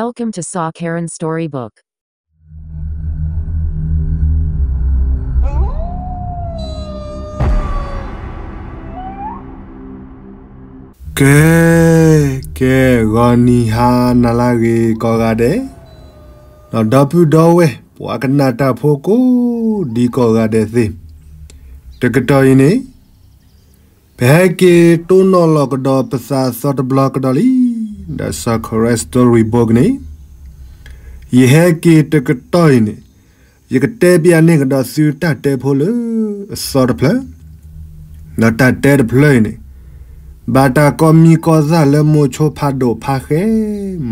Welcome to Saw Karen Storybook. ကဲ, ကဲ, ဂီၤနံၤဟါနၤလၢအဂ့ၤကိးဂၤဒဲး, ဒီပုၢ်ဒီဝဲၢ် ပှၤကနၣ်တၢ်ဖိကိး ဒံကိးဂၤဒဲးသ့ၣ်, တကတီၢ်အံၤန့ၣ် ပဟဲက့ၤတိၢ်နီၣ်လီၤကဒီးပသးအသီတဘျီကဒီးလံ, ဒီးစီၤခရၢ story book န့ၣ်, ယဟဲက့ၤတကတီၢ်အံၤန့ၣ်, ယကတဲပျးန့ၢ်ကဒီးသုတၢ်တဲဖိလၢအသီတဖျၢၣ်, ဒီးတၢ်တဲတဖျၢၣ်အံၤန့ၣ်, ဘၣ်တၢ်ကိးမံၤကိးသၣ်လၢမိၤဆိဖးဒိၣ်ဖးဃဲ,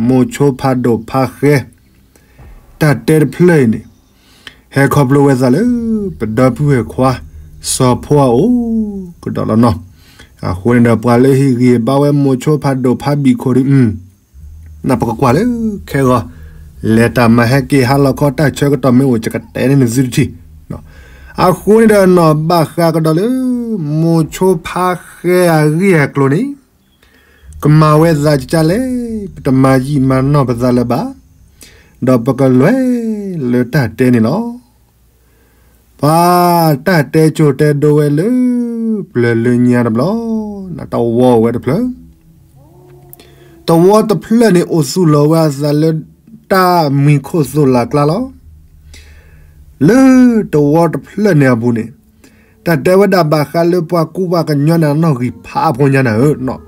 မိၤဆိဖးဒိၣ်ဖးဃဲ, တၢ်တဲတဖျၢၣ်အံၤန့ၣ် ဟဲခီဖျိဝဲသးလၢ ပဒီပုၢ်ဝဲၢ်ခွါ စီၤဖိအအိၣ်ကဒီးလီၤနီၤ. အဃိန့ၣ်ဒီးပှၤလၢဟ့ၣ်ဂံၢ်ဘါဝဲမိၤဆိဖးဒိၣ်ဖးဘံၣ်ခိၣ်ဒီး နပကကွၢ်လၢခဲဂီၤ, လဲၤတၢ်မၤဟဲက့ၤဟါလီၤခီ တၢ်ဆၢကတီၢ်မ့ၢ်အိၣ် ယကတဲန့ၢ်နသုတထံၣ်. အဃိန့ၣ်ဒီးနီၤ ဘၣ်ဃးကဒီးလၢ မိၤဆိဖးဃဲအဂ့ၢ်အကျိၤန့ၣ် ကမၤဝဲသးကကလဲၣ်, ပတမၤယံာ်မၤနီၢ်ပသးလၢၤဘၣ်, ဒီးပကလဲၤလၢတၢ်တဲန့ၣ်လီၤ. ပှၤတၢ်တဲကၠိတဲဒိဝဲလၢ ပျၢၤလၢညါတဘျီ, တဝီအိၣ်ဝဲတဖျၢၣ်, တဝီတဖျၢၣ်န့ၣ် အိၣ်သူၣ်လီၤဝဲအသးလၢ တၢ်မံၤခိၣ်သိၣ်လၢ်ကျါလီၤ. လၢတဝီတဖျၢၣ်န့ၣ်အပူၤန့ၣ်, တၢ်တဲဝဲဒၣ်ဘၣ်ဃးလၢပှၤကူပှၤကညီန့ၣ်အနီၣ်ဂံၢ်ဖးအဖိညါန့ၣ်ဧၢ, ဒ်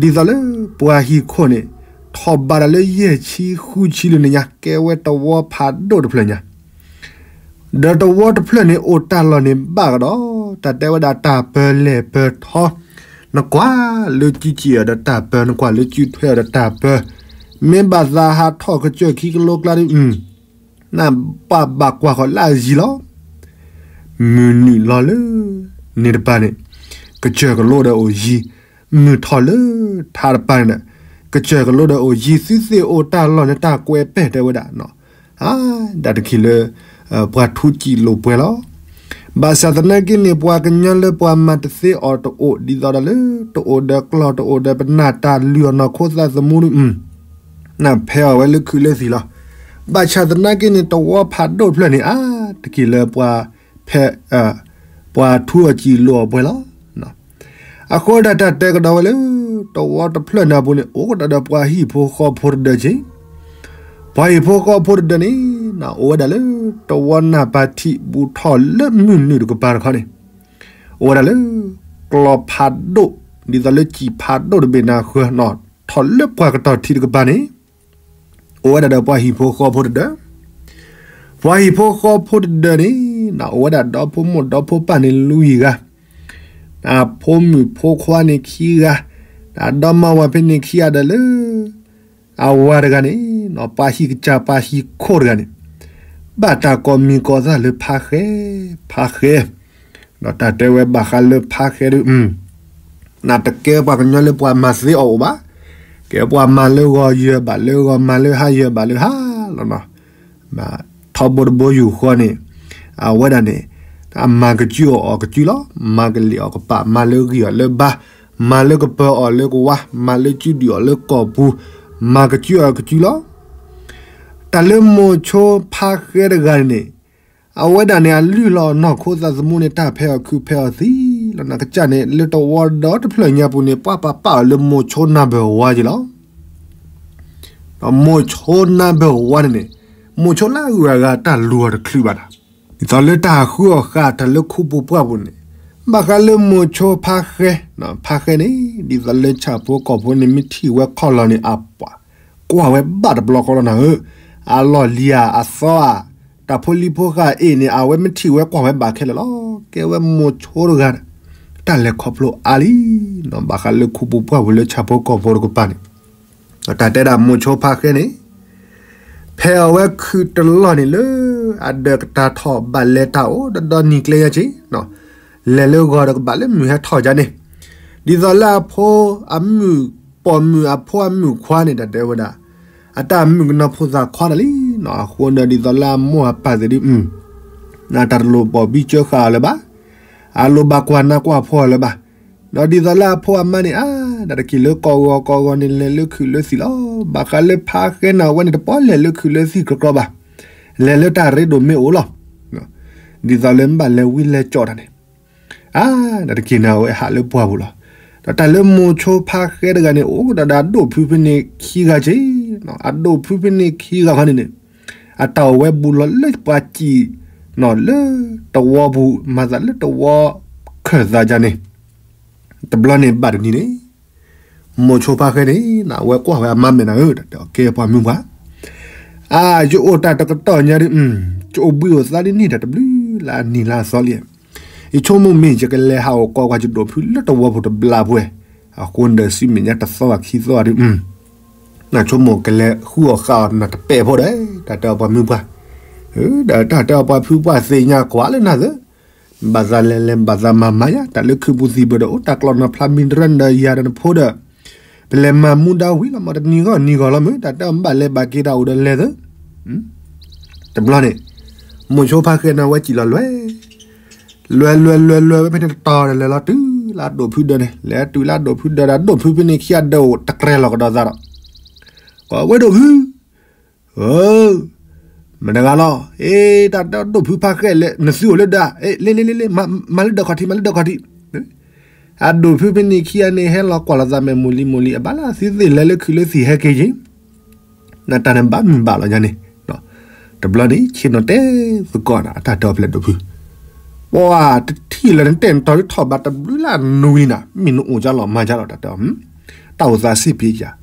သိးလၢပှၤဟံၣ်ခိၣ်န့ၣ် ထီၣ်ဘးဒီးလၢယဲၢ်ဆံဃုဆံလၢန့ၣ်ညါ ကဲဝဲတဝီဖးဒိၣ်တဖျၢၣ်ညါ ဒီးတဝီတဖျၢၣ်န့ၣ် အိၣ်တၢ်လီၢ်န့ၣ်ဘၣ်ကဒီး, တၢ်တဲဝဲဒၣ်တၢ်ပၢလဲၢ်ပၢထီ, နကွၢ်လၢစုစ့ၣ်အီၤဒီးတၢ်ပၢ, နကွၢ်လၢစုထွဲအီၤဒီးတၢ်ပၢ, မ့ၢ်ဘၣ်သးဟးထီၣ်ကစၢၢ်ခံကလိကျါဒီး နဘၣ်ဘၣ်ကွၢ်ဃီၤလၢအယံၤလီၤ. မုၢ်နုာ်လီၤလၢ န့ၣ်တပၤန့ၣ်, ကစၢၢ်ကလိဒီးအိၣ်ယံၤ, မုၢ်ထီၣ်လၢထးတပၤန့ၣ်, ကစၢၢ်ကလိဒီးအိၣ်ယံၤ သုသ့ၣ်အိၣ်တၢ်လီၢ်န့ၣ် တၢ်ကွဲးပဲာ်တဲဝဲဒၣ်, အါ, ဒၣ်တခံးလၢ ပှၤထူးစံာ်လိာ်ပှဲၤလီၤ. ဘၣ်ဆၣ်သနာ်က့န့ၣ် ပှၤကညီလၢပှၤမၤတသ့အီၤတအိၣ် ဒ်သိးဒီးလၢ တအိၣ်ဒီးကျီၢ် တအိၣ်ဒီးပနၢ်တၢ်လုၢ်အီၣ်နီၢ်ခိသးသမူဒီး နဖဲအီၤဝဲလၢခုးလၢသံၣ်လီၤ. ဘၣ်ဆၣ်သနာ်က့န့ၣ် တဝီဖးဒိၣ်တဖျၢၣ်န့ၣ် အါတက့ၢ်လၢပှၤဖဲ, ပှၤထူးအီၣ်စံာ်လိာ်အီၤပှဲၤလီၤ. အဃိဒၣ်တၢ်တဲကဒီးဝဲလၢ တဝီတဖျၢၣ်န့ၣ်အပူၤန့ၣ် အိၣ်ကဒီးဒီးပှၤဟံၣ်ဖိဃီဖိတဒၢက့ၤ, ပှၤဟံၣ်ဖိဃီဖိတဒၢန့ၣ် အိၣ်ဝဲဒၣ်လၢ တဝီနၢ်ပၤထံးဘူးထီၣ်လၢမုၢ်နုာ်တကပၤတခီန့ၣ် အိၣ်ဝဲဒၣ်လၢ ကျီၢ်ဖးဒိၣ် ဒ်သိးလၢစံာ်ဖးဒိၣ်တဘ့ၣ်န့ၣ်အဃၢၤနီၤ ထီၣ်လၢပှၤကတီၢ်ထံးတကပၤန့ၣ် အိၣ်ဝဲဒၣ်ဒီးပှၤဟံၣ်ဖိဃီဖိတဒၢ, ပှၤဟံၣ်ဖိဃီဖိတဒၢန့ၣ် အိၣ်ဝဲဒၣ်ဒီဖိမိၢ်ဒီဖိပၢ်န့ၣ်လွံၢ်ဂၤ, အဖိမုၣ်ဖိခွါန့ၣ်ခံဂၤ, ဒီမါဝၤဖဲန့ၣ်ခံဂၤဒီးလၢ အဝၤတဂၤန့ၣ် ပှၤဟံၣ်ကစၢ်ပှၤဟံၣ်ခိၣ်တဂၤန့ၣ် ဘၣ်တၢ်ကိးမံၤကိးသၣ်လၢဖါဃဲ, ဖါဃဲ, ဒီးတၢ်တဲဝဲဘၣ်ဃးလၢဖါဃဲဒီး နတကဲပှၤကညီလၢပှၤမၤသ့အီၤအိၣ်ဘၣ်, ကဲပှၤမၤလၢဂီၤယၢၤဘၣ်လၢဂီၤမၤလၢဟါယၢၤဘၣ်လၢဟါလီၤနီၤ. ထီဘိတဘိယူၢ်ဃီန့ၣ် အဝဲဒၣ်န့ၣ် အမၤကစုၣ်အီၣ်အီၤကစုၣ်လီၤ. မၤကလံၣ်အီၣ်ကပာ် မၤလၢဂံၢ်အီၤလၢဘါ, မၤလၢကပၢၤအီၣ်လၢကဝါ, မၤလၢစုဒုၣ်အီၣ်လၢကီၢ်ပူၤ, မၤကစုၣ်အီၣ်ကစုၣ်လီၤ. တၢ်လၢမိၤဆိဖါဃဲတဂၤန့ၣ် အဝဲဒၣ်န့ၣ် အလုၢ်လီၤအနီၢ်ခိသးသမူန့ၣ် တၢ်ဖဲအီၤခုဖဲအီၤသံလီၤ. နကစၢ်န့ၣ် လၢတဝီဒီတဖျၢၣ်ညါပူၤန့ၣ် ပှၤပာ်ပာ်အီၤလၢမိၤဆိနၢ်ဘၢၣ်ဝါက့ၤလီၤ. ဒီးမိၤဆိနၢ်ဘၢၣ်ဝါန့ၣ်န့ၣ် မိၤဆိလၢအဂုၤအဂၤတၢ်လူၤအီၤတချုးဘၣ်ဒီး ဒ်သိးလၢတၢ်ဃုအီၣ်ဃာ်တၢ်လၢခူပူၤပှၢ်ပူၤန့ၣ် ဘၣ်ဃးလၢမိၤဆိဖါဃဲ, ဖါဃဲန့ၣ် ဒ်သိးလၢဆၣ်ဖိကီၢ်ဖိန့ၣ် မ့ၢ်ထံၣ်ဝဲခီၣ်လီၤန့ၣ် အပှၤကွၢ်ဝဲဘၣ်တဘျီဃီလီၤနၤဧၢ, အလီၢ်လံၤဧါ အသီဧါ, တၢ်ဖိလံၤဖိဃာ်အ့ၣ်န့ၣ် အဝဲမ့ၢ်ထံၣ်ဝဲကွၢ်ဝဲဘၣ်ခဲလၢာ်လီၤ. ကဲဝဲမိၤဆိတဂၤ တၢ်လဲၤခီဖျိအါလံနီၤ ဘၣ်ဃးလၢခူပူၤပှၢ်ပူၤလၢဆၣ်ဖိကီၢ်ဖိတကပၤန့ၣ် တၢ်တဲဒၣ်မိၤဆိဖါဃဲန့ၣ် ဖဲအဝဲခုးတလီၢ်န့ၣ်လၢ အဒၢးကတၢ်ထီၣ်ဘၣ်လဲၤတၢ်အိၣ်ဒီးဒီနံၤကျဲယါက့ၤ, လဲၤလၢဂီၤဒီးကဘၣ်လၢမုၢ်ဟဲထီၣ်ယါန့ၣ်, ဒ်သိးလၢအဖိအမုၣ်ပိာ်မုၣ်အဖိအမုၣ်ခွါန့ၣ် တၢ်တဲဝဲဒၣ် အတၢ်မုၣ်ကနီၤဖိသၣ်ခွါတၢ်လံနီၤ အဃိဒီးဒ်သိးလၢအမိၢ်အပၢ်သ့ၣ်ဒုး တၢ်တလိၣ်ပိာ်ဘံၣ်စၢဃာ်အီၤလၢၤဘၣ်, အလိၣ်ဘၣ်ကွၢ်နးကွၢ်ဖှီၣ်အီၤလၢၤဘၣ်, ဒီးဒ်သိးလၢအဖိအမါန့ၣ် အါ တၢ်တက့ၢ်လၢကိးဂီၤကိးဂီၤန့ၣ် လဲၤလၢခုးလၢသံၣ်လီၤ. ဘၣ်ဃးလၢဖါဃဲန့ၣ် အဝဲန့ၣ်တပီလဲၤလၢခုးလၢသံၣ်ကြီကြီဘၣ်. လဲၤလၢတၢ်ရ့ဒိၣ်မ့ၢ်အိၣ်လီၤ. ဒ်သိးလၢမ့ၢ်ဘၣ်လဲၤဝံလဲၤကၠီၣ်တၢ်န့ၣ် အါ တၢ်တက့ၢ်န့ၣ် အဝဲဟးလၢပှၢ်ပူၤလီၤ. ဒီးတၢ်လၢမိၤဆိဖါဃဲတဂၤန့ၣ် အိၣ်ဒီးဒီးအဒိၣ်ဖုဖဲန့ၣ်ခံဂၤက့ၤ, အဒိၣ်ဖုဖဲန့ၣ်ခံဂၤခီန့ၣ်န့ၣ် အတၢ်အိၣ်ဝဲဘူးလီၤလၢပှၤစံာ် လၢတဝီပူၤ မၤသးလၢတဝီခၢၣ်သးဒ်န့ၣ် တဘျီန့ၣ်ဘၣ်တနံၤန့ၣ် မိၤဆိဖါဃဲန့ၣ် အဝဲကွၢ်ဝဲအမါမဲာ်နၤဧၢ, တၢ်တဲအီၤ ကဲပှၤမုၣ်ပှၢ်, အါ ယအိၣ်တၢ်တကတီၢ်ညါဒုး ယအိၣ်ဘှံးအိၣ်သါဒ်န့ၣ်ဒီးတဘျုးလၢအနံၤလၢအသီလံ. ယဆိကမိၣ်မ့ၢ်ယကလဲၤဟးအိၣ်ကိးကွၢ်ယဒိၣ်ဖုလၢတဝီပူၤတဘျီပှဲၤ, အဃိန့ၣ်ဒီးဆူမဲာ်ညါတသီခံသီဒုး နဆိကမိၣ်ကလဲၤဃုအီၣ်ဃုအီနၤတပဲာ်ဖိဒီး တၢ်တဲအီၤပှၤမုၣ်ပှၢ်, ဒီးတၢ်တဲအီၤပှၤဖုပှၢ်သ့ၣ်ညါကွၢ်လၢနၤသၢ ဘၣ်သးလဲၤလဲၤဘၣ်သးမၤမၤယါ တၢ်လၢခုးပူၤသံၣ်ဘၢၣ်ဒီး အိၣ်တၢ်ကျီၢ်နီၢ်ဖျါမံတရၢနဒီးယၤဒီးနဖိဒီး ပလဲၤမၤမူဒါဝံၤလီၤမး တနံၤဂီၢ်နံၤဂီၢ်လီၤမး တၢ်တဲအီၤဘၣ်လဲၤဘၣ်က့ၤတၢ်အိၣ်ဒီးလဲၤသၢ တဘျီန့ၣ် မိၤဆိဖါဃဲန့ၣ် အဝဲစံၣ်လီၤလွဲၢ်, လွဲၢ်လွဲၢ်လွဲၢ်လွဲၢ်ဝဲဖဲန့ၣ်တတီၤဒီး လဲၤလီၤတုၤလၢအဒိၣ်ဖုဒၢးန့ၣ် လဲၤတုၤလၢအဒိၣ်ဖုဒၢးဒီး အဒိၣ်ဖုဖဲန့ၣ်ခံဂၤဒၢးအိၣ်တကြဲလီၤကဒီးသးဒီး ကိးဝဲဒိၣ်ဖု, မတၤတဂၤလီၤ, အ့ တၢ်တဲအီၤဒိၣ်ဖုဖါဃဲလဲၣ် နသုအိၣ်လၢဒၢး, လ့လ့လ့လ့ မၤလၢဒၢးခီၣ်ထံး မၤလၢဒၢးခီၣ်ထံး, အဒိၣ်ဖုဖဲန့ၣ်ခံဂၤန့ၣ် ဟဲလီၤကွၢ်လိာ်သးမဲာ်မိၢ်လံၤမိၢ်လံၤ အဘၣ်လၢသုသ့ၣ်လဲၤလၢခုးလၢသံၣ်ဟဲက့ၤယ့ၣ် နတၢ်န့ၣ်ဘၣ်မုာ်ဘၣ်လီၤညါန့ၣ်, တဘျီန့ၣ် ဆ့ၣ်နီၤတဲသကိးနၤ အတၢ်တဲအီၤဖဲလဲၣ်ဒိၣ်ဖု, ပှၤတထံၣ်လၢနတဲာ်နတီၤဒုးထီၣ်ဘးတဘျုးလၢနွံနၤ မ့ၢ်နအိၣ်ကၢ်လီၤမၤကၢ်လီၤ တၢ်တဲအီၤ, တၢ်အိၣ်သးစ့ၢ်ပှ့ၤကၢ်,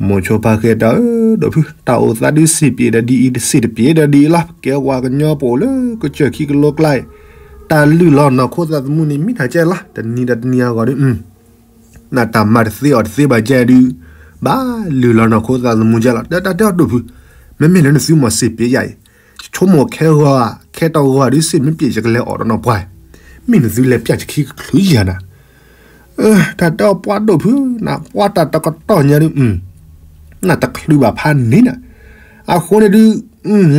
မိၤဆိဖါဃဲတဲအီၤ ဒိၣ်ဖု တၢ်အိၣ်သးဒုးစ့ၢ်ပှ့ၤဒီးဒ်အံၤ တစ့ၢ်တပှ့ၤဒီးဒ်အံၤလီၤ ပကဲဝဲကညီပအိၣ်လၢကစၢၢ်ခံကလိကျါအံၤ, တၢ်လုၢ်လီၤနီၢ်ခိသးသမူန့ၣ် မ့ၢ်တၢ်ကဲလီၤ တနံၤဒီးတနံၤအဂီၢ်ဒုး နတၢ်မၤတသ့အီၤတသ့ဘၣ်ကဲဒုး, ဘၣ်လုၢ်လီၤနီၢ်ခိသးသမူကဲလီၤ ဒီးတၢ်တဲအီၤဒိၣ်ဖု, မ့မ့ၢ်လၢနသုမီၤစ့ၢ်ပှ့ၤယၤအံၤ, ယဆိကမိၣ်ခဲဂီၤ ခဲတဂီၤဒုးစ့ၢ်မ့ၢ်ပှ့ၤယကလဲၤအီၣ်ဒီးနီၢ်ပှၢ်, မ့ၢ်နသုလဲၤပျၢ်ယခံကချုးယၤနၤ, တၢ်တဲအီၤပှၤဒိၣ်ဖု, နပှၤတၢ်တကတီၢ်ညါဒုး, နတချုးဘၣ်ဖးန့ၣ်နၤ, အဃိန့ၣ်ဒုး,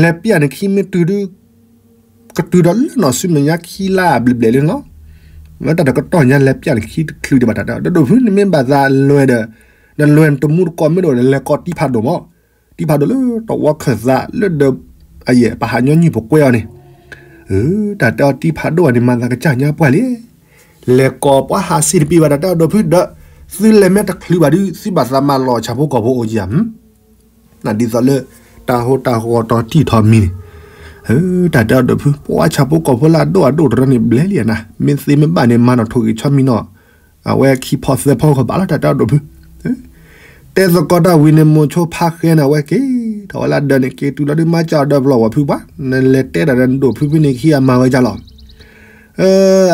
လဲၤပျၢ်နခံမ့ၢ်တုၤဒုး ကတုၤဒီးလၢနီၢ်ဆူမဲာ်ညါခံလါဘျဲၣ်ဘျဲၣ်လံလီၤ, လၢတၢ်တကတီၢ်ညါလဲၤပျၢ်နခံတချုးဒံးဘၣ် တၢ်တဲအီၤ ဒိၣ်ဖု နမ့ၢ်ဘၣ်သးလဲၤဒီး, နလဲၤနတမူတကိးမ့ၢ်ဒိၣ်ဒီး လဲၤကိးတံဖးဒိၣ်မး, တံဖးဒိၣ်လၢတဝီခၢၣ်သးလၢဒီး, အယဲၢ် ပဟးညီနုၢ်ပကွဲအီၤန့ၣ်, တၢ်တဲအီၤတံဖးဒိၣ်အန့ၣ် မၤသးကစၢ်ညါပှၢ်လံ, လဲၤကိးပှၤဟးစ့ၢ်တပ့ၤဘၣ် တၢ်တဲအီၤဒိၣ်ဖုဒီး, သုလဲၤမ့ၢ်တချုးဘၣ်ဒုး သုဘၣ်သးမၤလီၤဆၣ်ဖိကီၢ်ဖိအိၣ်ယၤ ဒ်သိးလၢ, တၢ်ဟိတၢ်ဃီၤတီၤတံၢ်ထီၣ်မံၤန့ၣ်, တၢ်တဲအီၤဒိၣ်ဖု ပှၤဆၣ်ဖိကီၢ်ဖိလၢအဒိၣ်အဒိၣ်တရၢန့ၣ် ဘျဲလံနၤ မ့ၢ်သ့မ့ၢ်ဘၣ်န့ၣ် မၤနီၣ်ထိၣ်ဂံၢ်ဆီမံၤနီၣ်, အဝဲခံဖီသၢဖီဃီဘၣ်လီၤ တၢ်တဲအီၤဒိၣ်ဖု, တဲသကိးတၢ်ဝံၤန့ၣ် မိၤဆိဖါဃဲန့ၣ် အဝဲက့ၤထီၣ်ဝဲလၢဒၢးန့ၣ် က့ၤတုၤလီၤဒုးမၤစၢ်အီၤဒီးပျီၢ်ဝဲဖုပှၢ် နလဲၤတဲတၢ်ဒီးနဒိၣ်ဖုဖဲန့ၣ်ခံဂၤမၤဝဲဒ်လီၤ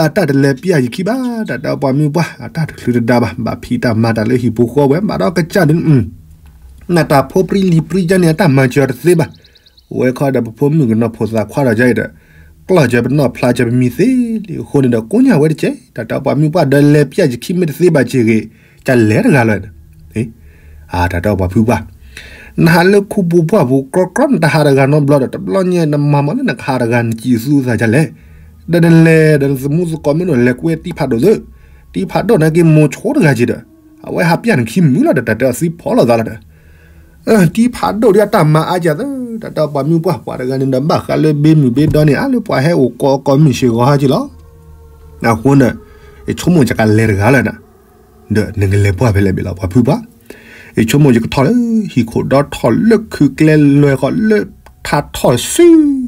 အတၢ်တလဲၤပျၢ်ယခံဘၣ် တၢ်တဲအီၤပှၤမုၢ်ပှၢ် အတၢ်တချုးတဒါဘၣ် ဘၣ်ဖံးတၢ်မၤတၢ်လၢဟံၣ်ပူၤဃီဝဲ ဘၣ်ဒီးကစၢ်ဒုး, နတၢ်ဖိပြံလံၤပြံကၢန့ၣ် အတၢ်မၤစၢၤတသ့ဘၣ်, ဝဲခီဒီးပဖိမုၣ်ကနီၤဖိသၣ်ခွါထီၣ်ကၢအံၤဒီး, ကျီၢ်စၢၤပနီၣ်ဖျါစၢၤပမံၤသ့လံအဃိန့ၣ်ဒီး ကိးညါဝဲတကဲ တၢ်တဲအီၤပှၤမုၢ်ပှၢ်ဒီးလဲၤပျၢ်ယခံမ့ၢ်တသ့ဘၣ်စ့ၢ်ဂ့ၤ, ကလဲၤတဂၤလီၤ အါ တၢ်တဲအီၤပှၤဖုပှၢ်, နဟးလၢခူပူၤပှၢ်ပူၤကြီကြီနတဟးတဂၤနီတဘျီဒီး တဘျီညါနမၤမၤလၢနကဟးတဂၤနစံးသူသးဒ်လဲၣ်, ဒီးနလဲၤဒီးနသမူသကိးမ့ၢ်ဒိၣ်လဲၤကွဲတံဖးဒိၣ်သၢ, တံဖးဒိၣ်နာ်က့မိၤဆိတဂၤက့ၤဒီး, အဝဲဟးပျၢ်နခံမုာ်လီၤဒီး တၢ်တဲအီၤသံဖီလီၤသးလီၤဒီး တံဖးဒိၣ်ဒ်အတၢ်မၤအါကသၢ, တၢ်တဲအီၤပှၤမုၢ်ပှၢ် ပှၤတဂၤန့ၣ်ဒီးဘၣ်ဃးလၢဘ့မုၢ်ဘ့ဒီန့ၣ် အါလၢပှၤဟဲအိၣ်ကိးကိးမုၢ်ဆ့ၣ်ဂီၤဟါက့ၤလီၤ, အဃိန့ၣ်, ယဆိကမိၣ်ယကလဲၤတဂၤလၢနၤ, ဒီးနကလဲၤပှၢ်ဖဲလဲၣ်ဘ့ၣ်လီၤပှၤဖုပှၢ်, ယဆိကမိၣ်ယကထီၣ်လၢဟံၣ်ခိၣ်ဒီထီၣ်လၢခုးကျဲလွဲၢ်ဃီလၢ, ထးထီၣ်ဆူ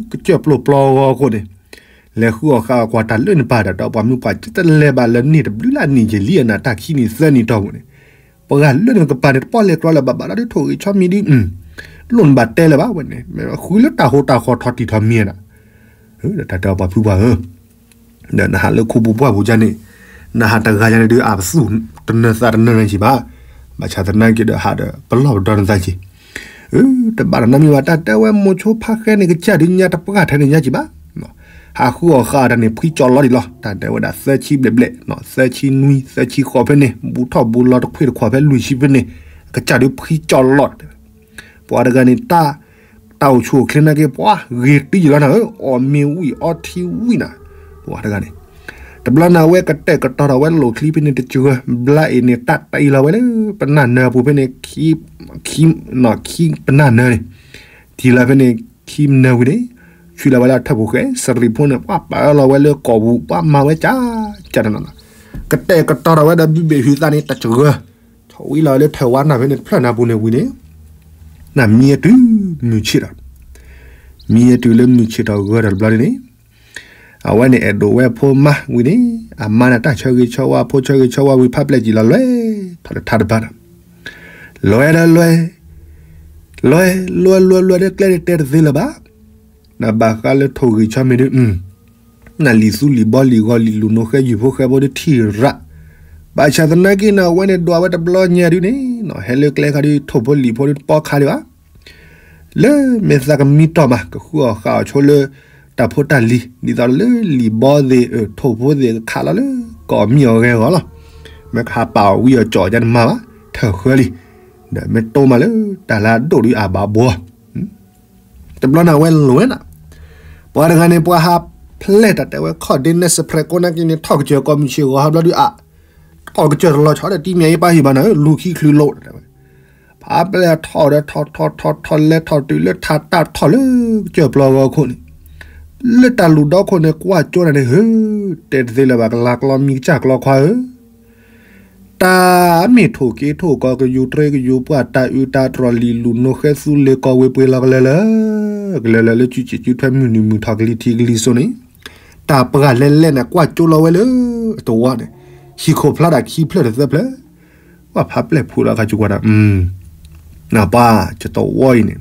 ကစၢၢ်ပျိၢ်ပျီဂီၤအဃိန့ၣ် လဲၤဃုအီၣ်ဃုအီကွၢ်တၢ်လၢနပၢ်ဒီး တၢ်တဲအီၤပှၤမုၢ်ပှၢ် တလဲၤဘၣ်လၢန့ၣ်တဘျုးလၢနံၣ်ယံာ်လံအနၢ်တၢ်ခံနံၣ်သၢနံၣ်တီၢ်ပူၤန့ၣ်, ပှၤဂၤလၢနကပၤန့ၣ် တပီၢ်လဲၤကျီလၢၤဘၣ် ဘၣ်ဒီးဒုးထိၣ်ဂံၢ်ဆီမံၤဒုး, လိၣ်နဘၣ်တဲလၢၤဘၣ်ဝဲန့ၣ် မ့ၢ်ဃုလၢတၢ်ဟိတၢ်ဃီထီၣ်တံၢ်ထီၣ်မံၤနၤ, တၢ်တဲအီၤပှၤဖုပှၢ်ဧၢ ဒီးနဟးလၢခူပူၤပှၢ်ပူၤကၢန့ၣ်, နဟးတဂၤယါန့ၣ်ဒုး အပသူၣ်တနၢၤသးတနၢၤနၤက့ၤဘၣ်, ဘၣ်ဆၣ်သနာ်က့ဒီးဟးဒီးပလီၢ်ပဒီနသးက့ၤ, တဘၣ်နီတမံၤဘၣ် တၢ်တဲဝဲမိၤဆိဖါဃဲန့ၣ် ကစၢ်ဒုးညါတပှၢ်ထဲန့ၣ်ညါက့ၤဘၣ်, ဟးဃုအီၣ်ဃုအီတၢ်န့ၣ် ဖှံကၠီလီၤဒံးလီၤ တၢ်တဲဝဲဒၣ်သၢဆံဘျဲၣ်ဘျဲၣ်, သၢဆံနွံ သၢဆံဃိးဖဲန့ၣ် ဘူးထီၣ်ဘူးလီၤတခွ့ၣ်တခွးဖဲလွံၢ်ဆံဖဲန့ၣ်, ကစၢ်ဒုးဖှံကၠီလီၤ ပှၤတဂၤန့ၣ် တၢ်အိၣ်ဆူၣ်အိၣ်ချ့နာ်က့ ပှၤဂ့ၤတံၢ်ယံာ်လီၤနၤဧၢ, အီၣ်မ့ၤဝံၣ်အီထံဝံၣ်နၤ, ပှၤတဂၤန့ၣ်, တဘျီန့ၣ် အဝဲကတဲာ်ကတီၤထီၣ်ဝဲလိၣ်ချံဖဲန့ၣ်တစှၤ, ဘျါအံၤန့ၣ် တၢ်တံၢ်လီၤဝဲလၢ ပနၢ်နၢၤအပူၤဖဲန့ၣ် ခံ, ခံ, ခံပနၢ်နၢၤန့ၣ်, တံၢ်လီၤဖဲန့ၣ် ခံပနၢၤဝံၤန့ၣ်, ဆွံလီၤဝဲလၢအထၢၣ်ပူၤဃဲ စရံးဖိန့ၣ် ပှၤပာ်လီၤဝဲလၢကိာ်ပူၤ ပှၤမၤဝဲကၠးကၠးတနီၤနီၤ, ကတဲာ်ကတီၤထီၣ်ဝဲဒီးဘုဘ့ၣ်ဟုသးန့ၣ် တစှၤ, ထီၣ်ဝံၤလီၤလၢထၢၣ်ဝါနၢ်ဖဲန့ၣ် တဖျၢၣ်နၢ်ပူၤန့ၣ်ဝံၤန့ၣ်, နမံအတုၤမုၢ်ဆ့ၣ်ဒီး, မံအတုၤလၢမုၢ်ဆ့ၣ်ထီၣ်ဂၢၢ်ဒီးတဘျီန့ၣ်န့ၣ် အဝဲန့ၣ်အဲၣ်ဒိးဝဲအဖိမါဝံၤန့ၣ်, အမါန့ၣ်တၢ်ဆၢဂ့ၤဆၢဝါဖိ ဆၢဂ့ၤဆၢဝါဝံၤ ဖးပျဲၢ်ကံၤလီၤလွဲၢ်ထီၣ်လၢထါတဖၣ်ဒီး, လွဲၢ်ဒီးလွဲၢ်, လွဲၢ်လွဲၢ်လွဲၢ်လွဲၢ်ဒီး ကျဲတတဲတသ့လၢၤဘၣ်, နဘၣ်ဃးလၢထိၣ်ဂံၢ်ဆီမ့ၢ်ဒုး, နလံာ်သူလံာ်ဘီလံာ်ဂီၤလံာ်လူၤနိဃဲယုၢ်ဖိဃဲဖိဒုးထံၣ်ရၣ်, ဘၣ်ဆၣ်သနာ်က့န့ၣ် အဝဲန့ၣ်ဒွးဝဲတဘျီညါဒုးန့ၣ်, ဟဲလၢကျဲခါဒုး ထိၣ်ဖိလံာ်ဖိဒုးတပီခါဒံးဘၣ် လၢမဲာ်သးကမံတီၢ်မး ကဃုအီၣ်ဃာ်အီၤဆိလၢ တၢ်ဖိတၢ်လံၤ ဒ်သိးလၢလံာ်ဘီသ့ၣ် ထိၣ်ဖိသ့ၣ် ကခးလီၤလၢ ကအီၣ်မံအီၣ်ဂဲၤအဂီၢ်လီၤ. မ့ၢ်ကဟးပာ်အီၤဝံအီၤကၠီၣ်ကန့ၣ်မၤဘၣ် ထၢၣ်ဃၢလံ, ဒီးမ့ၢ်တိၢ်မးလၢတၢ်လၢအဒိၣ်ဒုးအဘၣ်ဘှီ တဘျီန့ၣ် အဝဲလဲၤဝဲနၤ, ပှၤတဂၤန့ၣ် ပှၤဟးဖျဲၣ်တၢ်တဲဝဲ ခီၣ်ဒ့နဲစဲးဖရဲးကိးနာ်က့န့ၣ် ထီၣ်ကစၢၢ်ကီၢ်မုၢ်ဆ့ၣ်ဂီၤဟးဘျီဒုးအ, ထီၣ်ကစၢၢ်တလီၤဆီဒီးတံၤမံၤအံၤပၢ်ဟ့ၣ်ဘၣ်နၤဧၢ လူၤခံချုးလိာ်တဲဝဲ, ဖးပျဲၢ်ထီၣ်ဒီးထီၣ်ထီၣ်ထီၣ်ထီၣ်လဲၤထီၣ်တုၤလၢထးတၢ်ထီၣ်လၢကစၢၢ်ပျီဂီၤခိၣ်န့ၣ်, လၢတၢ်လူၢ်ဒီခိၣ်န့ၣ် ကွၢ်ကၠိတၢ်န့ၣ် ဟၢ, တဲတသ့လၢၤဘၣ် ကလၤကျီမံကစၢ်ကျီခွါဧၢ တၢ်မ့ၢ်ထိၣ်က့ၤထိၣ်ကီၤ ကယူၤတြ့ကယူၤပှၢ် တၢ်အုးတၢ်တြီၢ် လံာ်လူၤနိဃဲသူလ့ၤကီၢ်ဝ့ၤပှ့ၤလီၤကလၢာ်လၢာ်, ကလၢာ်လၢာ်လၢစုစ့ၣ်စုထွဲ မုၢ်နုာ်မုၢ်ထီၣ် ကလံၤထံးကလံၤစိးန့ၣ်, တၢ်ပှၢ်လဲၤလဲၤန့ၣ် ကွၢ်ကၠိလီၤဝဲလၢ တဝီန့ၣ်, ဟံၣ်ခိၣ်ဖျါဒၣ်ခံဖျၢၣ်တသၢဖျၢၣ်, ပှၤဖးပျဲၢ်ဖူးလီၤခါဆူကွၢ်ဒီး နပှၤ ကတဝီအံၤန့ၣ်,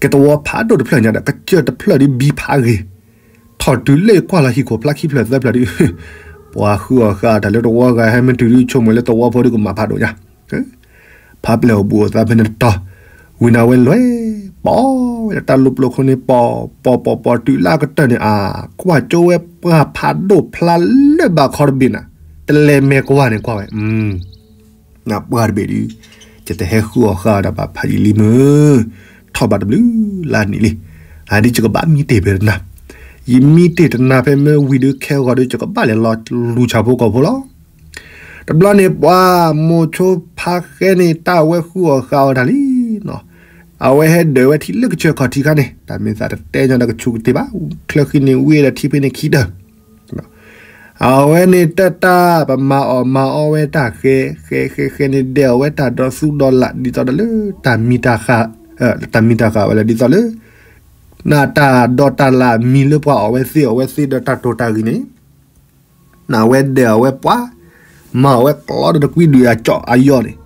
ကတဝီဖးဒိၣ်တဖျၢၣ်ညါဒီး ကစၢၢ်တဖျၢၣ်ဒ်ဘံဖးဂ့ၤ, ထီၣ်တုၤလၢကွၢ်လီၤဟံၣ်ခိၣ်ဖျါခံဖျၢၣ်သၢဖျၢၣ်ဒီး, ပှၤဃုအီၣ်ဃာ်တၢ်လၢတဝီဂၤ ဟဲမ့ၢ်တုၤဒုးဆိကမိၣ်လၢတဝီဖိဒုးကမၤဖးဒိၣ်ညါ, ဖးပျဲၢ်အိၣ်ဘူးအိၣ်သးဖဲန့ၣ်တတီၤ, ဝံၤန့ၣ်ဝဲလဲၤ, ပီၢ်ဝဲလၢတၢ်လူၢ်ပျိၢ်ခိၣ်န့ၣ် ပီၢ်ပီၢ်ပီၢ်ပီၢ်တုၤလၢအကတၢၢ်န့ၣ် အကွၢ်ကၠိဝဲပှၢ်ဖးဒိၣ်ဖျါလၢဘးခီတဘ့ၣ်နၤ, တလဲၤမဲာ်ကွၢ်န့ၣ်ကွၢ်ဝဲ နပှၢ်တဘ့ၣ်ဒုး, ယတဟဲဃုအီၣ်ဃာ်အီၤဒီးဘၣ်ဖးယံာ်လံမုၢ်, ထီၣ်ဘးတဘျုးလါနံၤလံ, အဒ်ယကဘၣ်မံတ့ၢ်ဖဲတနၤ, ယမံတ့ၢ်တနၤဖဲမ့ၢ်ဝံၤဒုးခဲဂီၤဒုး ယကဘၣ်လဲၤလီၤလူၤဆၣ်ဖိကီၢ်ဖိလီၤ. တဘျီန့ၣ် ပှၤမိၤဆိဖါဃဲန့ၣ် တၢ်ဝဲဃုအီၣ်ဃာ်အီၤတၢ်လံနီၤ, အဝဲဟဲဒၢးဝဲထံလၢကစၢၢ်ခီၣ်ထံးခါန့ၣ် တၢ်မ့ၢ်သးတတဲညီဒီးကဆူးကတ့ၢ်ဘၣ်, ချၢဃံန့ၣ်ဝံၤဒီးထံဖဲန့ၣ်ခံတၢၢ် အဝဲန့ၣ်တၢ်တၢ်ပမၤအီၣ်မၤအီဝဲတၢ်ဃဲ, ဃဲဃဲဃဲန့ၣ် ဒဲးအီၣ်ဝဲတၢ်ဒီသူဒီလၣ် ဒ်သိးဒီးလၢ တၢ်မံၤတၢ်ဃာ်ဝဲလၢ ဒ်သိးလၢ နတၢ်ဒီးတၢ်လၢအမံၤလၢပှၤအီၣ်ဝဲသ့အီၣ်ဝဲသ့ဒီးတၢ်တိာ်တၢ်ဂ့ၤန့ၣ်, နဝဲဒဲးအီၣ်ဝဲပှၤ, မၤအီၣ်ဝဲကျီဒီးတကွံဒုးအကၠီၣ်အယီၢ်န့ၣ်,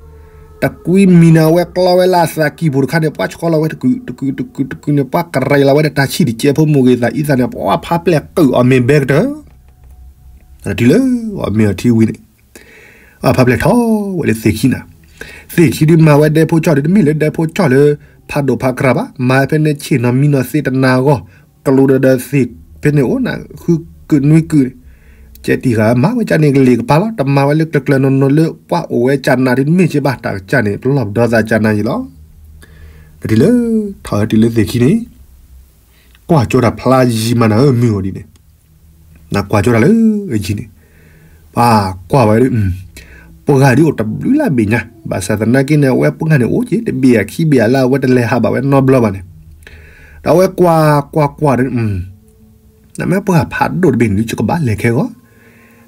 တကွံမံၤန့ၣ် အဝဲကျီဝဲလၢအသးကံၢ်ပူၤတခါန့ၣ် ပှၤဆှီလီၤဝဲတကုာ်တကုာ်တကုာ်တကုာ်န့ၣ် ပှၤကရံလီၤဝဲဒီးတၢ်ဆံၣ်တကဲဖိမိၢ်ဂ့ၤသးအံသးန့ၣ် ပှၤဖးပျဲၢ်ကုာ်အီၣ်မ့ၤဘဲကတၢၢ် တုၤလၢအီၣ်မ့ၤအီထံဝံၤန့ၣ်, အဖးပျဲၢ်ထီၣ်ဝဲလၢသ့ၣ်ခံနၤ, သ့ၣ်ခံဒုးမၤဝဲဒဲဖိကၠီၣ်ဒုး တမ့ၢ်လၢဒဲဖိကၠီၣ်လၢ ဖးဒိၣ်ဖးကြၢးဘၣ်, မၤဖဲန့ၣ်ဆ့ၣ်နီၤမံနီၤသ့တနၤအဂီၢ်, ကျိဒီးဒီးသ့ၣ်ဖဲန့ၣ်အိၣ်နၤ ဃုကုာ်နွံကုာ်, ကဲတံၢ်ဃာ်မၤဝဲကၢ်န့ၣ်ကလ့ၢ်ကပၤလီၤ, တမၤဝဲလၢကျၢၤကျၢၤနီၢ်နီၢ်လၢပှၤအိၣ်ဝဲကၢ်နၤဒုး တမ့ၢ်က့ဘၣ် တၢ်ကစၢ်န့ၣ် ပလီၢ်ပဒီသးကၢ်နၤယံၤလီၤ. ဒီးတုၤလၢ ထီၣ်ဝဲတုၤလၢသ့ၣ်ခံန့ၣ် ကွၢ်ကၠိတၢ်ဖျါယံာ်မးနၤဧၢ မုၢ်အိၣ်ဒ်န့ၣ်, နကွၢ်ကၠိတၢ်လၢအယံာ်န့ၣ်, ပှၤကွၢ်ဝဲဒၣ်, ပှၤဂၤဒ်အိၣ်တဘျုးလၢအဘ့ၣ်ညါ, ဘၣ်ဆၣ်သနာ်က့န့ၣ် အဝဲပှၤဂၤန့ၣ်အိၣ်က့ၤ တဘ့ၣ်အခံဘ့ၣ်အလၢအဝဲတလဲၤဟးဘၣ်ဝဲနီတဘျီဘၣ်န့ၣ်, ဒီးအဝဲကွၢ်ကွၢ်ကွၢ်ဒီး နမ့ၢ်ပှၤဖးဒိၣ်တဘ့ၣ်န့ၣ် ယကဘၣ်လဲၤခဲဂီၢ်,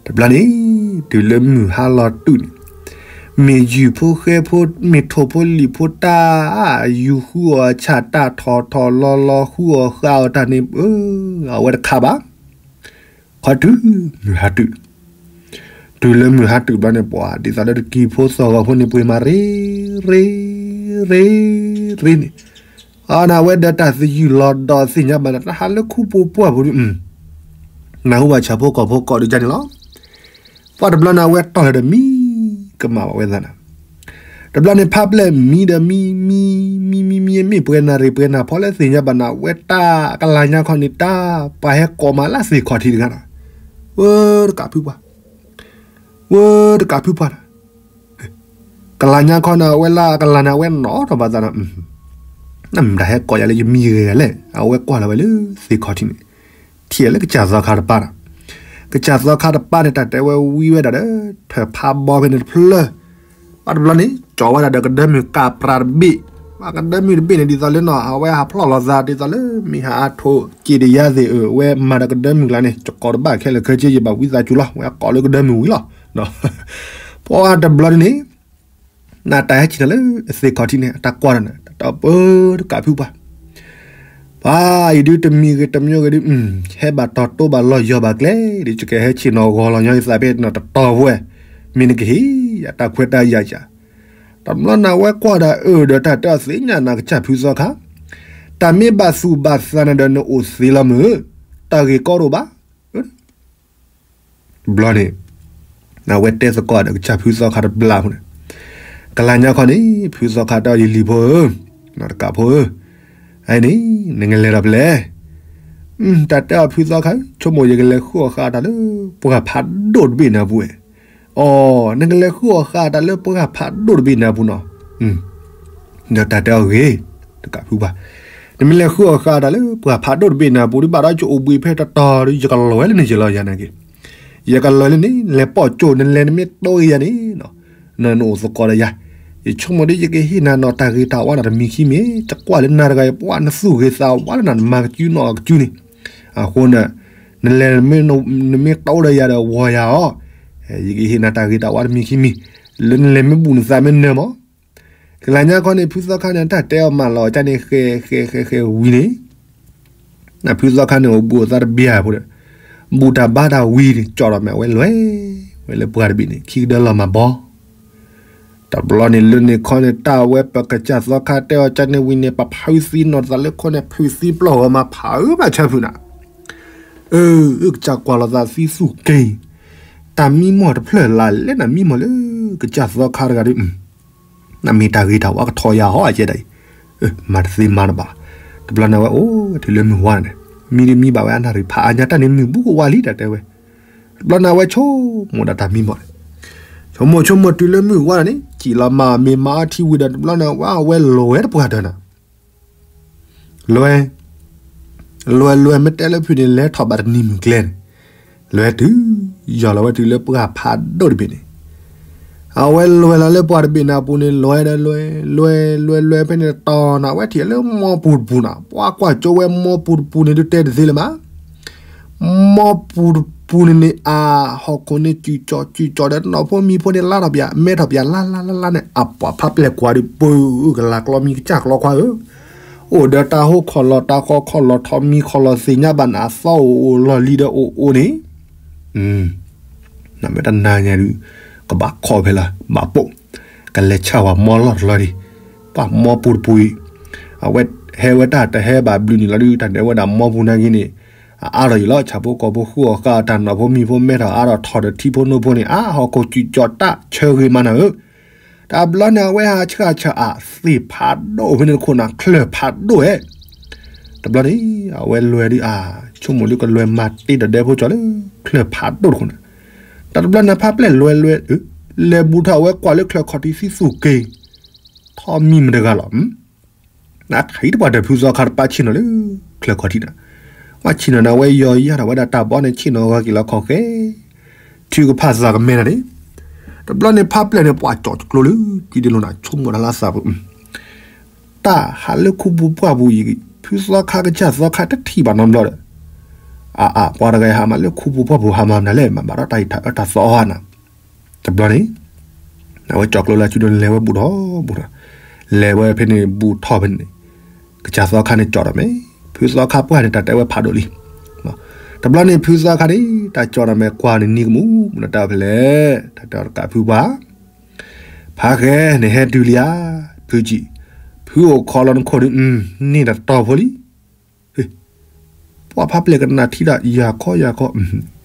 တဘျီန့ၣ် တုၤလၢမုၢ်ဟါလီၤတုၤန့ၣ်, မ့ၢ်ယုၢ်ဖိဃဲဖိ မ့ၢ်ထိၣ်ဖိလံာ်ဖိတၢ် ယူၤဃုအီၣ်ဆၣ်တၢ်ထီၣ်ထီၣ်လီၤလီၤဃုအီၣ်ဃာ်အီၤတၢ်န့ၣ် အဝဲတခးဘၣ်, ခီတုၤမုၢ်ဟါတုၤ, တုၤလၢမုၢ်ဟါတုၤဘျီန့ၣ် ပှၤဒ်သိးလၢတကံၢ်ဖိသီၣ်ဂီၤဖိန့ၣ် ပှ့ၤမၤရ့ ရ့ ရ့ ရ့န့ၣ်, အန့ၣ်အဝဲဒီးတၢ်သယုၢ်လီၤဒီးသ့ၣ်ညါဘၣ်န့ၣ် တၢ်ဟးလၢခူပူၤပှၢ်ပူၤဒုး နၢ်ဟူဘၣ်ဆၣ်ဖိကီၢ်ဖိကိးဒုးကန့ၣ်လီၤ. ပှၤတဘျီန့ၣ် အဝဲတီၢ်လၢၤဒီးမံ ကမၣ်ဘၣ်ဝဲသးန့ၣ်, တဘျီန့ၣ် ဖးပျဲၢ်မံဒီးမံ မံ မံ မံ မံ မ့ၢ်ပှဲၤနၣ်ရံၣ်ပှဲၤနၣ်ဖီလၢသ့ၣ်ညါဘၣ်န့ၣ် အဝဲတၢ်ကလၤညါခီန့ၣ် တၢ်ပှၤဟဲကိးမးလၢသ့ၣ်ခီၣ်ထံးတဂၤန့ၣ်, ဝၢတကးဖုပှၢ်, ဝၢတကးဖုပှၢ်န့ၣ် ကလၤညါခီန့ၣ် အဝဲလၢအကလၤန့ၣ် အဝဲနီၣ်ထီၣ်ဘၣ်သးန့ၣ်, နမတၤဟဲကိးယၤလၢယမံဂ့ၤဂ့ၤလဲၣ်, အဝဲကွၢ်လီၤဝဲလၢသ့ၣ်ခီၣ်ထံးန့ၣ်, ထံၣ်လၢကစၢ်သီခါတပၤန့ၣ်, ကစၢ်သီခါတပၢ်န့ၣ် တၢ်တဲဝဲဝံဝဲဒၣ်ဒီး ထၢၣ်ဖးဘီဖဲန့ၣ်တဖျၢၣ်, ဘၣ်တဘျီန့ၣ် ကၠီၤဝဲဒၣ်ဒီးကဒၢမုၢ်ကးပြးတဘ့ၣ်, ဘၣ်ကဒၢမုၢ်တဘ့ၣ်န့ၣ် ဒ်သိးလၢနီၤ အဝဲဟးဖျီၣ်လီၤသး ဒ်သိးလၢမ့ၢ်ဟးအါထိၣ်က့ၤတယါသ့ၣ်အၢ ဝဲမၤဒီးကဒၢမုၢ်ကျါန့ၣ် ကကိးတဘၣ်ခဲလၢာ်ခဲဆ့ ယဘၣ်ဝံသးစူၤလီၤ ဝဲကိးလၢကဒၢမုၢ်ဝံၤလီၤ. ပှၤတဘျီန့ၣ် နတၢ်ဟဲဆ့ၣ်နီၤလၢအသ့ၣ်ခီၣ်ထံးန့ၣ် အတၢ်ကွၢ်ဒီးန့ၣ် တၢ်ပၢတကးဖုပှၢ်, ပှၤအံၤဒုးတမံၤဂ့ၤတမံၤဂ့ၤဒုး ဟဲဘၣ်တီၢ်တိဘၣ်လီၢ်ယီၤဘၣ်ကျဲ ဒ်ယကဟဲဆ့ၣ်နီၤဂီၤလီၤညီယသးဖဲနီၤတတီၤဝဲ, မ့ၢ်နကဟ့ၣ်ယတၢ်ခွဲးတၢ်ယာ်ယၤ, တဘျီနဝဲကွၢ်ဒီးအၢဒီးတၢ်တဲအီၤသ့ၣ်ညါနၤကစၢ်ဖုသီခါ, တၢ်မ့ၢ်ဘၣ်သူၣ်ဘၣ်သးနၤဒီးနအိၣ်သ့လီၤမုၢ်, တၢ်ဂ့ၢ်ကီတအိၣ်ဘၣ် တဘျီန့ၣ် အဝဲတဲသကိးဒီးကစၢ်ဖုသီခါတဘျီအပူၤန့ၣ်, ကလါညါခီန့ၣ် ဖုသီခါတဲအီၤ ယလံၤဖိဧၢ, နီၢ်တကးဖိဧၢ, အန့ၣ် နကလဲၤဒီးဖဲလဲၣ်, တၢ်တဲအီၤဖုသီခါ ဆိကမိၣ် ယကလဲၤဃုအီၣ်ဃာ်တၢ်လၢပှၢ်ဖးဒိၣ်တဘ့ၣ်န့ၣ်အပူၤဝဲ, အီ နကလဲၤဃုအီၣ်ဃာ်တၢ်လၢပှၢ်ဖးဒိၣ်တဘ့ၣ်န့ၣ်အပူၤနီၤ, ဒီးတၢ်တဲအီၤဂ့ၤ တကးဖုပှၢ်, နမ့ၢ်လဲၤဃုအီၣ်ဃာ်တၢ်လၢပှၢ်ဖးဒိၣ်တဘ့ၣ်န့ၣ်အပူၤ ဒ်ဘၣ်ဒီးယအိၣ်ဘှံးဖဲတတီၤဒီး ယကလီၤဝဲလၢနယဲၢ်လီၤယၤန့ၣ်က့ၤ, ယကလီၤလၢန့ၣ် လဲၤပိာ်ကၠိ နလဲၤနမ့ၢ်တိၢ်ဂ့ၤယၤန့ၣ် နအိၣ်သကိးဒီးယၤ, ယဆိကမိၣ်ဒ်ယကဟ့ၣ်နၤနီၢ်တၢ်ဂ့ၤတၢ်ဝါနီၢ်တမံၤခံမံၤ တကွၢ်လၢနၤတဂၤအံၤ ပှၤနသူၣ်ဂ့ၤသးဝါလၢနၤ နမၤကစုနီၢ်ကစုန့ၣ်, အဃိန့ၣ် နလဲၤ နမ့ၢ်တိၢ်ဒီးယၤဒီးဝီၤယၤအီၤ, ယကဟ့ၣ်နၤတၢ်ဂ့ၤတၢ်ဝါတမံၤခံမံၤ, လၢနလဲၤမ့ၢ်ဘူၣ်နသးမ့ၢ်နၢၤမး ကလါညါခီန့ၣ် ဖုသီခါန့ၣ် တၢ်တဲအီၤမၤလီၤကၢ်န့ၣ် ဃဲဃဲဃဲဃဲဝံၤန့ၣ်, ဖုသီခါန့ၣ် အိၣ်ဘူးအိၣ်သးတဘျီဖိဒီး ဘူးတၢ်ဘါတၢ်ဝံၤန့ၣ် ကၠီၣ်ထီၣ်မး အဝဲလဲၤဝဲလၢပှၢ်တဘ့ၣ်န့ၣ် ခံကဒၢလီၤမၤဘီ, တဘျီန့ၣ်လၢန့ၣ်ခီန့ၣ် တၢ်ဝဲပကစၢ်သီခါတဲအီၤကၢ်န့ၣ်ဝံၤန့ၣ် ပဖးဝံသံနီၢ်သးလၢခိန့ၣ် ဖုသံပျီၢ်ဂီၤမး ဖးအၢမးဆၢဖုနၤ အၢ ကစၢ်ကွၢ်လီၤသးသံသူၣ်က့ၤ, တၢ်မံမီၢ်တဖျၢၣ်လၢ်လဲၣ် နမံမီၢ်လၢကစၢ်သီခါတဂၤဒီး, နမ့ၢ်တၢ်ဂ့ၤတၢ်ဝါကထီၣ်ယၤဟီအကဲဒၣ်အံၤ, မၤတသ့မၤတဘၣ်, တဘျီန့ၣ်ဝဲအိၣ်ဝဲတုၤလၢမုၢ်ဝါန့ၣ်, မံဒုးမံဘၣ်ဝဲအနၣ်ရံၣ်ဖးအါညါတၢ်န့ၣ် မုၢ်ဘူးကဝါလံတၢ်တဲဝဲ, တဘျီန့ၣ်ဝဲဆိကမိၣ်ဒီးတၢ်မံမီၢ်န့ၣ်, ဆိကမိၣ်ဆိကမိၣ်တုၤလၢမုၢ်ဝါန့ၣ် စံၣ်လီၤမၤမ့ၢ်မၤအီထံဝံၤဒီး တဘျီန့ၣ်ဝဲအဝဲလဲၤဝဲတပှၢ်တၢၢ်နၤ လွဲ, လွဲလွဲမ့ၢ်တဲလၢဖုန့ၣ် လဲၤထီၣ်ဘၣ်တနံၤမုၢ်ကျဲန့ၣ်, လွဲတုၤ, ယီၤလီၤဝဲတုၤလၢပှၢ်ဖးဒိၣ်တဘ့ၣ်န့ၣ်, အဝဲလွဲလီၤလၢပှၢ်တဘ့ၣ်န့ၣ်အပူၤန့ၣ် လွဲဒီးလွဲ, လွဲလွဲလွဲဖဲန့ၣ်တီၤနၤ အဝဲထံၣ်လၢမီပူၤတပူၤနၤ ပှၤကွၢ်ကၠိဝဲမီပူၤတပူၤန့ၣ် ဒုးတဲတသ့လၢၤမး မီပူၤတပူၤန့ၣ်န့ၣ် အဟီၣ်ခိၣ်န့ၣ် စုၣ်ကၠီၣ်စုၣ်ကၠီၣ်ဒီး နီၢ်ဖိမံၤဖိန့ၣ် လါထီၣ်ပၠး မဲထီၣ်ပၠးလါလါလါလါန့ၣ် အပှၤဖးပျဲၢ်ကွၢ်ဒုး ပၢကလၤကျီမံၤကစၢ်ကျီခွါဧၢ, အိၣ်ဒီးတၢ်ဟိခီၣ်လီၤ တၢ်ဃီခီၣ်လီၤ ထီၣ်မံခီၣ်လီၤ သ့ၣ်ညါဘၣ်နၤ အသီအိၣ်အိၣ်လီၢ်လံၤဒီးအိၣ်အိၣ်န့ၣ်, နမ့ၢ်တနာ်ညါဒုး ကဘၣ်ခီၣ်ဖဲလၢ ဘၣ်ပိာ်, ကလဲၤဆါဝဲမီလီၢ်တလီၢ်ဒံး, ပှၤမီပူၤတပူၤအံၤ, အဝဲဟဲဝဲတၢ်တဟဲဘၣ်ဘျုးနံၣ်လီၤဒုး တၢ်ဒဲးဝဲဒၣ်မီပူၤနာ်က့န့ၣ်, အအါထီၣ်ယံၤလီၤ ဆၣ်ဖိကီၢ်ဖိဃုအီၣ်ဃာ်အီၤ တၢ်နီၢ်ဖိမံၤဖိမဲထီၣ်အါထီၣ်ထီၣ်ဒီးထံဖိနိဖိန့ၣ် အါဟီၣ်ခိၣ်စုၣ်ကၠီၣ်တၢ်ဆၢဂ့ၤမးနၤဧၢ, တဘျီန့ၣ် အဝဲဟးဆှၣ်ဆၣ်အသ့ၣ်ဖးဒိၣ်ဖဲန့ၣ်တခိၣ်နၤ ချၢၣ်ဖးဒိၣ်ဧဲ, တဘျီန့ၣ် အဝဲလွဲဒုးအါ, ဆိကမိၣ်လၢကလွဲမၤတ့ၢ်ဒီးဒဲဖိကၠီၣ်လၢ ချၢၣ်ဖးဒိၣ်တခိၣ်နၤ, တၢ်တဘျီန့ၣ် ဖးပျဲၢ်လွဲလွဲ, လဲၤဘူးထီၣ်ဝဲကွၢ်လၢချၢၣ်ခီၣ်ထံးသံသူၣ်က့ၤ, ထီၣ်မံမတဂၤလီၤ နထံၣ်တပှၢ်တၢၢ်ဖုသီခါတပၢ်ဆ့ၣ်နီၤလၢ ချၢၣ်ခီၣ်ထံးနၤ, ပှၤဆ့ၣ်နီၤနၤဝဲယီၤယၤထီၣ်ဝဲဒၣ်တၢ်ဘီန့ၣ် ဆ့ၣ်နီၤဂီၤက့ၤလီၤခီၣ်ဃဲ, ထုကဖၣ်သးကမဲနၤန့ၣ်, တဘျီန့ၣ်ဖးပျဲၢ်န့ၣ် ပှၤကၠီၣ်ကျိလၢ ကုဒလိနၤ ဆိကမိၣ်တၢ်လၢသးပူၤ, တၢ်ဟးလၢခူပူၤပှၢ်ပူၤအံၤ ဖုသီခါကစၢ်သီခါတထံၣ်ဘၣ်နီတဘျီဒီး, အအါ ပှၤတဂၤအံၤဟးမၤလၢခူပူၤပှၢ်ပူၤ ဟးမၤမနုၤလဲၣ် မၤဘၣ်ဒီးတၢ်အံၤတၢ်အၢတၢ်သီအီၤနၤ တဘျီန့ၣ်, အဝဲကၠီၣ်ကျိလၢအစုဒိၣ်န့ၣ် လဲၤဝဲဘူးထီၣ်ဘူးထီၣ်, လဲၤဝဲဖဲန့ၣ်ဘူးထီၣ်ဖဲန့ၣ်, ကစၢ်သီခါန့ၣ်ကၠီၣ်ဒီးမဲ, ဖုသီခါပှၢ်န့ၣ် တၢ်တဲဝဲဖးဒိၣ်လံ, တဘျီန့ၣ် ဖုသီခါန့ၣ် တၢ်ကၠီၣ်ဒီးမဲကွၢ်န့ၣ်နံၤကမူၣ် မနုၤတၢ်ဖဲလဲၣ် တၢ်တဲအီၤတကးဖုပှၢ်, ဖးဃဲန့ၣ်ဟဲတုၤလံဧါ, ဖုကံၣ်, ဖုအိၣ်ခိးလီၤနခိၣ်ဒုး, န့ၢ်တၢ်တတီၤဖိလံ ပှၤဖးပျဲၢ်ကနၣ်ထံဒၣ် ယၤခီယၤခီ,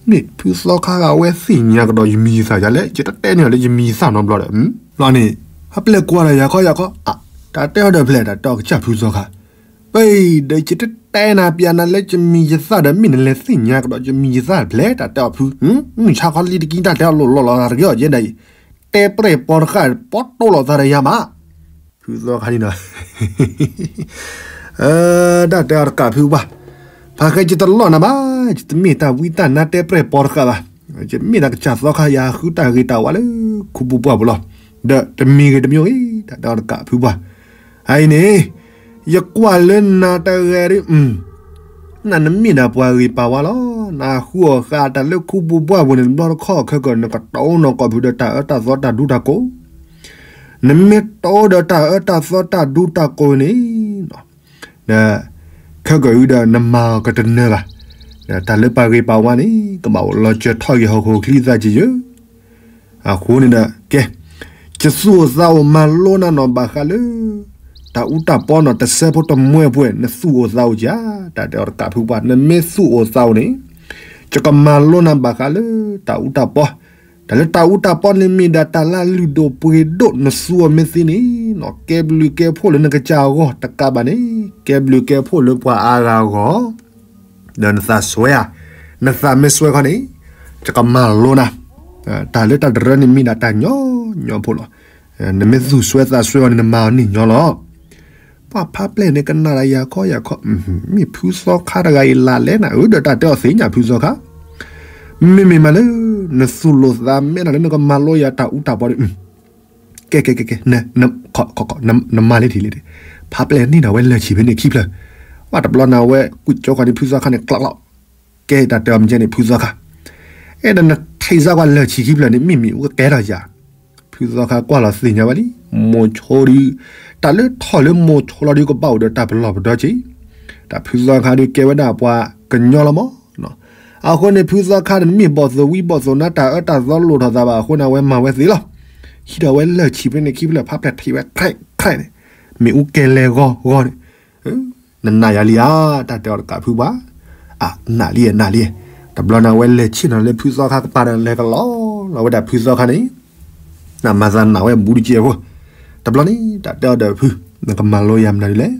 မ့ၢ်ဖုသီခါဂၤဝဲသ့ၣ်ညါကဒီးယမံၤယသၣ်ယၤလဲၣ် ယတတဲန့ၢ်အီၤလၢယမံၤယသၣ်နီတဘျီဒီး, ဘျီန့ၣ်, ဖးပျဲၢ်ကွၢ်ဒီးယၤခီယၤခီ, တၢ်တဲအီၤဒီးဖဲလဲၣ် တၢ်တဲအီၤကစၢ်ဖုသီခါ, ပဒီးယတတဲနၤပျးနၤလၢယမံၤယသၣ်ဒီး မ့ၢ်နလဲၤသ့ၣ်ညါကဒီးယမံၤယသၣ်ဖဲလဲၣ် တၢ်တဲအီၤဖု, မုၢ်ဆါခီလံတကံတၢ်တဲအီၤလိၣ်လီၤလီၤတဂ့ၤအီၤယဲဒၣ်အံၤ, တဲပြဲၢ်ပီတဃာ် ပီတိၢ်လိာ်သးဒီးယၤမး ဖုသီခါန့ၣ်ဒီး, တၢ်တဲအီၤတကးဖုပှၢ်, ဖးဃဲယတလီၢ်နၤဘၣ် ယတမ့ၢ်တၢ်ဝံတၢ်နါတဲပြဲၢ်ပီတဃာ်ဘၣ်. ယမ့ၢ်ဒၣ်ကစၢ်သီခါ ယဟးဃုတၢ်ဂ့ၤတၢ်ဝါလၢခူပူၤပှၢ်ပူၤလီၤ. ဒီးတမံၤဂ့ၤတမံၤဂ့ၤ တၢ်တဲအီၤတကးဖုပှၢ် အအံၤန့ၣ် ယကွၢ်လၢနၤတဂၤဒီး နနမ့ၢ်ဒၣ်ပှၤဂ့ၤပာ်ဝါလီၤ. နဃုအီၣ်ဃာ်တၢ်လၢခူပူၤပှၢ်ပူၤန့ၣ် တဘျီတခီၣ်ခဲကီၢ် နကတီအိၣ်နီၢ်ကီၢ်ဖုဒီးတၢ်အၢတၢ်သီတၢ်ဒူတၢ်ကိး, နမ့ၢ်တီအိၣ်ဒီးတၢ်အၢတၢ်သီတၢ်ဒူတၢ်ကိးန့ၣ် ဒီး ခဲကၢၢ်အံၤဒီးနမၤအီၤကတနၢၤဘၣ်. တၢ်လၢပှၤဂ့ၤပာ်ဝါန့ၣ် ကဘၣ်အိၣ်လီၤစၢၤထီၣ်က့ၤဟီၣ်ခိၣ်ချံသၣ်ကယၢၢ်. အဃိန့ၣ်ဒီး ကဲ, ယသူၣ်အိၣ်သးအိၣ်မၤလိနၤနီၢ်ဘၣ်ဃးလၢ တၢ်အူတၢ်ပီနီၢ် တစဲးဖိတမှဲပှဲၤ နသူၣ်အိၣ်သးအိၣ်ဧါ. တၢ်တဲအီၤတကးဖုပှၢ် နမ့ၢ်သူၣ်အိၣ်သးအိၣ်န့ၣ် ယကမၤလိနၤဘၣ်ဃးလၢတၢ်အူတၢ်ပီ. တၢ်လၢတၢ်အူတၢ်ပီန့ၣ်မ့ၢ်ဒၣ်တၢ်လၢအလုၢ်ဒိၣ်ပှ့ၤဒိၣ် နသူအီၤမ့ၢ်သ့န့ၣ် ကဲဘျုးကဲဖှိၣ်လၢနကစၢ်အဂီၢ်တကးဘၣ်န့ၣ် ကဲဘျုးကဲဖှိၣ်လၢပှၤအါဂၤအဂီၢ် ဒီးနသးစွဲဧါ. နသးမ့ၢ်စွဲခီန့ၣ် ယကမၤလိနၤ. တၢ်လၢတၢ်တရၢန့ၣ်မ့ၢ်ဒၣ်တၢ်ညီညီဖိလီၤ. နမ့ၢ်သူၣ်စွဲသးစွဲအီၤန့ၣ် နမၤအီၤန့ၢ်ညီလီၤ. ပှၤဖးပျဲၢ်န့ၣ် ကနၣ်ဒီးယၤခီယၤခီ, မ့ၢ်ဖုသီခါတဂၤအံၤလၢလဲၣ်နၤဧၢ, ဒီးတၢ်တဲအီၤသ့ၣ်ညါဖုသီခါ, မ့မ့ၢ်မးလၢ နသူၣ်လိာ်သးမဲာ်နၤလၢနကမၤလိယၤတၢ်အူတၢ်ပီဒီး, ကဲကဲကဲကဲ, နမၤလၢထံၣ်လံ, ဖးပျဲၢ်န့ၢ်ဒီးဝဲလၢၢ်ဆံးဖဲန့ၣ်ခံဖျၢၣ်, ပှၤတဘျီနၤဝဲကွံာ်ကၠိဃီန့ၣ် ဖုသီခါန့ၣ် ကျီကျီ, ကဲတၢ်တဲအီၤမ့ၢ်ကဲန့ၣ် ဖုသီခါ, အဲၣ်ဒိးနထံၣ်စၢ်ကွၢ်လၢၢ်ဆံးခံဖျၢၣ်န့ၣ် မ့ၢ်မ့ၢ်အိၣ်ကဲထီၣ်ယၤ ဖုသီခါကွၢ်လီၤသ့ၣ်ညါဝဲလံ, မိၤဆိဒုး, တၢ်လၢထီၣ်လၢမိၤဆိလီၤဒုးကဘၣ်အိၣ်ဒီးတၢ်ပလီၢ်ပဒီက့ၤ, တၢ်ဖုသီခါဒုးကဲဝဲဒၣ်ပှၤကညီလီၤမး, အဃိန့ၣ် ဖုသီခါန့ၣ် မ့ၢ်ဘီၣ်သိၣ်ဝံဘီၣ်သိၣ်နါတၢ်အၢတၢ်သီလိၣ်ထီၣ်သးဘၣ် အဃိန့ၣ် အဝဲမၤဝဲသ့လီၤ, ဟံးထီၣ်ဝဲလၢၢ်ဆံးဖဲန့ၣ်ခံဖျၢၣ် ဖးပျဲၢ်ထံၣ်ဝဲ ခြဲးခြဲးန့ၣ်, မ့ၢ်အူကဲလဲၤဂီၤဂီၤန့ၣ် နနာ်ယၤလံဧါ, တၢ်တဲအီၤတကးဖုပှၢ်, အ, နာ်လံနာ်လံ, တဘျီန့ၣ် အဝဲလဲၤဆ့ၣ်နီၤလၢဖုသီခါကပၤဒီး လဲၤကလီလီၤဝဲဒၣ်ဖုသီခါန့ၣ်, နမၤသးနာ်ဝဲဘူးတကဲးဖိ, တဘျီန့ၣ် တၢ်တဲအီၤဒီးဖု, နကမၤလိယၤမနုၤဒ်လဲၣ်,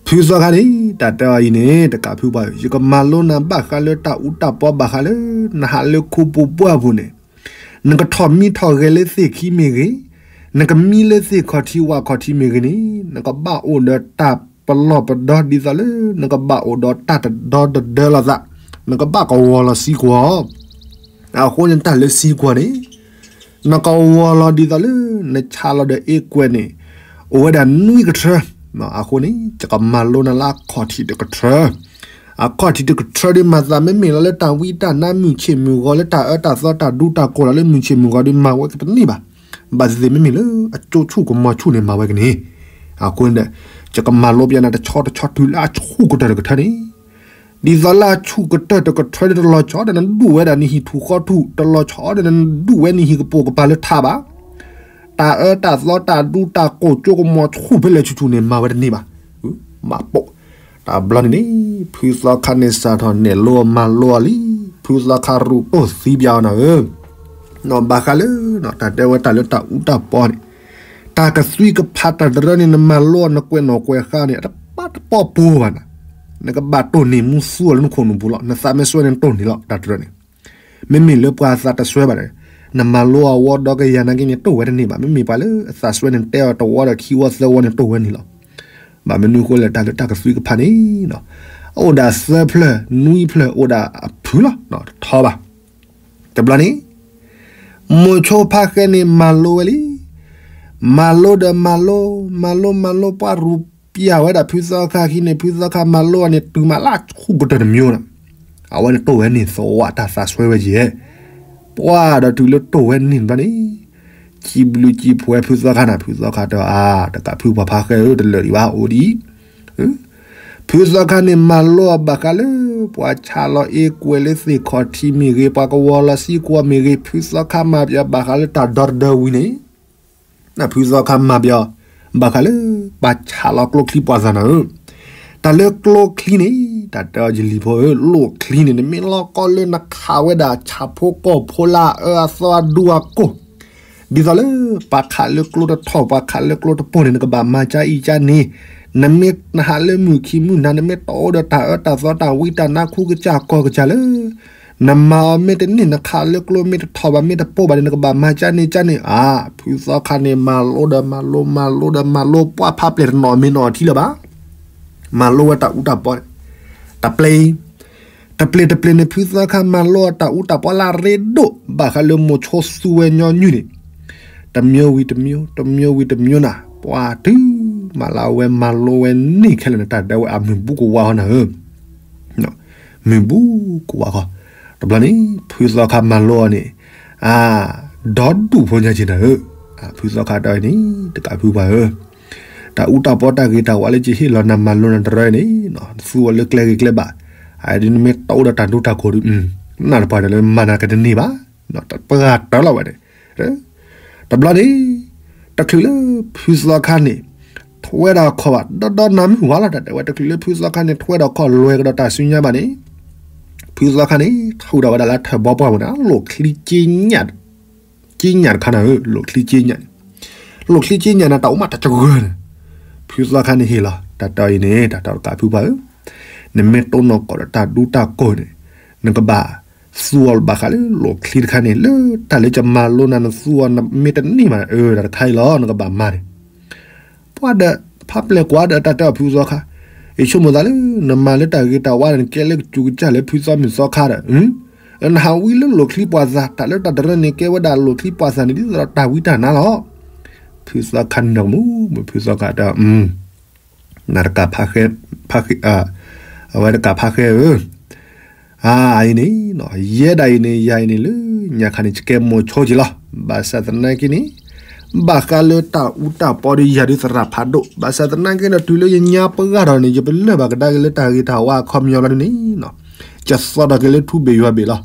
ဖုသီခါန့ၣ် တၢ်တဲအီၤအံၤန့ၣ် တကးဖုပှၢ်, ယကမၤလိနၤဘၣ်ဃးလၢတၢ်အူတၢ်ပီဘၣ်ဃးလၢ နဟးလၢခူပူၤပှၢ်ပူၤန့ၣ် နကထီၣ်မံထီၣ်ဂဲၤလၢသ့ၣ်ခံမ့ၢ်ဂ့ၤ, နကမံလၢသ့ၣ်ခီၣ်ထံးဝၣ်ခီၣ်ထံးမ့ၢ်ဂ့ၤန့ၣ် နကဘၣ်အိၣ်ဒီးတၢ်ပလီၢ်ပဒီဒ်သိးလၢ နကဘၣ်အိၣ်ဒီးတၢ်တဒီတဒၢလီၤသး, နကဘၣ်ကဝီၤလီၤစံကွီၤ, အဃိန့ၣ်တၢ်လၢစံကွီၤန့ၣ် နကဝီၤလီၤဒ်သိးလၢ နဆးလီၤဒီးအ့ကွဲးန့ၣ် အိၣ်ဝဲဒၣ်နွံကထြၢ, အဃိန့ၣ် ယကမၤလိနၤလၢအခီၣ်ထံးတကထြၢ အခီၣ်ထံးတကထြၢဒုး မၤသးမ့မ့ၢ်လီၤလၢတၢ်ဝံတၢ်နါ မုၢ်ဆ့ၣ်မုၢ်ဂီၤလၢတၢ်အၢတၢ်သီတၢ်ဒူတၢ်ကိးလီၤလၢမုၢ်ဆ့ၣ်မုၢ်ဂီၤဒုး မၤဝဲကတန့ၢ်ဘၣ်. ဘၣ်သ့ၣ်သ့ၣ်မ့မ့ၢ်လၢအကၠိဆူၣ်ကမီၤဆူၣ်န့ၣ် မၤဝဲကန့ၢ်. အဃိန့ၣ် ယကမၤလိပျဲနၤတဆီတဆီတုၤလၢအဆူၣ်ကတၢၢ်တကထၢန့ၣ်, ဒ်သိးလၢအဆူၣ်ကတၢၢ်တကထၢန့ၣ် တလီၤဆီဒီးနဒူၣ်ဝဲဒၣ်နဟံၣ်ထူၣ်ဃီထူၣ်, တလီၤဆီဒီးနဒူၣ်ဝဲနဟံၣ်ကပိာ်ကပၤလၢထးဘၣ်. တၢ်အၢတၢ်သီတၢ်ဒူတၢ်ကိးကၠိကမီၤဆူၣ်ဖဲလဲၣ်ဆူၣ်ဆူၣ်န့ၣ် မၤဝဲတန့ၢ်ဘၣ်. မၤပိာ်, တၢ်ဘျီန့ၣ်န့ၣ် ဖုသီခါန့ၣ်စးထီၣ်နဲၣ်လိအီၤမၤလိအီၤလံ. ဖုသီခါရူၢ်တိၢ်သံပျးအီၤနၤဧၢ, နီၢ်ဘၣ်ဃးလၢ တၢ်တဲဝဲတၢ်လၢတၢ်အူတၢ်ပီန့ၣ်, တၢ်ကသွံကဖးတၢ်တရၢန့ၣ် နမၤလိအီၤ နကွဲးနီၣ်ကွဲးဃါန့ၣ် အတပာ်တပီၢ်ပိၤဘၣ်နၤ, နကဘၣ်တိၢ်န့ၢ်မူသူအီၤလၢနခိၣ်နူာ်ပူၤလီၤ. နသးမ့ၢ်စွဲန့ၣ်တိၢ်န့ၢ်လီၤ တၢ်တရၢန့ၣ် မ့မ့ၢ်လၢပှၤသးတစွဲဘၣ်ဒီး နမၤလိအဝီဒီကယၤနာ်က့န့ၣ် တိၢ်ဝဲတန့ၢ်ဘၣ်. မ့မ့ၢ်ပှၤလၢအသးစွဲန့ၣ် တဲအီၤတဝီဒီးခံဝီသၢဝီန့ၣ်တိၢ်ဝဲန့ၣ်လီၤ. ဘၣ်မနုၤဃိလဲၣ် တၢ်လၢတၢ်ကသွံကဖးန့ၣ် အိၣ်ဒၣ်သၢဖျၢၣ် နွံဖျၢၣ် အိၣ်ဒၣ်အဖုၣ်လီၤ တထီဘၣ်. တဘျီန့ၣ် မိၤဆိဖါဃဲန့ၣ်မၤလိဝဲလံ. မၤလိဒီးမၤလိ, မၤလိမၤလိ ပှၤရူၢ်ပျးဝဲဒၣ်ဖုသီခါခံန့ၣ် ဖုသီခါမၤလိအီၤန့ၣ် တုၤမးလၢဆူၣ်ကတၢၢ်တမံၤန့ၣ် အဝဲန့ၣ်တိၢ်ဝဲန့ၢ်သဝီ တၢ်သးစွဲဝဲယဲၢ်. ပှၤဒီးတုၤလၢတိၢ်ဝဲန့ၢ်တဘျီန့ၣ် စံးဘျုးစံးဖှိၣ်ဝဲဖုသီခါန့ၣ် ဖုသီခါတဲအါ တကးဖုပှၢ်ဖါဃဲဧၢ တလၢာ်ဒံးဘၣ် အိၣ်ဒံး ဖုသီခါန့ၣ်မၤလိအီၤဘၣ်ဃးလၢ ပှၤဆးလီၤအ့ကွဲးလၢသ့ၣ်ခီၣ်ထံးမ့ၢ်ဂ့ၤ ပှၤကဝီၤလီၤစံကွီၤမ့ၢ်ဂ့ၤ ဖုသီခါမၤပျီဘၣ်ဃးလၢတၢ်ဒီတဒၢဝံၤန့ၣ် ဖုသီခါမၤပျီ ဘၣ်ဃးလၢ ပှၤဆးလီၤကျိချံပှၤသးနၤဧၢ. တၢ်လၢကျိချံန့ၣ် တၢ်တဲအီၤယလံၤဖိဧၢ လိၣ်ချံန့ၣ် နမ့ၢ်လီၤကီလၢနခးဝဲဒၣ်ဆၣ်ဖိကီၢ်ဖိလၢအအၢအသီအဒူအကိၢ် ဒ်သိးလၢ ပှၤခးလၢကျိတထီၣ် ပှၤခးလၢကျိတပိၢ်န့ၣ် နကဘၣ်မၤကါအံၤကါန့ၣ်, နမ့ၢ်နဟးလၢမုၢ်ခံမုၢ်နၤ နမ့ၢ်တအိၣ်ဒီးတၢ်အၢတၢ်သီတၢ်ဝံတၢ်နါ ခူကစၢ်ကီၢ်ကစၢ်လၢ နမၤအီၤမ့ၢ်တန့ၢ် နခးလၢကျိမ့ၢ်တထီၣ်ဘၣ်မ့ၢ်တပိၢ်ဘၣ်န့ၣ် နကဘၣ်မၤကါန့ၣ်ကါန့ၣ်ဧါ. ဖုသီခါန့ၣ် မၤလိဒီးမၤလိ မၤလိဒီးမၤလိ ပှၤဖးပျဲၢ်တနီၤမ့ၢ်နီၢ်ထံလၢၤဘၣ်. မၤလိဝဲတၢ်အူတၢ်ပီန့ၣ် တၢ်ပျဲၢ် တပျ့ၤတပျ့ၤန့ၣ် ဖုသီခါမၤလိအတၢ်အူတၢ်ပီလၢအရ့ဒိၣ် ဘၣ်ဃးလၢမိၤဆိသူဝဲညီနုၢ်န့ၣ်, တမျိုးဝံၤတမျိုး, တမျိုးဝံၤတမျိုးနၤ, ပှၤတုၤမၤလၢအဝဲမၤလိဝဲန့ၣ်ခဲလၢာ်န့ၣ် တၢ်ဒဲဝဲအမုၢ်ဘူးကဝါဃီနၤဧၢ, မုၢ်ဘူးကဝါဃီ, တဘျီန့ၣ် ဖုသီခါမၤလိအီၤန့ၣ်, အါ, ဒီဒူၣ်ဖိညါက့ၤနၤဧၢ, ဖုသီခါတဲအီၤန့ၣ် တကးဖုပှၤဧၢ တၢ်အူတၢ်ပီတၢ်ဂ့ၤတၢ်ဝါလၢယဟ့ၣ်လီၤနၤမၤလိနၤတရၢန့ၣ်, နသူအီၤလၢကျဲဂ့ၤကျဲဘၣ်, အဒ်နမ့ၢ်တအိၣ်ဒီးတၢ်ဒူတၢ်ကိၢ်ဒီး, နၢ်တပှၤဒီးလၢမၤနၤကတန့ၢ်ဘၣ်, ပှၤတၢ်လီၤဝဲန့ၣ်, တဘျီန့ၣ်, တချုးလၢဖုသီခါန့ၣ်, ထွဲဒီးခီၣ်ဘၣ် ဒီဒီနၤမုၢ်ဝါလီၤ တၢ်တဲဝဲ တချုးလၢဖုသီခါန့ၣ် ထွဲဒီးခီၣ်လွဲၤကဒီးတၢ်စုညါဘၣ်န့ၣ်, ဖုသီခါန့ၣ် ထူးထီၣ်ဝဲဒၣ်လၢထၢၣ်ဘီပှၢ်ပူၤန့ၣ် လိၣ်ချံ က့ညၣ်တခါနၤဧၢ, လိၣ်ချံက့ညၣ်န့ၣ်, လိၣ်ချံက့ညၣ်န့ၣ် တၢ်အိၣ်မးတၢ်ကဂၢၢ်န့ၣ်, ဖုသီခါန့ၣ်ဟ့ၣ်လီၤ တၢ်တဲအီၤအံၤန့ၣ် တၢ်တဲတကးဖုပှၤဧၢ, နမ့ၢ်တိၢ်နီၢ်ကီၢ်ဒီးတၢ်ဒူတၢ်ကိၢ်န့ၣ်, နကဘၣ်သူအီၤဘၣ်ဃးလၢလိၣ်ချံတခါန့ၣ် လၢတၢ်လၢယမၤလိနၤ နသူအီၤနမ့ၢ်တန့ၢ်ဘၣ် အၢ တၢ်တခါအံၤလီၤ နကဘၣ်မၤန့ၣ် ပှၤဒီး ဖးပျဲၢ်ကွၢ်ဒီးတၢ်တဲအီၤဖုသီခါ, ယဆိကမိၣ်သးလၢ နမၤလၢတၢ်ဂ့ၤတၢ်ဝါဒီး နကဲလၢကစူးကစၢ်လၢဖုသီမုၢ်သီခါဒီး, နဟးဝံလၢလိၣ်ချံပှၤသး တၢ်လၢတၢ်တရၢန့ၣ် ကဲဝဲဒၣ်လိၣ်ချံပှၤသးန့ၣ် ဒ်သိးဒီးတၢ်ဝံတၢ်နါလီၤ. ဖုသီခါနၢ်ကမူ မုၢ်ဖုသီခါတဲအီၤ နတကးဖးဃဲ, ဖးဃဲ, အဝဲတကးဖးဃဲဧၢ, အအံၤန့ၣ်, ယဲဒၣ်အံၤန့ၣ် ယၤအံၤန့ၣ်လၢ ညါခါန့ၣ် ယကဲမိၤဆိက့ၤလီၤ. ဘၣ်ဆၣ်သနာ်က့န့ၣ်, ဘၣ်ဃးလၢတၢ်အူတၢ်ပီဒီးယၤဒုးသရၣ်ဖးဒိၣ်, ဘၣ်ဆၣ်သနာ်က့ဒီးတုၤလၢယညါပှၢ်ထီၣ်န့ၣ် ယပလၢၢ်ဘၣ်ကဒါက့ၤလၢတၢ်ဂ့ၤတၢ်ဝါအခီပညီလီၤဒ်န့ၣ်, ယသီထီၣ်က့ၤလၢထူဘ့ၣ်ယွၤဘ့ၣ်လီၤ.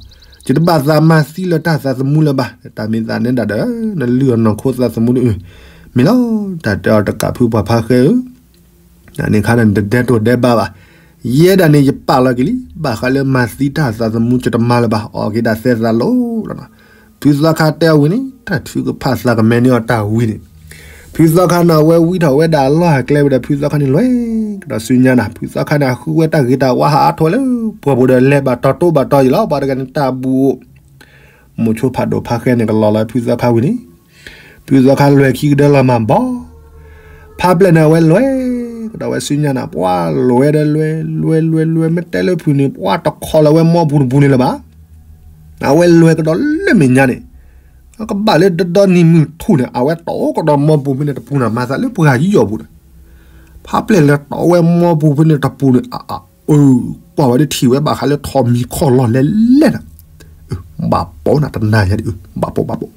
ယတဘၣ်သးမၤသံလၢတၢ်သးသမူလၢၤဘၣ်. တၢ်မ့ၢ်သးနဲဒၣ်ဒီး နလုၢ်အီၤနီၢ်ခိသးသမူဒ်အုၣ်, မ့ၢ်လီၤ. တၢ်တဲအီၤတကးဖုပှၤဖးဃဲဧၢ န့ၣ်ခါန့ၣ် နတဒဲတိၢ်ဒဲးဘးဘၣ်. ယဲဒၣ်န့ၣ် ယပာ်လီၤက့ၤလံ ဘၣ်ဃးလၢမၤသံတၢ်သးသမူ ယတမၤလၢၤဘၣ်, အီၣ်က့ၤဒၣ်သဲသးလိၤလီၤ. ဖုသီခါတဲအီၤဝံၤန့ၣ် တၢ်ထုကဖၣ်သးကမဲန့ၢ်အီၤတၢ်ဝံၤန့ၣ်, ဖုသီခါန့ၣ်အဝဲဝံထီၣ်ဝဲဒၣ်အလီၢ်ဟးကျဲဝဲဒီး ဖုသီခါန့ၣ်လွဲၢ်ကဒီးစုညါနၤ, ဖုသီခါန့ၣ် အဃုဝဲတၢ်ဂ့ၤတၢ်ဝါဟးအါထီၣ်ဝဲလၢပှၢ်ပူၤဒီး လဲၤဘၣ်တီတိဘၣ်တီယံၤလီၤ ပှၤတဂၤန့ၣ်တၢ်ဘူၣ်အိၣ် မိၤဆိဖးဒိၣ်ဖးဃဲန့ၣ်ကလီၤလီၤဖုသီခါဝံၤန့ၣ်, ဖုသီခါလွဲၢ်ခံကဒၢလီၤမၢ်ဘီ, ဖးပျဲၢ်န့ၣ် အဝဲလွဲၢ်ကဒီးဝဲစုညါနၤ ပှၤလွဲၢ်ဒီးလွဲၢ် လွဲၢ်လွဲၢ်လွဲၢ် မ့ၢ်တဲလၢဖုန့ၣ် ပှၤတခီလီၤဝဲမီပူၤတပူၤန့ၣ်လၢၤဘၣ်. အဝဲလွဲၢ်ကဒီးလၢမဲာ်ညါန့ၣ်, ကဘၣ်လၢဒီဒီနံၤမုၢ်ထူၣ်န့ၣ် အဝဲတအိၣ်ကဒီးမီပူၤဖဲန့ၣ်တပူၤနၤ မၤသးလၢပှၤယီၢ်ပူၤန့ၣ်, ဖးပျဲၢ်လဲၤတအိၣ်ဝဲမီပူၤဖဲန့ၣ်တပူၤန့ၣ် အ အ အၢ ကွၢ်ဝဲဒၣ်ထံၣ်ဝဲဘၣ်ဃးလၢထိးမံၤခီၣ်လီၢ်လဲၣ်လဲၣ်နၤ, ဘၣ်ပိာ်နၤတနၤညါဒ်အုၣ် ဘၣ်ပိာ်ဘၣ်ပိာ်,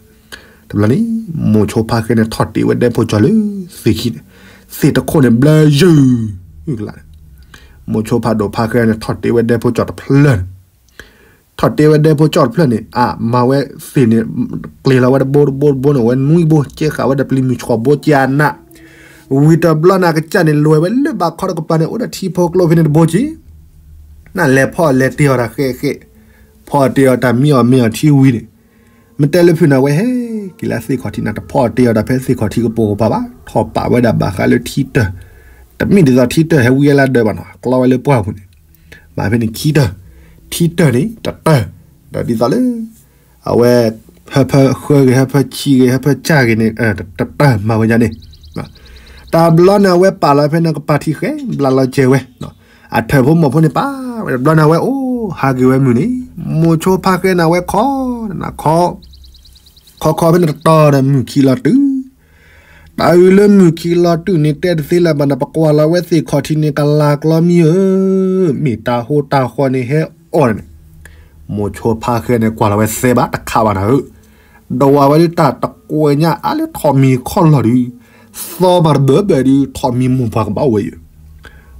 တဘျီန့ၣ် မိၤဆိဖါဃဲန့ၣ် ထီၣ်တ့ဝဲဒဲဖိကၠီၤလၢသ့ၣ်ခံန့ၣ်, သ့ၣ်တခိၣ်န့ၣ်ဘျၢယုၢ်, ကလးန့ၣ်, မိၤဆိဖးဒိၣ်ဖါဃဲန့ၣ် ထီၣ်တ့ဝဲဒဲဖိကၠီၤတဖျၢၣ်န့ၣ်, ထီၣ်တ့ဝဲဒဲဖိကၠီၤတဖျၢၣ်န့ၣ် အမၤဝဲသ့ၣ်န့ၣ်, ကျ့ၤလီၤဝဲတဘိတဘိတဘိန့ၣ် အဝဲနွံဘိ ကဲဃာ်ဝဲဒီးပျံၤမုၢ်ဆှီၣ်ဘိကၠးနး, ဝံၤတဘျီန့ၣ် အကစၢ်န့ၣ် လဲၤဝဲလၢဘးခီတကပၤန့ၣ် အိၣ်ဒီးထံဖိကျိဖဲန့ၣ်တဘိက့ၤ နလဲၤဖီၣ်လဲၤတ့ၢ်အီၤတၢ်ဃဲးဃဲး, ဖီၣ်တ့ၢ်အီၤတၢ်မံအီၣ်မ့ၤအီထံဝံၤန့ၣ်, မ့ၢ်တဲလၢဖုန့ၣ်ဝဲဟဲက့ၤလၢသ့ၣ်ခီၣ်ထံးန့ၣ် တဖီၣ်တ့ၢ်အီၤတၢ်ဖဲသ့ၣ်ခီၣ်ထံးကပိာ်ကပၤဘၣ်, ထီၣ်ပာ်ဝဲဒၣ်ဘၣ်ဃးလၢထံတၢၢ်, တမ့ၢ်ဒ်သိးထံတၢၢ်ဟဲဝံဝဲလၢဒၢးဘၣ်နီၤ, ကျီဝဲလၢပှၢ်ပူၤန့ၣ်, ဘၣ်ဖဲန့ၣ်ခံတၢၢ်, ထံတၢၢ်န့ၣ် တတၢၢ်, ဒီးဒ်သိးလၢ အဝဲ ဟၢဖၢဃၢဂ့ၤ ဟၢဖၢဆံဂ့ၤ ဟၢဖၢစၢ်ဂ့ၤန့ၣ် တတၢၢ်မၤဝဲဒ်န့ၣ်, တဘျီန့ၣ် အဝဲပာ်လီၤဖဲန့ၣ်ကပၤထံဃဲ ဘျးလီၤစဲၤဝဲ, အထၢၣ်ဖိမီၢ်ဖိန့ၣ်ပာ်ဝဲ တဘျီန့ၣ် အဝဲအိၣ်ဟးက့ၤဝဲမုၢ်န့ၣ်, မိၤဆိဖါဃဲန့ၣ် အဝဲခီ, ခီခီဖဲန့ၣ်တတီၤဒီးမုၢ်ခံလီၤတုၤ, တၢ်အုးလၢမုၢ်ခံလီၤတုၤန့ၣ် တဲတသ့လၢၤဘၣ်န့ၣ် ပကွၢ်လီၤဝဲသ့ၣ်ခီၣ်ထံးန့ၣ် ကလၤကျီမံဧၢ, မ့ၢ်တၢ်ဟိတၢ်ဃီန့ၣ်ဟဲအီၣ်န့ၣ်, မိၤဆိဖါဃဲန့ၣ် ကွၢ်လီၤဝဲသဲဘၣ်တခးဘၣ်နၤဧၢ, ဒီးဝၤဝဲဒၣ်တၢ်တကွဲၢ်ညါအါလၢထိၣ်မံၤခီၣ်လီၢ်ဒုး, သီမၤတဘၢဘၢဒုး ထိၣ်မံၤမိၢ်ပှၢ်ကဘၣ်ဝဲယိာ်,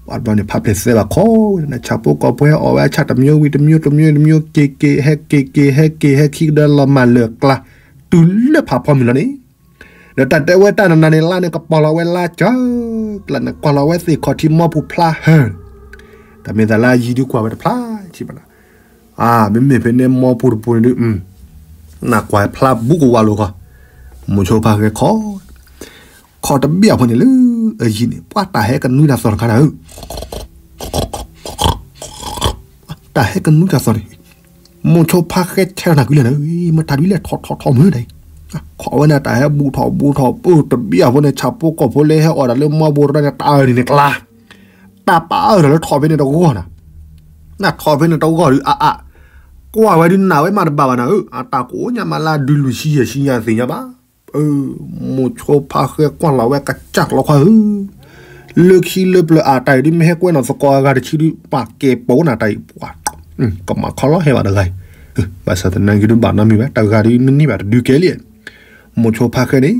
ပှၤတဘျီန့ၣ် ဖးပျဲၢ်သဲဘၣ်ခီဝဲန့ၣ် ဆၣ်ဖိကီၢ်ဖိဟဲအီၣ်ဝဲအဆၣ်တမျိုးဝံၤတမျိုး တမျိုးတမျိုး က့ၤက့ၤဟဲက့ၤက့ၤဟဲက့ၤဟဲခံကဒၢလီၤမၢ်လၢာ်ကျါ, တုၤလၢဖးဖီမုၢ်လီၤန့ၣ် ဒီးတၢ်တဲဝဲတၢ်နးနးန့ၣ် လါန့ၣ် ကပီၤလီၤဝဲလါကၢ, ကျါန့ၣ် ကွၢ်လီၤဝဲသ့ၣ်ခီၣ်ထံးမီပူၤဖျါဟၢ, တၢ်မ့ၢ်သးလၢအယံၤဒုးကွၢ်ဝဲတဖျါထံၣ်ဘၣ်နၤ, မ့မ့ၢ်ဖဲန့ၣ်မီပူၤတပူၤန့ၣ်ဒုး, နကွၢ်ဖျါဘူးကဝါလိာ်ခီ, မိၤဆိဖါဃဲခီ, ခီတဘ့ၣ်အဖီန့ၣ်လၢအယံၤန့ၣ် ပှၤတၢ်ဟဲကနွံတၢ်သီၣ်တခါနၤဧၢ တၢ်ဟဲကနွံတၢ်သီၣ်န့ၣ်, မိၤဆိဖါဃဲထဲထီၣ်နၢ်ကွံာ်လဲၣ်နၤ, မ့ၢ်တၢ်ဒ်လဲၣ်ထီၣ်ထီၣ်ထီၣ်မုၢ်တၢ်အံၤ, ခီဝဲန့ၣ် တၢ်ဟဲဘူးထီၣ်ဘူးထီၣ် ပၢၢ်တဘ့ၣ်အဖိန့ၣ် ဆၣ်ဖိကီၢ်ဖိလၢဟဲအီၣ်တၢ်လၢမီပူၤတရၢန့ၣ် တၢ်အၢၣ်န့ၣ်န့ၣ်ကျါ, တၢ်ပာ်အၢၣ်တၢ်လၢထီၣ်ဖဲန့ၣ်တဂီၢ်နၤ, နထီၣ်ဖဲန့ၣ်တဂီၢ်ဒုးအါအါ, ကွၢ်ဝဲဒုးနၢ်ဝဲမးတဘၣ်ဘၣ်နၤဧၢ, အတၢ်ကအိၣ်ညါမးလၢဒုးလွံၢ်ဆံယဲၢ်ဆံညါသ့ၣ်ညါဘၣ်. မိၤဆိဖါဃဲကွၢ်လီၤဝဲကစၢ်လီၤခွါဧၢ, လၢခံလၢပျၢၤအတၢ်အံၤဒုးမ့ၢ်ဟဲကွဲနီၣ်သကိးအဂၤတဆံဒုး ပာ်ကဲပိာ်နၤတၢ်အံၤပှၤ, ကမၤခီလီၤဟဲဘၣ်တဂၤအံၤ, ဘၣ်ဆၣ်သနာ်က့ဒုးဘၣ်နီတမံၤဘၣ်, တဂၤဒုးမ့ၢ်န့ၢ်ဘၣ်တဒုကဲလံ. မိၤဆိဖါဃဲန့ၣ်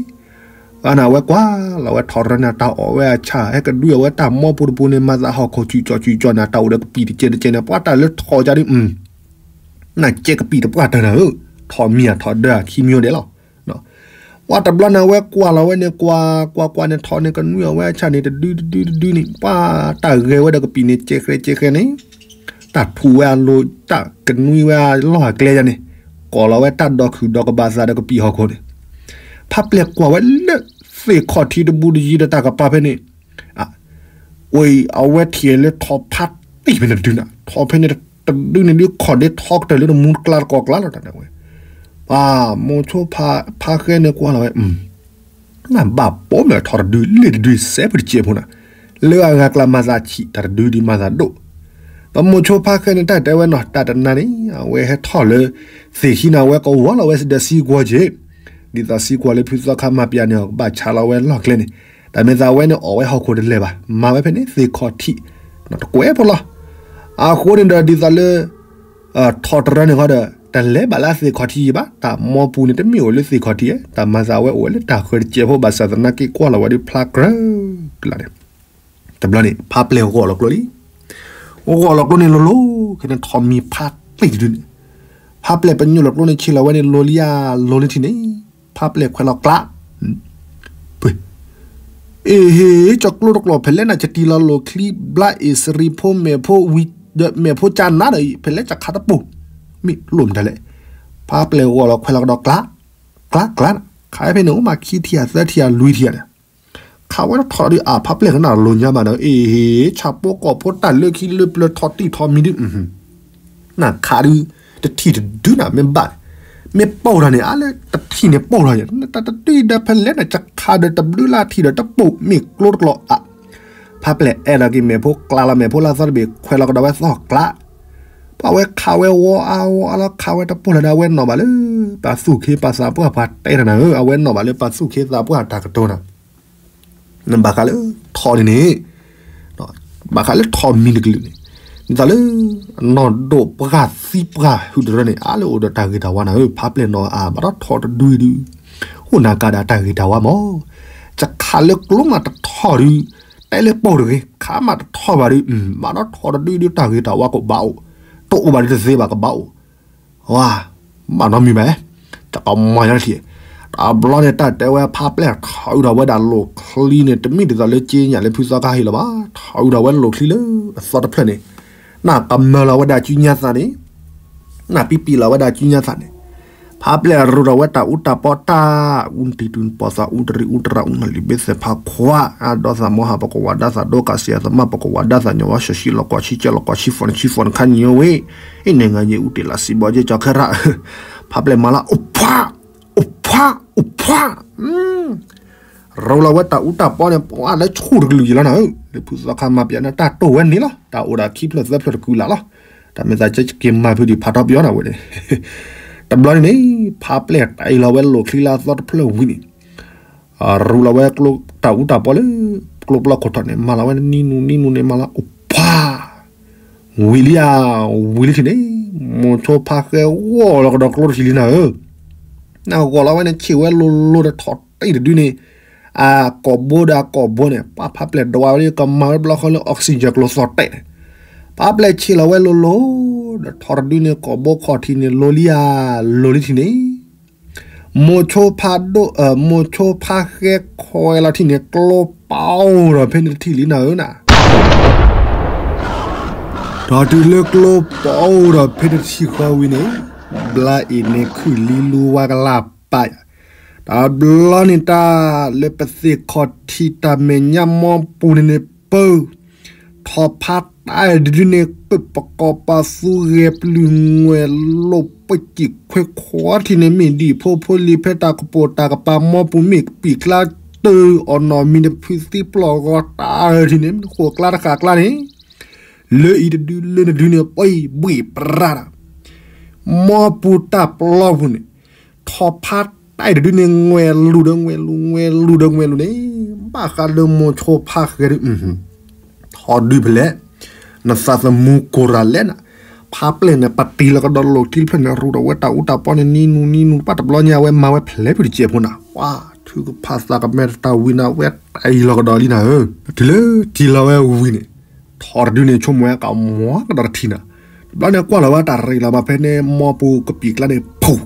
အန့ၣ်အဝဲကွၢ်လီၤဝဲထီတရၢန့ၣ် တၢ်အီၣ်ဝဲအဆၣ် ဟဲကဒွံအဝဲတၢ်မီပူၤတပူၤန့ၣ် မၤသးဟီၣ်ခိၣ်စုကၠီစုကၠီန့ၣ် တၢ်အိၣ်ဒီးကပံာ်တကဲတကဲန့ၣ် ပှၤတၢ်လၢထီၣ်ကဒီး နကဲကပံာ်တပှၢ်တၢၢ်နၤဧၢ, ထီၣ်မံၤအထီၣ်ဒၢအခံမံၤအိၣ်ဒဲးလီၤ. ပှၤတဘျီန့ၣ် အဝဲကွၢ်လီၤဝဲန့ၣ် ကွၢ်ကွၢ်ကွၢ်န့ၣ် ထီၣ်န့ၣ်ကနွံအဝဲအဆၣ်န့ၣ် တဒုတဒုတဒုန့ၣ် ပှၤတၢ်ဂဲၤဝဲဒီးကပံာ်န့ၣ် ကဲဃဲကဲဃဲန့ၣ် တၢ်ထူၣ်ဝဲအလိၤ တၢ်ကနွံဝဲအလီၢ်အကျဲယါန့ၣ် ကိးလီၤဝဲတၢ်ဒီခုၣ်ဒီကဘၣ်သးဒီးကပံာ်ဟီၣ်ခိၣ်န့ၣ်, ဖါပျဲၢ်ကွၢ်ဝဲလၢသ့ၣ်ခီၣ်ထံးတဘူးတယံၤဒီးတၢ်ကပၤဖဲန့ၣ် အဝဲအံၤ အဝဲထံၣ်လၢထီဖးတံၢ်ဖဲန့ၣ်တဒုနၤ, ထီဖဲန့ၣ်တဒုန့ၣ်ဒုးခီၣ်ဒ့ထီကတၢၢ်လၢတမူတကျါတကီၢ်ကျါလီၤတၢ်န့ၣ်ဝဲ, ပှၤမိၤဆိဖါဃဲန့ၣ်ကွၢ်လီၤဝဲ နဘၣ်ပိာ်မ့ၢ်ထီၣ်တဒုလ့ၣ်တဒုစဲးပတစဲးဖိနၤ, လၢအဂၤကျါမၤသးဆံးတၢ်တဒုဒ်မၤသးဒိၣ်, ပှၤမိၤဆိဖါဃဲန့ၣ် တၢ်တဲဝဲနီၤ တၢ်တနၤန့ၣ် အဝဲဟဲထီၣ်လၢ သ့ၣ်ခံန့ၣ်အဝဲကဝီၤလီၤဝဲစံးဒီးစံကွီၤက့ၤ, ဒ်သိးစံကွီၤလၢဖုသီခါမၤပျးန့ၣ် ကဘၣ်ဆါလီၤဝဲလီၢ်ကျဲန့ၣ်, တၢ်မ့ၢ်သးဝဲန့ၣ်အီၣ်ဝဲဟီၣ်ခိၣ်တလဲၤဘၣ်, မၤဝဲဖဲန့ၣ်သ့ၣ်ခီၣ်ထံး တကွဲးဖိလီၤ. အဃိန့ၣ်ဒီးဒ်သိးလၢ ထီတရၢန့ၣ်ဃီဒီး တလဲၤဘၣ်လၢအသ့ၣ်ခီၣ်ထံးယံၤဘၣ်, တၢ်မီပူၤန့ၣ်တမ့ၢ်အိၣ်လၢသ့ၣ်ခီၣ်ထံးဧါ, တၢ်မၤသးဝဲအိၣ်ဝဲလၢတၢ်ဃၢၤတစဲးဖိ ဘၣ်ဆၣ်သနာ်က့ကွၢ်လီၤဝဲဒ်ဖျါကြၢးကလါန့ၣ်, တဘျီန့ၣ် ဖါပျဲၢ်ဂီၤလီၤကျိလံ, ဂီၤလီၤကျိန့ၣ်လိၤလိၤ ခဲန့ၣ်ထီၣ်မံၤဖးသ့ၣ်တဒုန့ၣ်, ဖါပျဲၢ်ပညိၣ်လီၤကျိန့ၣ် ဆ့ၣ်လီၤဝဲန့ၣ်လိၤလံဧါ, လိၤလံထံၣ်န့ၣ်, ဖါပျဲၢ်ခွဲးလီၤကျး အ့ဟ့ ကၠီကျိတကျိာ် ဖဲလဲၣ်နၤ ကတံၢ်လီၤလိာ်ချံ ဘျါအ့ၣ်စရံဖိ မဲာ်ဖိဝံၤ ဒီးမဲာ်ဖိကၢ်နါဒီးအံၤ ဖဲလဲၣ်ကၠီခါတပိၢ်, မ့ၢ်လိၣ်မတၤလဲၣ်, ဖါပျဲၢ်ဂီၤလီၤခွဲးလီၤကဒီးကျး, ကျးကျး, ခးဖဲန့ၣ်အိၣ်မးခံထံၣ်ဧါသၢထံၣ်ဧါလွံၢ်ထံၣ်ဧါန့ၣ်, ခးဝဲထီၣ်ဒီးအါ ဖါပျဲၢ်ကနၣ်လိၤညါဘၣ်ဒီး အ့ဟ့ ဆၣ်ဖိကီၢ်ဖိတၢ်လၢခံလၢပျၢၤထီၣ်တံၢ်ထီၣ်မံၤဒု နခးဒု တထံၣ်တဒုနၤ မ့ၢ်ဘၣ်, မ့ၢ်ပိၢ်ထီၣ်န့ၣ် အါလၢတထံၣ်န့ၣ်ပိၢ်ထီၣ်ယဲၢ်, တၢ်တဒုဒီးဖဲလဲၣ်နၤ ကၠီခါဒီးတဘျုးလၢထံၣ်ဒီးတပိၢ် မ့ၢ်ကျိတကျိာ်အါ, ဖါပျဲၢ်အဲၣ်ဒိးက့ၤမဲာ်ဖိကျးလီၤ မဲာ်ဖိလၢသီတဘ့ၣ် ခွဲးလီၤကဒီးဝဲသီၣ်ကျး, ပှၤဝဲခးဝဲဝီအါဝီအါလီၤ ခးဝဲတပိၢ်လၢၤဒီး အဝဲနီၣ်ဘၣ်လၢ ပှၤသူၣ်ခ့ပှၤသးပှၢ်ပှၤတဲတၢ်နၤဧၢ, အဝဲနီၣ်ဘၣ်လၢပှၤသူၣ်ခ့သးပှၢ်တၢ်ကတိၤနၤ နဘၣ်ဃးလၢထီၣ်န့ၣ်န့ၣ်, ဘၣ်ဃးလၢထီၣ်မံၤတကလုာ်န့ၣ်, ဒ်သိးလၢ နီၢ်ဒိၣ်ပှၢ်သံပှၢ်ဟုးတရၢန့ၣ် အါလၢအိၣ်ဒီးတၢ်ဂ့ၤတၢ်ဝါနၤဧၢ, ဖးပျဲၢ်နီၣ်အါ ဘၣ်ဒီးထီၣ်တဒုဒု, အိၣ်နၤကးဒၣ်တၢ်ဂ့ၤတၢ်ဝါမး, ကခးလၢကျိမးတထီၣ်ဒု, တဲလၢပိၢ်တဂ့ၤ ခးမးတထီၣ်ဘၣ်ဒု, ဘၣ်ဒီးထီၣ်တဒုဒု တၢ်ဂ့ၤတၢ်ဝါကဘၣ်အိၣ်, တအိၣ်ဘၣ်ဒုတသ့ဘၣ်ကဘၣ်အိၣ် ဝါ, ဘၣ်နီတမံၤဘၣ်, တၢ်ကမၤညါတထံၣ်, တဘျီန့ၣ် တၢ်တဲဝဲဖးပျဲၢ်ထီၣ်အုးထီၣ်ဝဲဒၣ်လိာ်ချံန့ၣ် တမ့ၢ်ဒ်သိးလၢက့ညၣ်လၢဖုသီခါဟ့ၣ်လီၤဘၣ်, ထီၣ်အုးထီၣ်ဝဲလိာ်ချံလၢအသီတဖျၢၣ်န့ၣ်, နၢ်ကမၢလီၤဝဲဒၣ်စုညါသးန့ၣ်, နၢ်ပံပံလီၤဝဲဒၣ်စုညါသးန့ၣ်, ဖးပျဲၢ်ရူးထီၣ်ဝဲတၢ်အူတၢ်ပီတၢ်, အူတံၤတုၤပီၤသးအူတရံးအူတရၣ်အူမၤလံၤဘ့သဲးဖးခွါ, အဒီသးမီဟးပကဝးဒၣ်သးဒိကးစံးအသမၣ်ပကဝးဒၣ်သးညီဝါ ဆှၢဆှံလီၤကွၢ်ဆှံကဲလီၤကွၢ်ဆှံ ဖီၣ်နဆှံဖီၣ်နခါညီဝဲ အ့ၣ်န့ၣ် ငါယ့ၣ်အူတ့ၢ်လၢစံးဘီက့ကၠီခဲရၣ်, ဖးပျဲၢ်မၤလၢအိၣ်ဖှါ, အိၣ်ဖှါ, အိၣ်ဖှါ, ရူးလီၤဝဲတၢ်အူတၢ်ပီန့ၣ် ပှၤလၢဆူၣ်တကလုာ်ယံၤလီၤနၤဧၢ, လၢဖုသီခါမၤပျးန့ၣ် တၢ်တိၢ်ဝဲန့ၣ်လီၤ, တၢ်အိၣ်ဒၣ်ခံဖျၢၣ်သၢဖျၢၣ်တကုလၢ်လီၤ, တၢ်မ့ၢ်သးကက့ၤမၤဖုဒံးဖးထီပယီၤနၤဝဲန့ၣ်, တဘျီန့ၣ်န့ၣ် ဖးပျဲၢ်တၢ်အံၤလီၤဝဲလိာ်ချံလၢအသီတဖျၢၣ်ဝံၤန့ၣ် ရူးလီၤဝဲကျိတၢ်အူတၢ်ပီလၢ ကျိပျီခိၣ်ထီၣ်န့ၣ် မၤလီၤဝဲနံနူနံနူန့ၣ် မၤလီၤအိၣ်ဖှါ, ဝံၤလံဧါ, ဝံၤလံထံၣ်န့ၣ် မိၤဆိဖါဃဲဂီၤလီၤကဒီးကျိတထံၣ်လံနၤဧၢ, နဂီၤလီၤဝဲန့ၣ် ဆံးဝဲလိၤလိၤဒီးထီၣ်တံၢ်တဒုန့ၣ်, အကိာ်ဘိဒီးအကိာ်ဘိန့ၣ် ပှၤဖးပျဲၢ်ဒွးဝဲလၢကမၤဝဲတဘျီဃီလၢ oxygen ကျိသီၣ်တဲာ်န့ၣ်, ဖးပျဲၢ်ဆံးလီၤဝဲလိၤလိၤ, ဒီးထီၣ်တဒုန့ၣ် ကိာ်ဘိခီၣ်ထံးန့ၣ် လိၤလံဧါ, လိၤလံထံၣ်န့ၣ် မိၤဆိဖးဒိၣ်, မိၤဆိဖးဃဲခွဲးလီၤထံၣ်န့ၣ် ကျိပအိၣ်ဒီးဖဲန့ၣ်တထံၣ်လံနၤဧၢနၤ, ဒီးတုၤလၢကျိပအိၣ်ဒီးဖဲန့ၣ်တထံၣ်ဃီဝံၤန့ၣ်, ဘျါအ့ၣ်န့ၣ်ခုၣ်လံလူဝါကလၢ်ပာ်ယၤ, တဘျီန့ၣ်တၢ်လၢပသ့ၣ်ခီၣ်ထံးတၢ်မဲာ်ညါမီပူၤန့ၣ်န့ၣ်ပၢ ထီၣ်ဖးတၢ်ဒုဒုန့ၣ် ပၢၢ်ပကိးပသူဂဲၤပျုၢ်ငွဲၣ်လိာ်ပှ့ၤစံၣ်ခွဲခွါထံၣ်န့ၣ် မ့ၢ်ဒံၣ်ဖိဖိလံၤဖဲတၢ်ကပိာ်တၢ်ကပၤမီပူၤ မ့ၢ်ကပံာ်ကျါတၢ်အီၣ်နီၢ်မံၤတဖုသံပျီၢ်ဂီၤတၢ်ထံၣ်န့ၣ် ဃိးကျါတဃာ်ကျါန့ၣ် လၢအံၤတဒုလၢနဒုန့ၣ် ပှဲၤဘှ့ၣ်ပြးဒီး မီပူၤတၢ်ပျီပူၤန့ၣ် ထီၣ်ဖးတၢ်အံၤတဒုန့ၣ် ငွဲလူၤဒီးငွဲလူၤ ငွဲလူၤဒီးငွဲလူၤန့ၣ် ဘၣ်ဃးလၢမိၤဆိဖါဃဲဒု ထီၣ်ဒုဖဲလဲၣ်, နသးသမူကိၢ်ရၤလဲၣ်နၤ, ဖါပျဲၢ်န့ၣ် ပတံၤလီၤကဒီးလိာ်ထံတဖျၢၣ်န့ၣ် ရူးဒီးဝဲတၢ်အူတၢ်ပီန့ၣ် နံၤနူၤနံၤနူၤ ပၢ်တဘျီညါ အဝဲမၤဝဲဖျဲးဖုတစဲးဖိနၤ, ပှၤ ထုကဖၣ်သးကမဲတၢ်ဝံနၤ ဝဲတံၤလီၤကဒီးလံနၤဧၢ, တုၤလၢတံၤလီၤဝဲဝံၤန့ၣ် ထီၣ်တဒုန့ၣ် ဆိကမိၣ်ဝဲကမွၤကဒီးတထံၣ်နၤ, တဘျီန့ၣ်ကွၢ်လီၤဝဲတၢ်ရ့လီၤမးဖဲန့ၣ် မီပူၤကပံာ်ကျါန့ၣ် ဖူး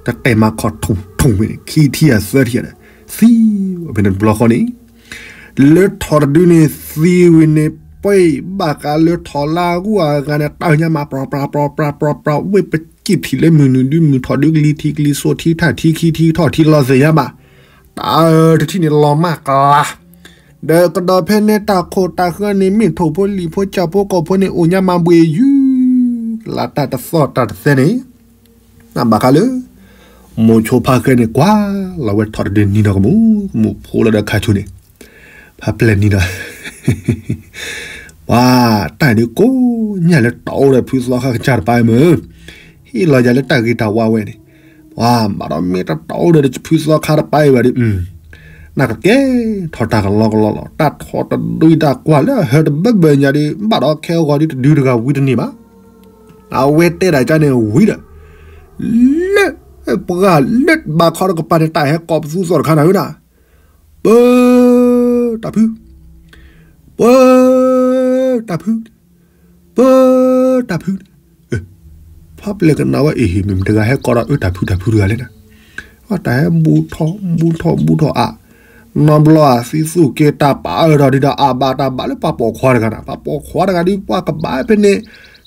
တတဲာ်မၤခီၣ်ထူၣ်ထူၣ်ဝံၤန့ၣ် ခံထံၣ်အသၢထံၣ်ဒီး သံဝဲဖဲန့ၣ်တဘျီဃီန့ၣ် လၢထီၣ်တဒုန့ၣ်သံဝံၤန့ၣ် ပှဲၤဘၣ်ဃးလၢထီၣ်လၢအဂုၤအဂၤန့ၣ် တၢ်ညါမး ပြီပြီပြီပြီပြီ ဝ့ၢ်ပစံၣ်ထံၣ်လၢမုၢ်နုာ်ဒု မုၢ်ထီၣ်ဒု ကလံၤထံးကလံၤစိးထံး ထၣ်ထံးခံထံး ထီၣ်ထံးလီၤသ့ၣ်ညါဘၣ်, တၢ်တထံၣ်န့ၣ်လီၤမၢ်ကျါ, ဒီးကဒီးဖဲန့ၣ်တၢ်ခိၣ်တၢ်ဃၢန့ၣ် မ့ၢ်ထိၣ်ဖိလံၣ်ဖိကၠီဖိကိာ်ဖိန့ၣ် အိၣ်ညါမးဘှ့ၣ်ယုၢ်, လၢတၢ်တသီၣ်တၢ်တသဲန့ၣ် နဘၣ်ဃးလၢ မိၤဆိဖါဃဲန့ၣ် ကွၢ်လီၤဝဲထီၣ်တဒုန့ၣ်နီၤ ကမူကမူဖိလီၤဒီးခါဆူန့ၣ်, ဖါပျဲၢ်န့ၣ်နီၤ, ပှၤ တၢ်ဒုးကိးညါလၢတၢ်အိၣ်ဒီးဖုသီခါကစၢ်တပၤမ့ၢ်, ဟ့ၣ်လီၤယၤလၢတၢ်ဂ့ၤတၢ်ဝါဝဲန့ၣ်, ပှၤ ဘၣ်ဒီးမ့ၢ်တၢ်တၢ်အိၣ်ဒီးဖုသီခါတပၤအံၤဘၣ်ဒီး နကကဲထီၣ်တၢ်ကလီကလီလီၤ တၢ်ထီၣ်တဒုတၢ်ကွၢ်လၢအဟၢတဘၢဘၢညါဒီး ဘၣ်ဒီးခဲဂီၤဒီးတဒုတဂၤဝံတန့ၢ်ဘၣ်, အဝဲတဲဒၣ်ကန့ၣ်ဝံဒီး လၢ ပှၤလၢဘၣ်ခီတကပၤန့ၣ် တၢ်ဟဲကိးပသူသီၣ်တခါနၤဧၢဒၣ်, ပၢ တၢ်ဖု, ပၢ တၢ်ဖု, ပၢ တၢ်ဖု, ဖါပျဲၢ်ကနၣ်ဝဲအံၤ မ့ၢ်မတၤတဂၤဟဲကိးဒီးအၢတၢ်ဖုတၢ်ဖုတဂၤလဲၣ်နၤ, တၢ်ဟဲဘူးထီၣ်ဘူးထီၣ်ဘူးထီၣ်အါ, နီတဘျီအသံသူၣ်က့ၤတၢ်ပာ်အၢထီၣ်ဒံးဒီးအဘၣ်တၢ်ဘၣ်လၢပှၤပိာ်ခွါတဂၤနၤ, ပှၤပိာ်ခွါတဂၤဒုးပှၤကဘၣ်ဖဲန့ၣ်,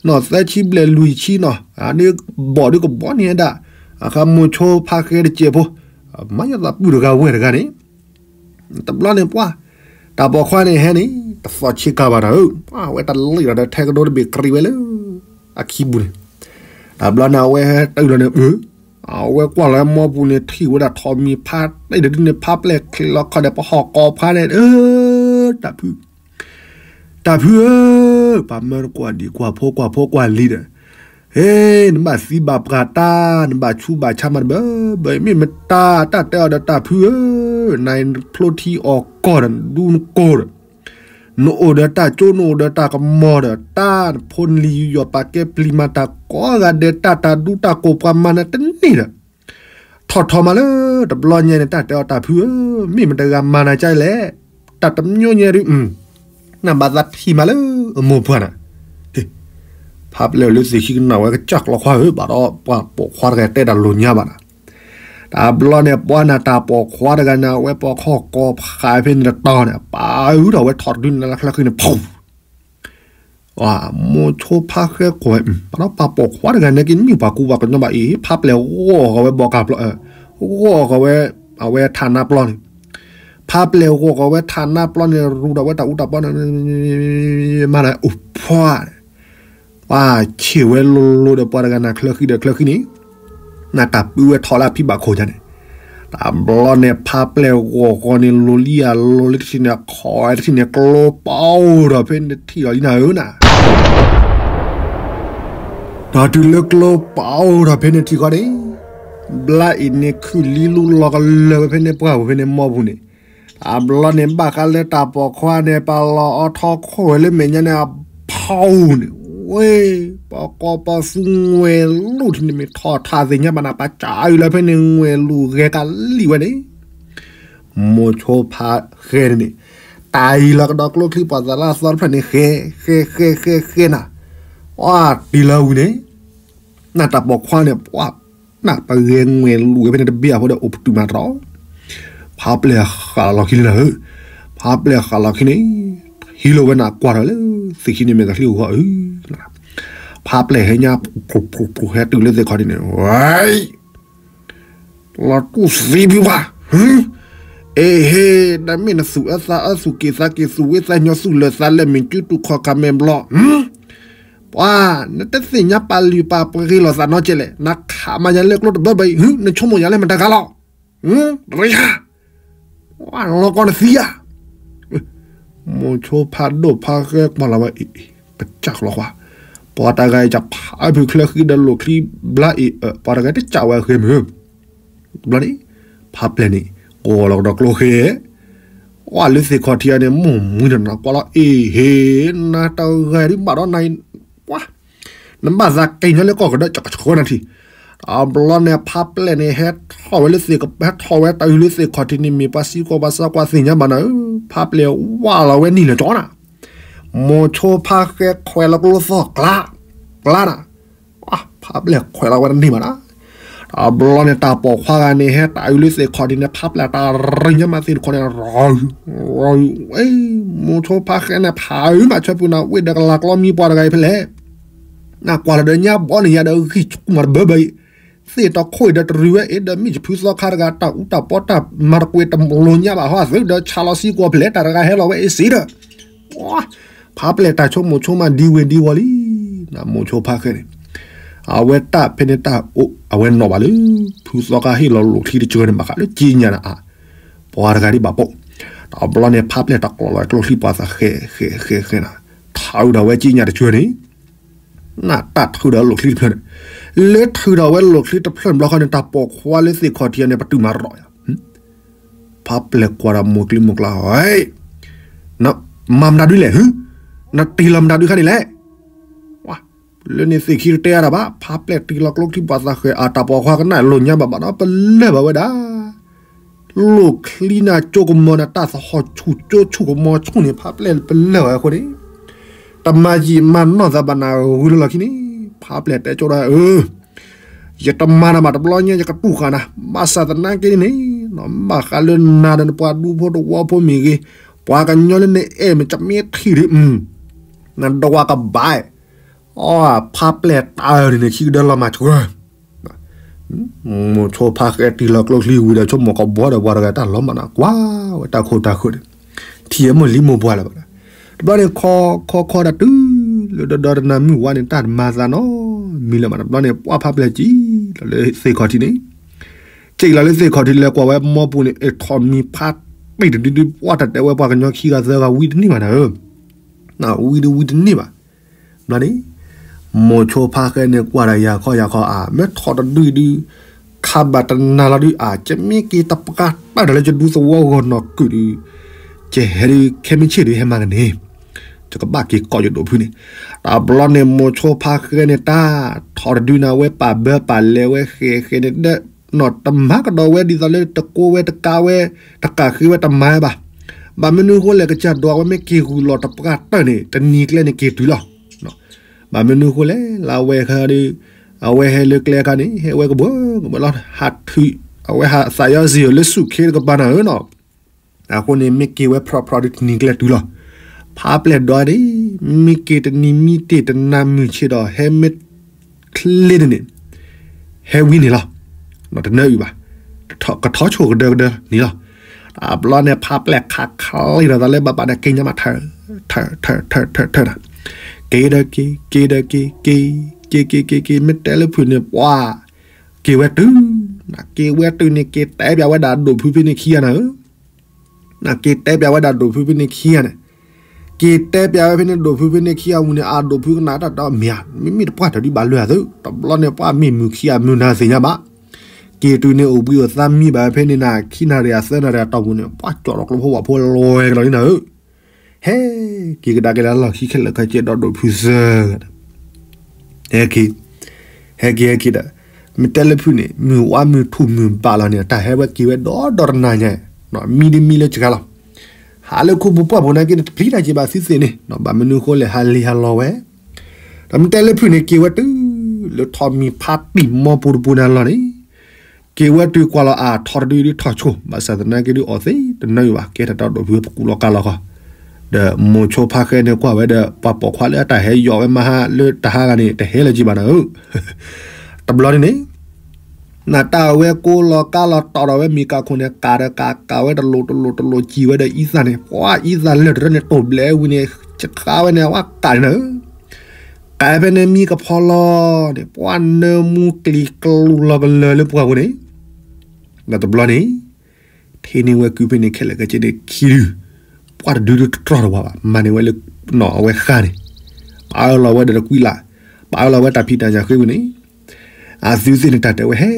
နီၢ်သၢဆံဘျဲၣ်လွံၢ်ဆံနီၤ, ဒုးဘီၣ်ဒုးကဘီန့ၢ်ဒၣ်, အခါမိၤဆိဖါဃဲတစဲးဖိ, မၤယသးပုၢ်တဂၤဝဲၢ်တဂၤန့ၣ် တဘျီန့ၣ်ပှၤ, တၢ်ပိာ်ခွါန့ၣ်ဟဲန့ၣ် တသီၣ်ဆ့ကၤဘၣ်နၤဧၢ, ပှၤဝဲတလံၣ်ဒီးထဲကဒိတဘ့ၣ်ကြံးဝဲလၢ အခံပူၤန့ၣ်, တဘျီန့ၣ်အဝဲဟဲတုၤလီၤန့ၣ်, အဝဲကွၢ်လီၤဝဲမီပူၤန့ၣ် ထံၣ်ဝဲဒၣ်ထိးမံၤဖါတဲတဒုန့ၣ် ဖါပျဲၢ်ချံးလီၤခီဒီးပဟီၣ်ကိးဖါန့ၣ်, တၢ်ဖု တၢ်ဖုဧၢ, ပှၤမၢတကွၢ်ဒံးကွၢ်ဖိကွၢ်ဖိကွၢ်လံၤဒီး, ဟ့ နဘၣ်သံဘၣ်ပှၢ်တၢ် နဘၣ်ဆူးဘၣ်ဆါမးတဘၢဘၢ မ့ၢ်မတၤတၢ်တဲအီၤဒီးတၢ်ဖုဧၢ, နဖျိထံအီၣ်ကီၢ်ဒီး နဒူနကိၢ်ဒီး, နအိၣ်ဒီးတၢ်ကၠိ နအိၣ်ဒီးတၢ်ကမီၤဒီး တၢ်နဖိနလံၤယူးယီၣ်ပာ်ကဲပျံၤမၤတၢ်ကိးဂၤဒဲး တၢ်တၢ်ဒူတၢ်ကိးပှၤမၤနၤတန့ၢ်ဒီး ထီၣ်ထီၣ်မးလၢတဘျီညါန့ၣ် တၢ်တဲအီၤတၢ်ဖုဧၢ, မ့ၢ်မတၤတဂၤမၤနၤကလဲၣ်, တၢ်တမံၤညါဒုး, နဘၣ်သးထံၣ်မးလၢအမိၢ်ပှၢ်နၤ, ဖါပျဲၢ်လၢသ့ၣ်ခံကနၣ်ဝဲကစၢ်ကျီခွါဧၢ, ဘၣ်ဒီးပှၤပိာ်ခွါတဂၤတဲတၢ်လိၤညါဘၣ်နၤ, တဘျီန့ၣ်ပှၤနၤတၢ်ပိာ်ခွါတဂၤန့ၣ် အဝဲပိာ်ခီၣ်ကိးဖးဖဲန့ၣ်တတီၤန့ၣ် ပာ်အုးထီၣ်ဝဲထီၣ်တဒုန့ၣ်လၢချၢဃံန့ၣ် ဖူ မိၤဆိဖါဃဲကွၢ်ဝဲ, ဘၣ်ဒီးပှၤပိာ်ခွါတဂၤန့ၣ် ကနံၣ်ပှၤကူပှၤကညီဘၣ်အံၤ ဖါပျဲၢ်ဂီၢ်ဃီၤဝဲဘီကၢ်ပျီ, ဂီၢ်ဃီၤဝဲ အဝဲထးနါပျီန့ၣ်, ဖါပျဲၢ်ဂီၢ်ဃီၤဝဲထးနါပျီန့ၣ် ရူးဒီးဝဲတၢ်အူတၢ်ပီန့ၣ်, မၤနၤအိၣ်ဖှၣ် ပှၤဆ့ၣ်ဝဲလိၤလိၤဒီးပှၤတဂၤနၤချၢဃံဒီးချၢဃံန့ၣ်, နတၢ်ပုၢ်ဝဲထီၣ်လၢအဖံဘၣ်ခိၣ်ယါန့ၣ်, တဘျီန့ၣ် ဖါပျဲၢ်ဂီၢ်ဃီၤန့ၣ် လိၤလံအလိၤလံတထံၣ်န့ၣ် ခိးဝဲတထံၣ်န့ၣ် ကျိပာ်အိၣ်ဒီးဖဲန့ၣ်ထံၣ်လီၤလံနၤဧၢနၤ ဒီးတုၤလၢကျိပာ်အိၣ်ထီၣ်ဖဲန့ၣ်ထံၣ်ဃီန့ၣ်, ဘျါအံၤန့ၣ်ခုၣ်လံလူလီၤကလၢာ်ဝဲဖဲန့ၣ်ပှၢ်ပူၤဖဲန့ၣ်မီပူၤန့ၣ်, တဘျီန့ၣ်ဘၣ်ဃးလၢတၢ်ပိာ်ခွါန့ၣ် ပာ်လီၤအီထီခိၣ်ဝဲလၢမဲာ်ညါန့ၣ် အဖီအူန့ၣ်, ဝဲ, ပှၤကိးပသူငွဲလူၤထံန့ၣ်မ့ၢ်ထီၣ်ထးသ့ၣ်ညါဘၣ်နၤ ပှၤကၢ်အုးလၢဖဲန့ၣ်ငွဲလူၤဂဲၤကလံၣ်ဝဲန့ၣ် မိၤဆိဖါဃဲန့ၣ်န့ၣ်, တၢ်အံၤလီၤကဒီးကျိချံပှၤသးလၢအသီတဖျၢၣ်န့ၣ် ဃဲ, ဃဲ, ဃဲ, ဃဲ, ဃဲနၤ, အီတံၤလၢဝံၤန့ၣ်, နတၢ်ပိာ်ခွါန့ၣ် ပှၤ, နပဂဲၤငွဲလူၤဝဲဖဲန့ၣ်တဘ့ၣ်အဖိဒီးအိၣ်ပတုာ်မးတရီ, ဖါပျဲၢ်ဃာ်လီၤခံလံနၤဧၢ, ဖါပျဲၢ်ဃာ်လီၤခံန့ၣ်, ဟံးလိာ်ဝဲနၤကွၢ်ထီၣ်လၢ, သ့ၣ်ခံန့ၣ်မ့ၢ်ကသံၣ်အိၣ်ဃီဧၢ, ဖါပျဲၢ်ဟဲညါ, ဖျိဖျိဖျိဟဲတုၤလၢသ့ၣ်ခီဒ်န့ၣ်, ဝဲ လီၤတူၢ်သံဖုပှၢ်, အ့ဟ့, ဒီးမ့ၢ်နသူၣ်အၢသးအၢ သူၣ်က့ၣ်သးက့ၣ် သူၣ်ဝံသးညီ သူၣ်လၢာ်သးလၢာ် မ့ၢ်ကၠူတူၢ်ခီၣ်ခါမဲာ်ဘျီ, ပှၤ, နတသ့ၣ်ညါပာ်လုၢ်ပာ်ပှ့ၤလိာ်သးနီတစဲးလဲၣ်, နခးမၤယၤလၢကျိတဘၢဘၢအံၤ, နဆိကမိၣ်ယၤလၢမတၤတဂၤလီၤ, ရ့ဟါ, လီၤကီနသံဧါ, မိၤဆိဖးဒိၣ်ဖးဃဲကွၢ်လီၤဝဲအံၤ ကစၢ်ကျီခွါ, ပှၤတဂၤအံၤ ကဖးဖုချၢဃံဒီးလိာ်ချံဘျါအံၤ, ပှၤတဂၤတစံးဝဲအဃ့မုၢ်, ဘျီန့ၣ် ဖးပျဲၢ်န့ၣ် ဂီၤလီၤကဒီးကျိဃ့, ဝဲလၢသ့ၣ်ခီၣ်ထံးအံၤန့ၣ် မိၢ်မှံနၤကွၢ်လီၤ အ့ဟ့, နၤတဂၤဒ်ဘၣ်ဒီးနၤ, နဘၣ်သးက့ၤညီလၢကီၢ်ကဒီး ကဆှၢနၤထံၣ်, အဘျီန့ၣ် ဖးပျဲၢ်န့ၣ် ဟဲထီၣ်ဝဲလၢသ့ၣ်, ဟဲထီၣ်ဝဲတၢ်အုးလၢသ့ၣ်ခီၣ်ထံးန့ၣ် မ့ၢ်ပှၤစံကွၢ်ပှၤစံကွၢ်သ့ၣ်ညါဘၣ်နၤဧၢ, ဖးပျဲၢ်ဝၢ်လီၤဝဲနံၣ်လၢာ်ကၠီနၤ, မိၤဆိဖါဃဲခွဲးလီၤကျိသီၣ်ကျါ, ကျါနၤ, ဖးပျဲၢ်ခွဲးလီၤဝဲတန့ၢ်ဘၣ်နၤ, အဘျီန့ၣ် တၢ်ပိာ်ခွါဂၤန့ၣ် ဟဲတၢ်အုးလၢသ့ၣ်ခီၣ်ထံးန့ၣ် ဖးပျဲၢ်တၢ်ရ့ညါမးသ့ၣ်တခီန့ၣ်, မိၤဆိဖါဃဲန့ၣ် ဖးအုးမးဆၢပူၤနၤ ဝ့ၢ်ဒီးကလၤကျီမံပှၤတဂၤအံၤဖဲလဲၣ် နကွၢ်လီၤဒီးညါဘီန့ၣ်ညါဒီးဂံၢ်ဆူၣ်မးတဘၢဘၢအံၤ, သ့ၣ်တီခိၣ်အံၤဒီးတရံးဝဲအ့ၣ်ဒီး မ့ၢ်ယဖုသီခါတဂၤ တၢ်အူတၢ်ပီတၢ်မၤတကွ့တလိၤညါဘၣ်ဟီအသုဒီး ဆါလီၤစံကွၢ်ဖဲလဲၣ် တၢ်တဂၤဟဲလီၤဝဲအ့ၣ်စ့ဒီး, ဖးပျဲၢ်တၢ်ဆိကမိၣ်ဆိကမးဒံဝ့ၤဒံဝီၤလံ, နမိၤဆိဖါဃဲန့ၣ် အဝဲတၢ်ဖဲန့ၣ်တၢ်အိၣ် အဝဲနီၣ်ဘၣ်လၢ ဖုသီခါဟ့ၣ်လီၤလိာ်ချံတကၢန့ၣ် ဘၣ်ဃးလၢက့ညါနၤအါ, ပှၤတဂၤဒ်ဘၣ်ပိာ်, တဘျီန့ၣ် ဖးပျဲၢ်တၢ်ကျီလီၤကျိချံပှၤသးဃဲဃဲဃဲဃဲနၤ, ထုးဒီးဝဲက့ညါတကၢန့ၣ် နတၢ်ထုးဒီးလိာ်ချံတဖျၢၣ်န့ၣ်, လၢထုးဒီးဝဲလိာ်ချံတဖျၢၣ်ဘျီဃီန့ၣ် တၢ်ပိာ်ခွါလၢသ့ၣ်ခီၣ်ထံးန့ၣ် ပတုာ်မၤရီၣ်ယၤ, ဖးပျဲၢ်ကွၢ်ဒီးမိၢ်ကျံမိၢ်ကျါ, နမၤမတၤဒုလဲၣ်, နတ့ၢ်လီၤမတၤဒုခါန့ၣ်လဲၣ်, လၢန့ၣ်သ့ၣ်ခံတတဲအါတၢ်ဘၣ် ဖးပျဲၢ်တ့ၢ်လီၤကျိချံပှၤသးဃဲ အတၢ်ပိာ်ခွါကနၣ်လိာ်ညါဘၣ်ဘၣ်ဒီး ပလၢၢ်ဘၣ်ဝဲဒၣ် လိာ်ချံနၤကၠိကမီၤနၤ တၢ်သဟီၣ်ဆူၣ်ကၠိဆူၣ်ကမီၤဆူၣ်န့ၣ် ဖးပျဲၢ်ပလၢၢ်ဘၣ်ဝဲအဃိန့ၣ်, တမၤယံာ်မၤနီၢ်သးဘၣ်နၤဂုာ်လၢလီၢ်ခံန့ၣ်, ဖးပျဲၢ်တဲကၠိဒီး အၢ, ယတမၤနၤဘၣ်တဘျီညါ ယကတူၢ်ဃာ်နၤ, ဘၣ်ဆၣ်သနာ်က့န့ၣ်, ဘၣ်ဃးလၢနၤဒီးနပှၤဒူဖိတဝီဖိမ့ၢ်ဂ့ၤ, ပှၤကညီလၢနအဲၣ်မ့ၢ်ကမ့ၢ်ထံၣ်ဒီး, နဒဝးကဘၣ်, အဖးပျဲၢ်တၢ်န့ၣ်န့ၣ် ခံကဒၢလီၤမၤဆှၢ မိၤဆိဖါဃဲတ့ၢ်လီၤကျိချံဝံၤဒီး ဆိကမိၣ်ကဘီဒီးပှၤတဂၤတၢ်လီၤမးနၤ ကွၢ်ဝဲတၢ်ခိၣ်တၢ်ဃၢၤန့ၣ်, ထံၣ်အမိၢ်လံမိၢ်ပှၢ်လၢၤဘၣ်ဒီး, တဘျီန့ၣ် ခီခီခီတၢ်တုၤလၢဒီဒီတနၤမုၢ်ဝါန့ၣ် တၢ်တမၤသးနီတမံၤလၢၤဘၣ်. တဘျီန့ၣ် ပှၤဖးပျဲၢ်စံၣ်လီၤလၢသ့ၣ်ခီၣ်ထံးန့ၣ်, စံၣ်လီၤလၢသ့ၣ်ခီၣ်ထံးလဲၤကွၢ်ဝဲမီပူၤန့ၣ် အထီၣ်မံၤဖးပ့ၣ်တဒုဒု ပှၤတၢ်တဲဝဲပှၤကညီခံဂၤသၢဂၤဝံတန့ၢ်ဘၣ်နၤဧၢ, ဝံတဝံတန့ၢ်ဘၣ်. ဘျီန့ၣ် မိၤဆိဖါဃဲန့ၣ်ကွၢ်ဒီးယၤခီယၤခီအါ မ့ၢ်ထီၣ်တဒုဒု ခးဘၣ်တနၤလီၤဒုးအါ ယမ့ၢ်က့ၤတပှၢ်တၢၢ်ဒီးလၢယဒူသဝီဂီၢ်နီၢ်ကုာ်ဒုး, ယဟဲဒုး ခဲမုၢ်ဆ့ၣ်ဒုးဟဲမၤကန့ၢ်, ယကဘၣ်က့ၤကိးယဒိၣ်ဖုန့ၣ်. တဘျီန့ၣ် မိၤဆိဖါဃဲန့ၣ်တၢ်ထီၣ်တဒုနၤ ဝဲပာ်ဘၢပာ်လဲၤဝဲဃဲဃဲန့ၣ်ဒီး နီၢ်တမၤကဒီးဝဲဒ်သိးလၢတကိးဝဲတကးဝဲ တကးဃ့ဝဲတမၤဘၣ်. ဘၣ်မနုၤဃိလဲၣ် ကစၢ်ဒွးဝဲမ့ၢ်က့ၤဂုာ်လီၤတပှၢ်တၢၢ်န့ၣ် တနံၤကျဲန့ၣ်က့ၤတုၤလီၤ. ဘၣ်မနုၤဃိလဲၣ် လၢအဝဲခါဒီး အဝဲဟဲလၢကျဲခါန့ၣ် ဟဲဝဲကဘၢကဘၢလီၤ ဟးထုး အဝဲဟးသးယီၤစံၢ်အီၤလၢဆူၣ်ခ့တကပၤနၤဧၢနီၤ. အဃိန့ၣ် မ့ၢ်က့ၤဝဲဖြီဖြီဒုးတနံၤကျဲတုၤလီၤ. ဖးပျဲၢ်ဒွးဒၣ် မ့ၢ်က့ၤတနံၤမံတ့ၢ်တနၤမုၢ်ဆ့ၣ်ဒီး ဟဲမ့ၢ်ချ့န့ၣ်န့ၣ် ဟဲဝံန့ၣ်လီၤ. တနၢအုၣ်ဘၣ်. ကထီဆိၣ်ကဒၢကဒၢန့ၣ်လီၤ. အဘျီန့ၣ် ဖးပျဲၢ်ခးခးလံဒီးသးလၢဘၣ်ဘၣ်န့ၣ် က့ၤညါမးထၢၣ် ထၢၣ် ထၢၣ် ထၢၣ် ထၢၣ် ထၢၣ် က့ၤဒီးက့ၤ က့ၤဒီးက့ၤ က့ၤ က့ၤ က့ၤ က့ၤ က့ၤ မ့ၢ်တဲလၢဖုၣ်န့ၣ် ပှၤ က့ၤဝဲတုၤ က့ၤဝဲတုၤန့ၣ် က့ၤတဲပၠးဝဲဒၣ်ဒိၣ်ဖုဖဲန့ၣ်ခံဂၤနၤဧၢ က့ၤတဲပၠးဝဲဒၣ်ဒိၣ်ဖုဖဲန့ၣ်ခံဂၤန့ၣ်, က့ၤတဲပၠးဝဲဖဲန့ၣ်ဒိၣ်ဖုဖဲန့ၣ်ခံဂၤဝံၤန့ၣ် အဒိၣ်ဖုကနၣ်တၢ်ဒီးမ့ၢ်ဧါ, မ့မ့ၢ်တပှၢ်တၢၢ်ဒုးဘၣ်လၢာ်သု, တဘျီန့ၣ် ပှၤမ့ၢ်မုၢ်ခံဂၤမုၢ်နၤသ့ၣ်ညါဘၣ်, က့ၤတုၤန့ၣ်အိၣ်ဘှံးအိၣ်သါမံဘၣ်ဖဲန့ၣ်နၤ ခံနၣ်ရံၣ်အသၢနၣ်ရံၣ်အတီၢ်ပူၤန့ၣ် ပှၤကၠီၣ်လီၤကျိဖိဝၣ်ဖိလွဲကလီၤလံနၤဧၢ ဟဲက့ၤကဒါက့ၤလၢလီၢ်ခံခဲလၢာ်ခဲဆ့ဒီးဒိၣ်ဖုစၢၤဂၤဒီး ဟဲက့ၤ, ဟဲက့ၤဟဲက့ၤဒီး, မ့ၢ်တဲလၢဖုၣ်န့ၣ် မုၢ်ဝါမုၢ်ထူၣ်မုၢ်ဘၣ်လီၤန့ၣ် တၢ်ဟဲဝဲက့ၤဝဲဒီဒီတနၤညါ, မံဒ်မံလၢစှၤလီၤ, ဟးလၢခိပူၤပှၢ်ပူၤနာ်က့န့ၣ် တပျံၤတၢ်က့ၤဘၣ်သုသ့ၣ်န့ၣ်, ဘၣ်မနုၤဃိလဲၣ် ဟးလံၤဟးလီၤဝဲ, ဒီးမ့ၢ်တဲလၢဖုၣ်န့ၣ် က့ၤဝဲတုၤ လၢထီၣ်မံၤဖးတံၢ်မီပူၤတပူၤန့ၣ်လီၤန့ၣ် က့ၤဝဲတုၤကွၢ်လီၤအါထီၣ်တဒုဒုထီၣ်ဆိ, ဘၣ်ဆၣ်သနာ်က့ဒုးအီၣ်သ့တနၢၤဘၣ် ကဲထီၣ်တၢ်ဒိၣ်ဖုပကူလီၤကါလီၤဃီ, ဒီးမိၤဆိဖါဃဲန့ၣ်ကွၢ်ဝဲဒီး ပှၤပိာ်ခွါလၢအတၢ်ဟဲယီၤဝဲမဟါလၢတဟါဂၤန့ၣ် တဟဲလၢၤက့ၤဘၣ်နၤဧၢ, တဘျီန့ၣ်န့ၣ် နတၢ်ဝဲကိးလီၤကါလီၤတီၢ်ဒီးဝဲမ့ၤကၤခိၣ်န့ၣ် ကးဒီးကး ကးဝဲတလိၤတလိၤတလိၤ စံၣ်ဝဲဒီးအံသၣ်န့ၣ် ပှၤအံသၣ်လၢာ်တရၢန့ၣ် တိၢ်ဘျဲးဝံၤန့ၣ် ကဃါဝဲန့ၣ် အဝဲကးန့ၣ်နၤဧၢ ကးဖဲန့ၣ်မံကဖီလီၤန့ၣ် ပှၤနၢမူကျံၤကျူၤလီၤကလၢာ်လၢပှၢ်ပူၤန့ၣ်, ဒီးတဘျီန့ၣ် ထံၣ်န့ၢ်ဝဲကုဖဲန့ၣ်ခဲလၢာ်ခဲဆ့န့ၣ်ခံဒု, ပှၤတဒုဒုတတြီၢ်တဝၤဘၣ် မၤန့ၢ်ဝဲလၢ အဝဲဃါန့ၣ်, ပာ်အၢၣ်လီၤဝဲဒီးတကွံလး, ပာ်အၢၣ်လီၤဝဲတၢ်ဖံးတၢ်ညၣ်ဃ့ဝံၤန့ၣ်, အသုသ့ၣ်န့ၣ်တၢ်တဲဝဲဟဲ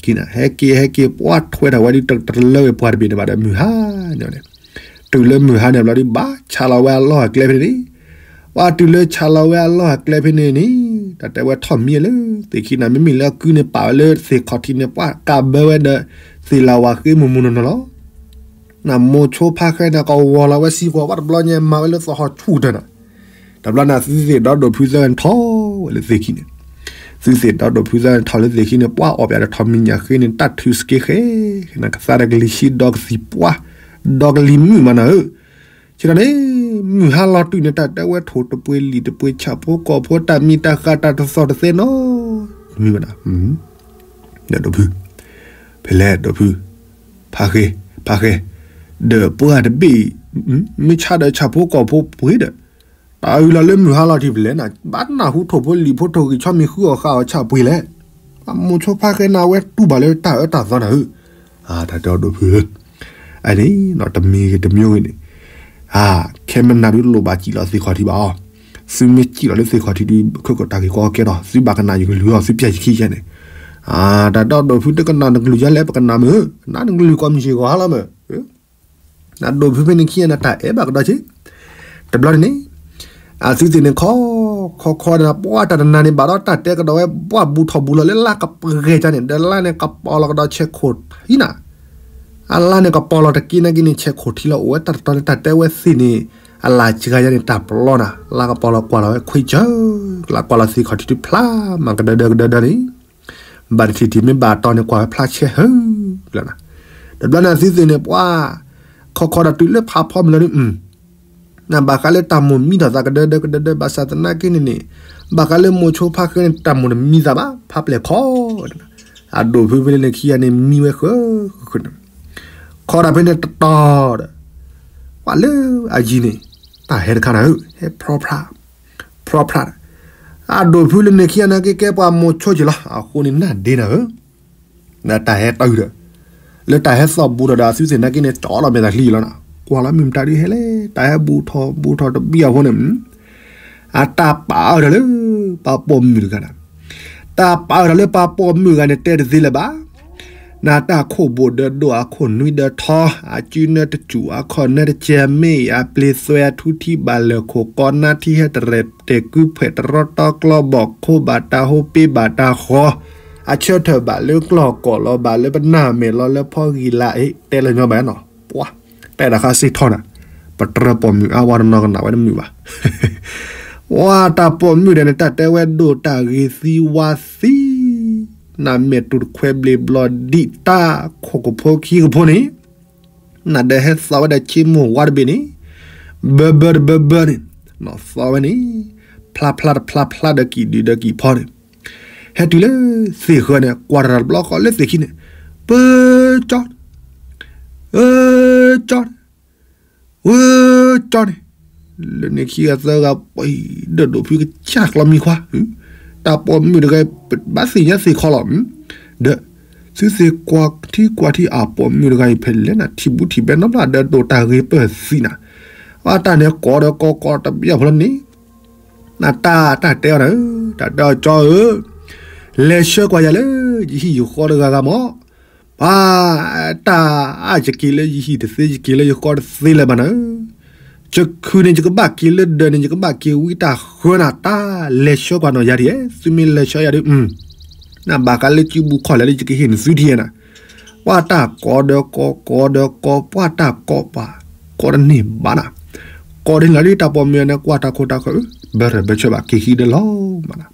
က့ၤနၤ, ဟဲက့ၤ ဟဲက့ၤ ပှၢ်ထွဲထီၣ်ဝဲဒ်တလၢဝဲပှၤတဘ့ၣ်န့ၣ်ဘၣ်ဒီး မုၢ်ဟါန့ၣ်န့ၣ်, တုၤလၢမုၢ်ဟါန့ၣ်ဘျီဒ်ဘၣ်ဆးလီၤဝဲအလီၢ်အကျဲဖဲန့ၣ်န့ၣ်, ပှၢ်တုၤလၢဆးလီၤဝဲအလီၢ်အကျဲဖဲန့ၣ်န့ၣ်, တၢ်တဲဝဲထီၣ်မံလၢသ့ၣ်ခံနၤ, မ့မ့ၢ်လၢအကုန့ၣ်ပာ်ဝဲလၢသ့ၣ်ခီၣ်ထံးန့ၣ် ပှၢ်ကးဘၢဝဲဒီး သ့ၣ်လၢဝၤဃ့မုၢ်မုၢ်နီၢ်နီၢ်လီၤ. နမိၤဆိဖါဃဲန့ၣ် ကဝီၤလီၤဝဲစံကွီၤ ပှၢ်တဘျီညါမၤဝဲလၢသီဟီၣ်ဆူၣ်တၢၢ်နၤ, တဘျီန့ၣ်သုသ့ၣ်ဒီဒိၣ်ဖုသၢဂၤန့ၣ်ထီၣ်ဝဲလၢသ့ၣ်ခံန့ၣ်, သုသ့ၣ်ဒီဒိၣ်ဖုသၢဂၤန့ၣ်ထီၣ်လၢသ့ၣ်ခံန့ၣ် ပှၢ်အီၣ်ပၠးဒီးထီၣ်မံညၣ်ဃ့န့ၣ် တၢ်ထုးစက့ဃဲ, နကသါဒီးကလံၤဆံဒီကသံၣ်ပှၢ်, ဒီကလံၤမုၣ်မးနၤဧၢ, ဆံးဒီးန့ၣ်, မုၢ်ဟါလီၤတုၤန့ၣ် တၢ်တဲဝဲထိၣ်တပှ့ၤလံာ်တပှ့ၤ ဆၣ်ဖိကီၢ်ဖိတၢ်မံၤတၢ်ဃၢ်တၢ်တသီၣ်တသဲနီတမံၤဘၣ်နၤ, ဒီးဒိၣ်ဖု, ဖဲလဲၣ်ဒိၣ်ဖု, ဖါဃဲ, ဖါဃဲ, ဒီးပှၢ်တဘ့ၣ်အံၤ, မ့ၢ်ဆါဒီးဆၣ်ဖိကီၢ်ဖိပှ့ၤဒီး, တၢ်အုၣ်လီၤလၢမုၢ်ဟါလီၤထံဖဲလဲၣ်နၤ, ဘၣ်နၢ်ဟူထိၣ်ဖိလံာ်ဖိထိၣ်ဂံၢ်ဆီမံၤဃုအီၣ်ဃာ်အီၤဆၣ်ပှ့ၤလဲၣ်, မိၤဆိဖါဃဲနၤဝဲတူၢ်ဘၣ်လၢတၢ်အၢတၢ်သီနၤဧၢ, တၢ်တဲအီၤဒိၣ်ဖုဧၢ, အန့ၣ်, တမံၤဂ့ၤတမံၤဂ့ၤန့ၣ်, အ, ခဲမနၤဒုးလိၣ်ဘၣ်စံၣ်လီၤသ့ၣ်ခီၣ်ထံးဘၣ်အီၤ, သုမ့ၢ်စံၣ်လီၤလၢသ့ၣ်ခီၣ်ထံးဒုး ခဲကီၣ်တၢ်ဂ့ၢ်ကီကဲဒီး သုဘၣ်ကနၣ်ယကလုၢ်အီၤ သုပျၢ်ယခံယဲန့ၣ်, အ, တၢ်တဲအီၤဒိၣ်ဖုတကနၣ်နကလုၢ်ယါလဲၣ် ပကနၣ်မုၢ်, ကနၣ်နကလုၢ်ကီၢ်မုၢ်ဆ့ၣ်ဂီၤဟါလီၤမုၢ် နဒိၣ်ဖုဖဲန့ၣ်ခံဂၤန့ၣ် တၢ်အဲၣ်ဘၣ်ကဒီးဆ့, တဘျီန့ၣ်န့ၣ်, အသုသ့ၣ်န့ၣ်ခီ, ခီခီဒီးပှၢ်တၢ်တနၤန့ၣ်ဘၣ်ဒီးတၢ်တဲကဒီးဝဲ ပှၢ်ဘူးထီၣ်ဘူးလီၤလၢလါကပှဲၤကါန့ၣ် ဒီးလါန့ၣ်ကပီၤလီၤကဒီးဆဲးခိၣ်ထံနၤ, အလါန့ၣ်ကပီၤလီၤတက့ၢ်နာ်က့န့ၣ် ဆဲးခိၣ်ထံလီၤအိၣ်ဝဲတၢ်တတီၤန့ၣ် တၢ်တဲဝဲသ့ၣ်န့ၣ်, အလါစှၤယါန့ၣ် တၢ်ပလီနၤ, လါကပီၤလီၤကွၢ်လီၤဝဲခွ့ကၢ, လါကွၢ်လီၤသ့ၣ်ခီၣ်ထံးဒုးဖျါမၤကဒၢဒၢကဒၢဒၢန့ၣ် ဘၣ်တထံၣ်ထံၣ်မ့ၢ်ဘၣ်တီၤန့ၣ် ကွၢ်ဝဲဖျါဆဲးဟၢလီၤနၤ, တဘျီန့ၣ်သုသ့ၣ်န့ၣ် ပှၢ်, ခီခီဒီးတုၤလၢဖးဖီမုၢ်လီၤဒုး, နဘၣ်ဃးလၢတၢ်မိၣ်မံထီၣ်သးကဒၢဒၢကဒၢဒၢ ဘၣ်ဆၣ်သနာ်က့န့ၣ်န့ၣ်, ဘၣ်ဃးလၢမိၤဆိဖါဃဲန့ၣ် တၢ်မိၣ်တမံသးဘၣ် ဖးပျဲၢ်ခီ, အဒိၣ်ဖုဖဲန့ၣ်ခံဂၤန့ၣ်မံဝဲဃၢဃၢန့ၣ်, ခီဒၣ်ဖဲန့ၣ်တတီၤဒီး, ပှၢ်လၢအယံၤန့ၣ်, တၢ်ဟဲတခါနၤဧၢ ဟဲဖျီဖျါ ဖျီဖျါ, အဒိၣ်ဖုလၢန့ၣ်ခံဂၤနာ်က့ကဲပှၤမိၤဆိက့ၤလီၤ အဃိန့ၣ်နၢ်ဒ့နၤဧၢ, နတၢ်ဟဲတုၤဒီး, လၢတၢ်ဟဲသီၣ်ဘူးထီၣ်ဒီးအသုသ့ၣ်နာ်က့န့ၣ် ကၠီလီၤမဲာ်သးချံလီၤနၤ, ကွၢ်လီၤမ့ၢ်မတၤဒုးဟဲလဲၣ် တၢ်ဟဲဘူးထီၣ်ဘူးထီၣ်တဘံၣ်အဃိန့ၣ် အတၢ်ပာ်အၢၣ်ဒီးလၢ ပှၤပိာ်မုၣ်တဂၤနၤ, တၢ်ပာ်အၢၣ်ဒီးလၢပှၤပိာ်မုၣ်တဂၤန့ၣ် တဲတသ့လၢၤဘၣ်, နတၢ်ခိၣ်ဘိၣ်ဒၢဒိၣ်အခိၣ်နွံဒၢထီ, အစုနၢတစူၣ်အခီၣ်နၢတကဲမ့ၢ်အပျ့ၤသွဲအထူထံဘၣ်လၢာ်ခိၣ်ကီနါထံဟဲတရဲၣ်တဲာ်ကုဖှဲးတရီတီကျီဘီၣ်ခိဘၣ်တၢ်ဟိပ့ဘၣ်တၢ်ဃီ, အဆၢထၢၣ်ဘၣ်လၢကျီၢ်ကီၢ်လီၤဘၣ်လၢပနၢ်မဲာ်လီၤလၢဖီဂံၢ်လါအ့ၣ် တဲလၢညီဘၣ်နီၤ, ပှၤ, တဲတၢ်ဃါစ့ၢ်ထီနၤ, ပတြၢၤပိာ်မုၣ်အါဝါတနီၤကနၣ်ဝဲတမုာ်ဘၣ် ဝါတၢ်ပိာ်မုၣ်ဒီးန့ၣ် တၢ်တဲဝဲဒိၣ်တၢ်ဂ့ၤသံဝါသံ, နမဲာ်တူၢ်တခွဲဘျ့ဘျီဒံးတၢ်ခိၣ်ကဖိခံကဖိန့ၣ်, နဒီးဟဲသီဝဲဒီးဆ့မိၢ်ဝါတဘ့ၣ်န့ၣ်, ဘၢဘၢတဘၢဘၢန့ၣ်, နီၢ်သီဝဲန့ၣ်, ဖျါဖျါတဖျါဖျါဒီးကံၣ်ဒုးဒီးကံၣ်ဖီန့ၣ်, ဟဲတုၤလၢသ့ၣ်ဃၢၤန့ၣ် ကွၢ်တၢ်တဘျီဃီလၢသ့ၣ်ခံန့ၣ်, ပၢကၠီ အၢကၠီ ဝၢကၠီန့ၣ်, လၢန့ၣ်ခံဂၤသၢဂၤပှဲၤ, ဒီးဒိၣ်ဖုကစၢ်ကျီမံၤခွါ, တၢ်ပိာ်မုၣ်တဂၤအံၤ ဘၣ်သ့ၣ်ညါသ့ၣ်ခီလီၤ, ဒီး, သုသ့ၣ်ကွၢ်ထံကွၢ်ထံအပိာ်မုၣ်တဂၤအံၤ ဖဲလဲၣ်နၤ ထံၣ်ဘူးထံၣ်ဘဲနီတဘျီဒီးဒိၣ်တၢ်ဂ့ၤပၢၢ်သံနၤ, အတၢ်န့ၣ်ကိးဒီးကိးကိးတဘျီဖိလၢန့ၣ်, နတၢ်တၢ်တဲအီၤနၤ, တၢ်တဲအီၤကၠီဧၢ လဲၤဆှၢကွၢ်ယၤလၢ ယဟံၣ်ယဃီတဂၤဂၤမး, ပှၤ, တၢ်အါယက့ၤလၢယဟံၣ်တသ့ ယက့ၤလၢယဃီတသ့လၢၤဘၣ်နၤ, ယခုၣ်န့ၣ် ယကဘၣ်က့ၤလၢဒၢးန့ၣ် ယကဘၣ်က့ၤဝံတၢ်ဃၢနၤ တၢ်လဲၤဆှၢကွၢ်နီၢ်ယၤဒ်, သုမ့ၢ်လဲၤဆှၢယၤဒ်, နဘၣ်ဃးလၢစုဘူးခီၣ်လဲၣ်လၢယကဟ့ၣ်နသုထံၣ်နၤ, ပှၤတၢ်ကိးဒီးကိး ကိးဒီးကိး ပှၤတၢ်ကိးပှၤ, ကိးတန့ၢ်ဘၣ်နၤ, ကိးတန့ၢ်လီၤဒ်တၢ်ပိာ်မုၣ်န့ၣ် ကွၢ်တၢ်ခိၣ်တၢ်ဃၢ, ဘၢထၢၣ်ဘၢဆၢဘၣ်က့ၤခံဒီးလီၤမးနၤ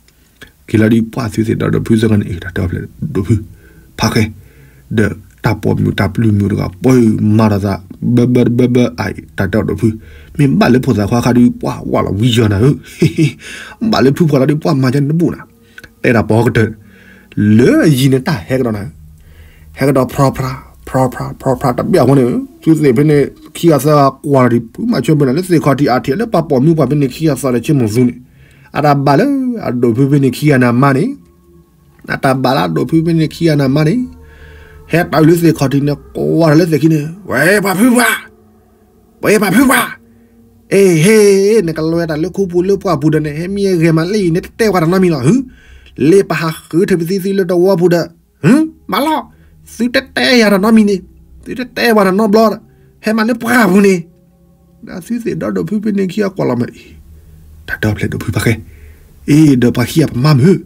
က့ၤလီၤဒ်ပှၢ်သုသ့ၣ်ဒီးဒိၣ်ဖုသၢဂၤန့ၣ် အ့ၣ် တၢ်တဲအီၤဖဲလဲၣ် ဒိၣ်ဖု, ဖါဃဲ, ဒီးတၢ်ပိာ်မုၣ်တၢ်ပျုၢ်မုၣ်တဂၤ ပှၤမၤထီၣ်သး, ဘၢဘၢတဘၢဘၢအံၤ တၢ်တဲအီၤဒိၣ်ဖု, မ့ၢ်ဘၣ်လၢဖိသၣ်ခွါခါဒုး ပှၤဝးလီၤဝံယီၤနၤဧၢ, ဘၣ်လၢဖုပှၢ်လီၤဒုး ပှၤမၤကဲန့ၣ်တဘူၣ်နၤ, တဲတၢ်ပီၤကတၢၢ်, လၢအယံၤန့ၣ်တၢ်ဟဲကဒီးနၤ, ဟဲကဒီးဖြီဖြါ, ဖြီဖြါ, ဖြီဖြါ တဘျီအဃိန့ၣ်, သုသ့ၣ်ဖဲန့ၣ် ခံဂၤသၢဂၤကွၢ်လီၤဒံး ဖုမၤဆၢမုၢ်နၤလၢသ့ၣ်ခီၣ်ထံးအထံးလၢပှၤပိာ်မုၣ်ပှၤဖဲန့ၣ်ခံဂၤသၢဂၤလၢဆ့မိၢ်သူန့ၣ်, အတၢ်ဘၣ်လၢအဒိၣ်ဖုဖဲန့ၣ်ခံဂၤန့ၣ်အမါန့ၣ်, အတၢ်ဘၣ်လၢအဒိၣ်ဖုဖဲန့ၣ်ခံဂၤန့ၣ်အမါန့ၣ်, ဟဲတၢ်လၢသ့ၣ်ခီၣ်ထံးန့ၣ် ကွၢ်လီၤလၢသ့ၣ်ခံန့ၣ် ဝဲပှၤဖုပှၢ်, ဝဲပှၤဖုပှၢ်, အ့ ဟ့ နကလဲၤတၢ်လၢခူပူၤလၢပှၢ်ပူၤဒီးန့ၣ် ဟဲမံဂဲၤမးလၢအံၤ နတတဲပှၤတနီတမံၤလီၤ. လၢပဟးဃုထၢဖဲသုသုလၢတဝီပူၤဒီး, မၤလီၤ, သုတတဲယၤတနီတမံၤန့ၣ်, သုတတဲပှၤတနီတဘျီဒီး, ဟဲမးလၢပှၢ်ပူၤန့ၣ်, ဒီးသုသ့ၣ်ဒီဒိၣ်ဖုဖဲန့ၣ်ခံဂၤကွၢ်လီၤမးအံၤ, တၢ်ဒီဖျဲၣ်ဒိၣ်ဖုဖါဃဲ, အ့ ဒီးပှၤခံဂၤပမါမုၢ်,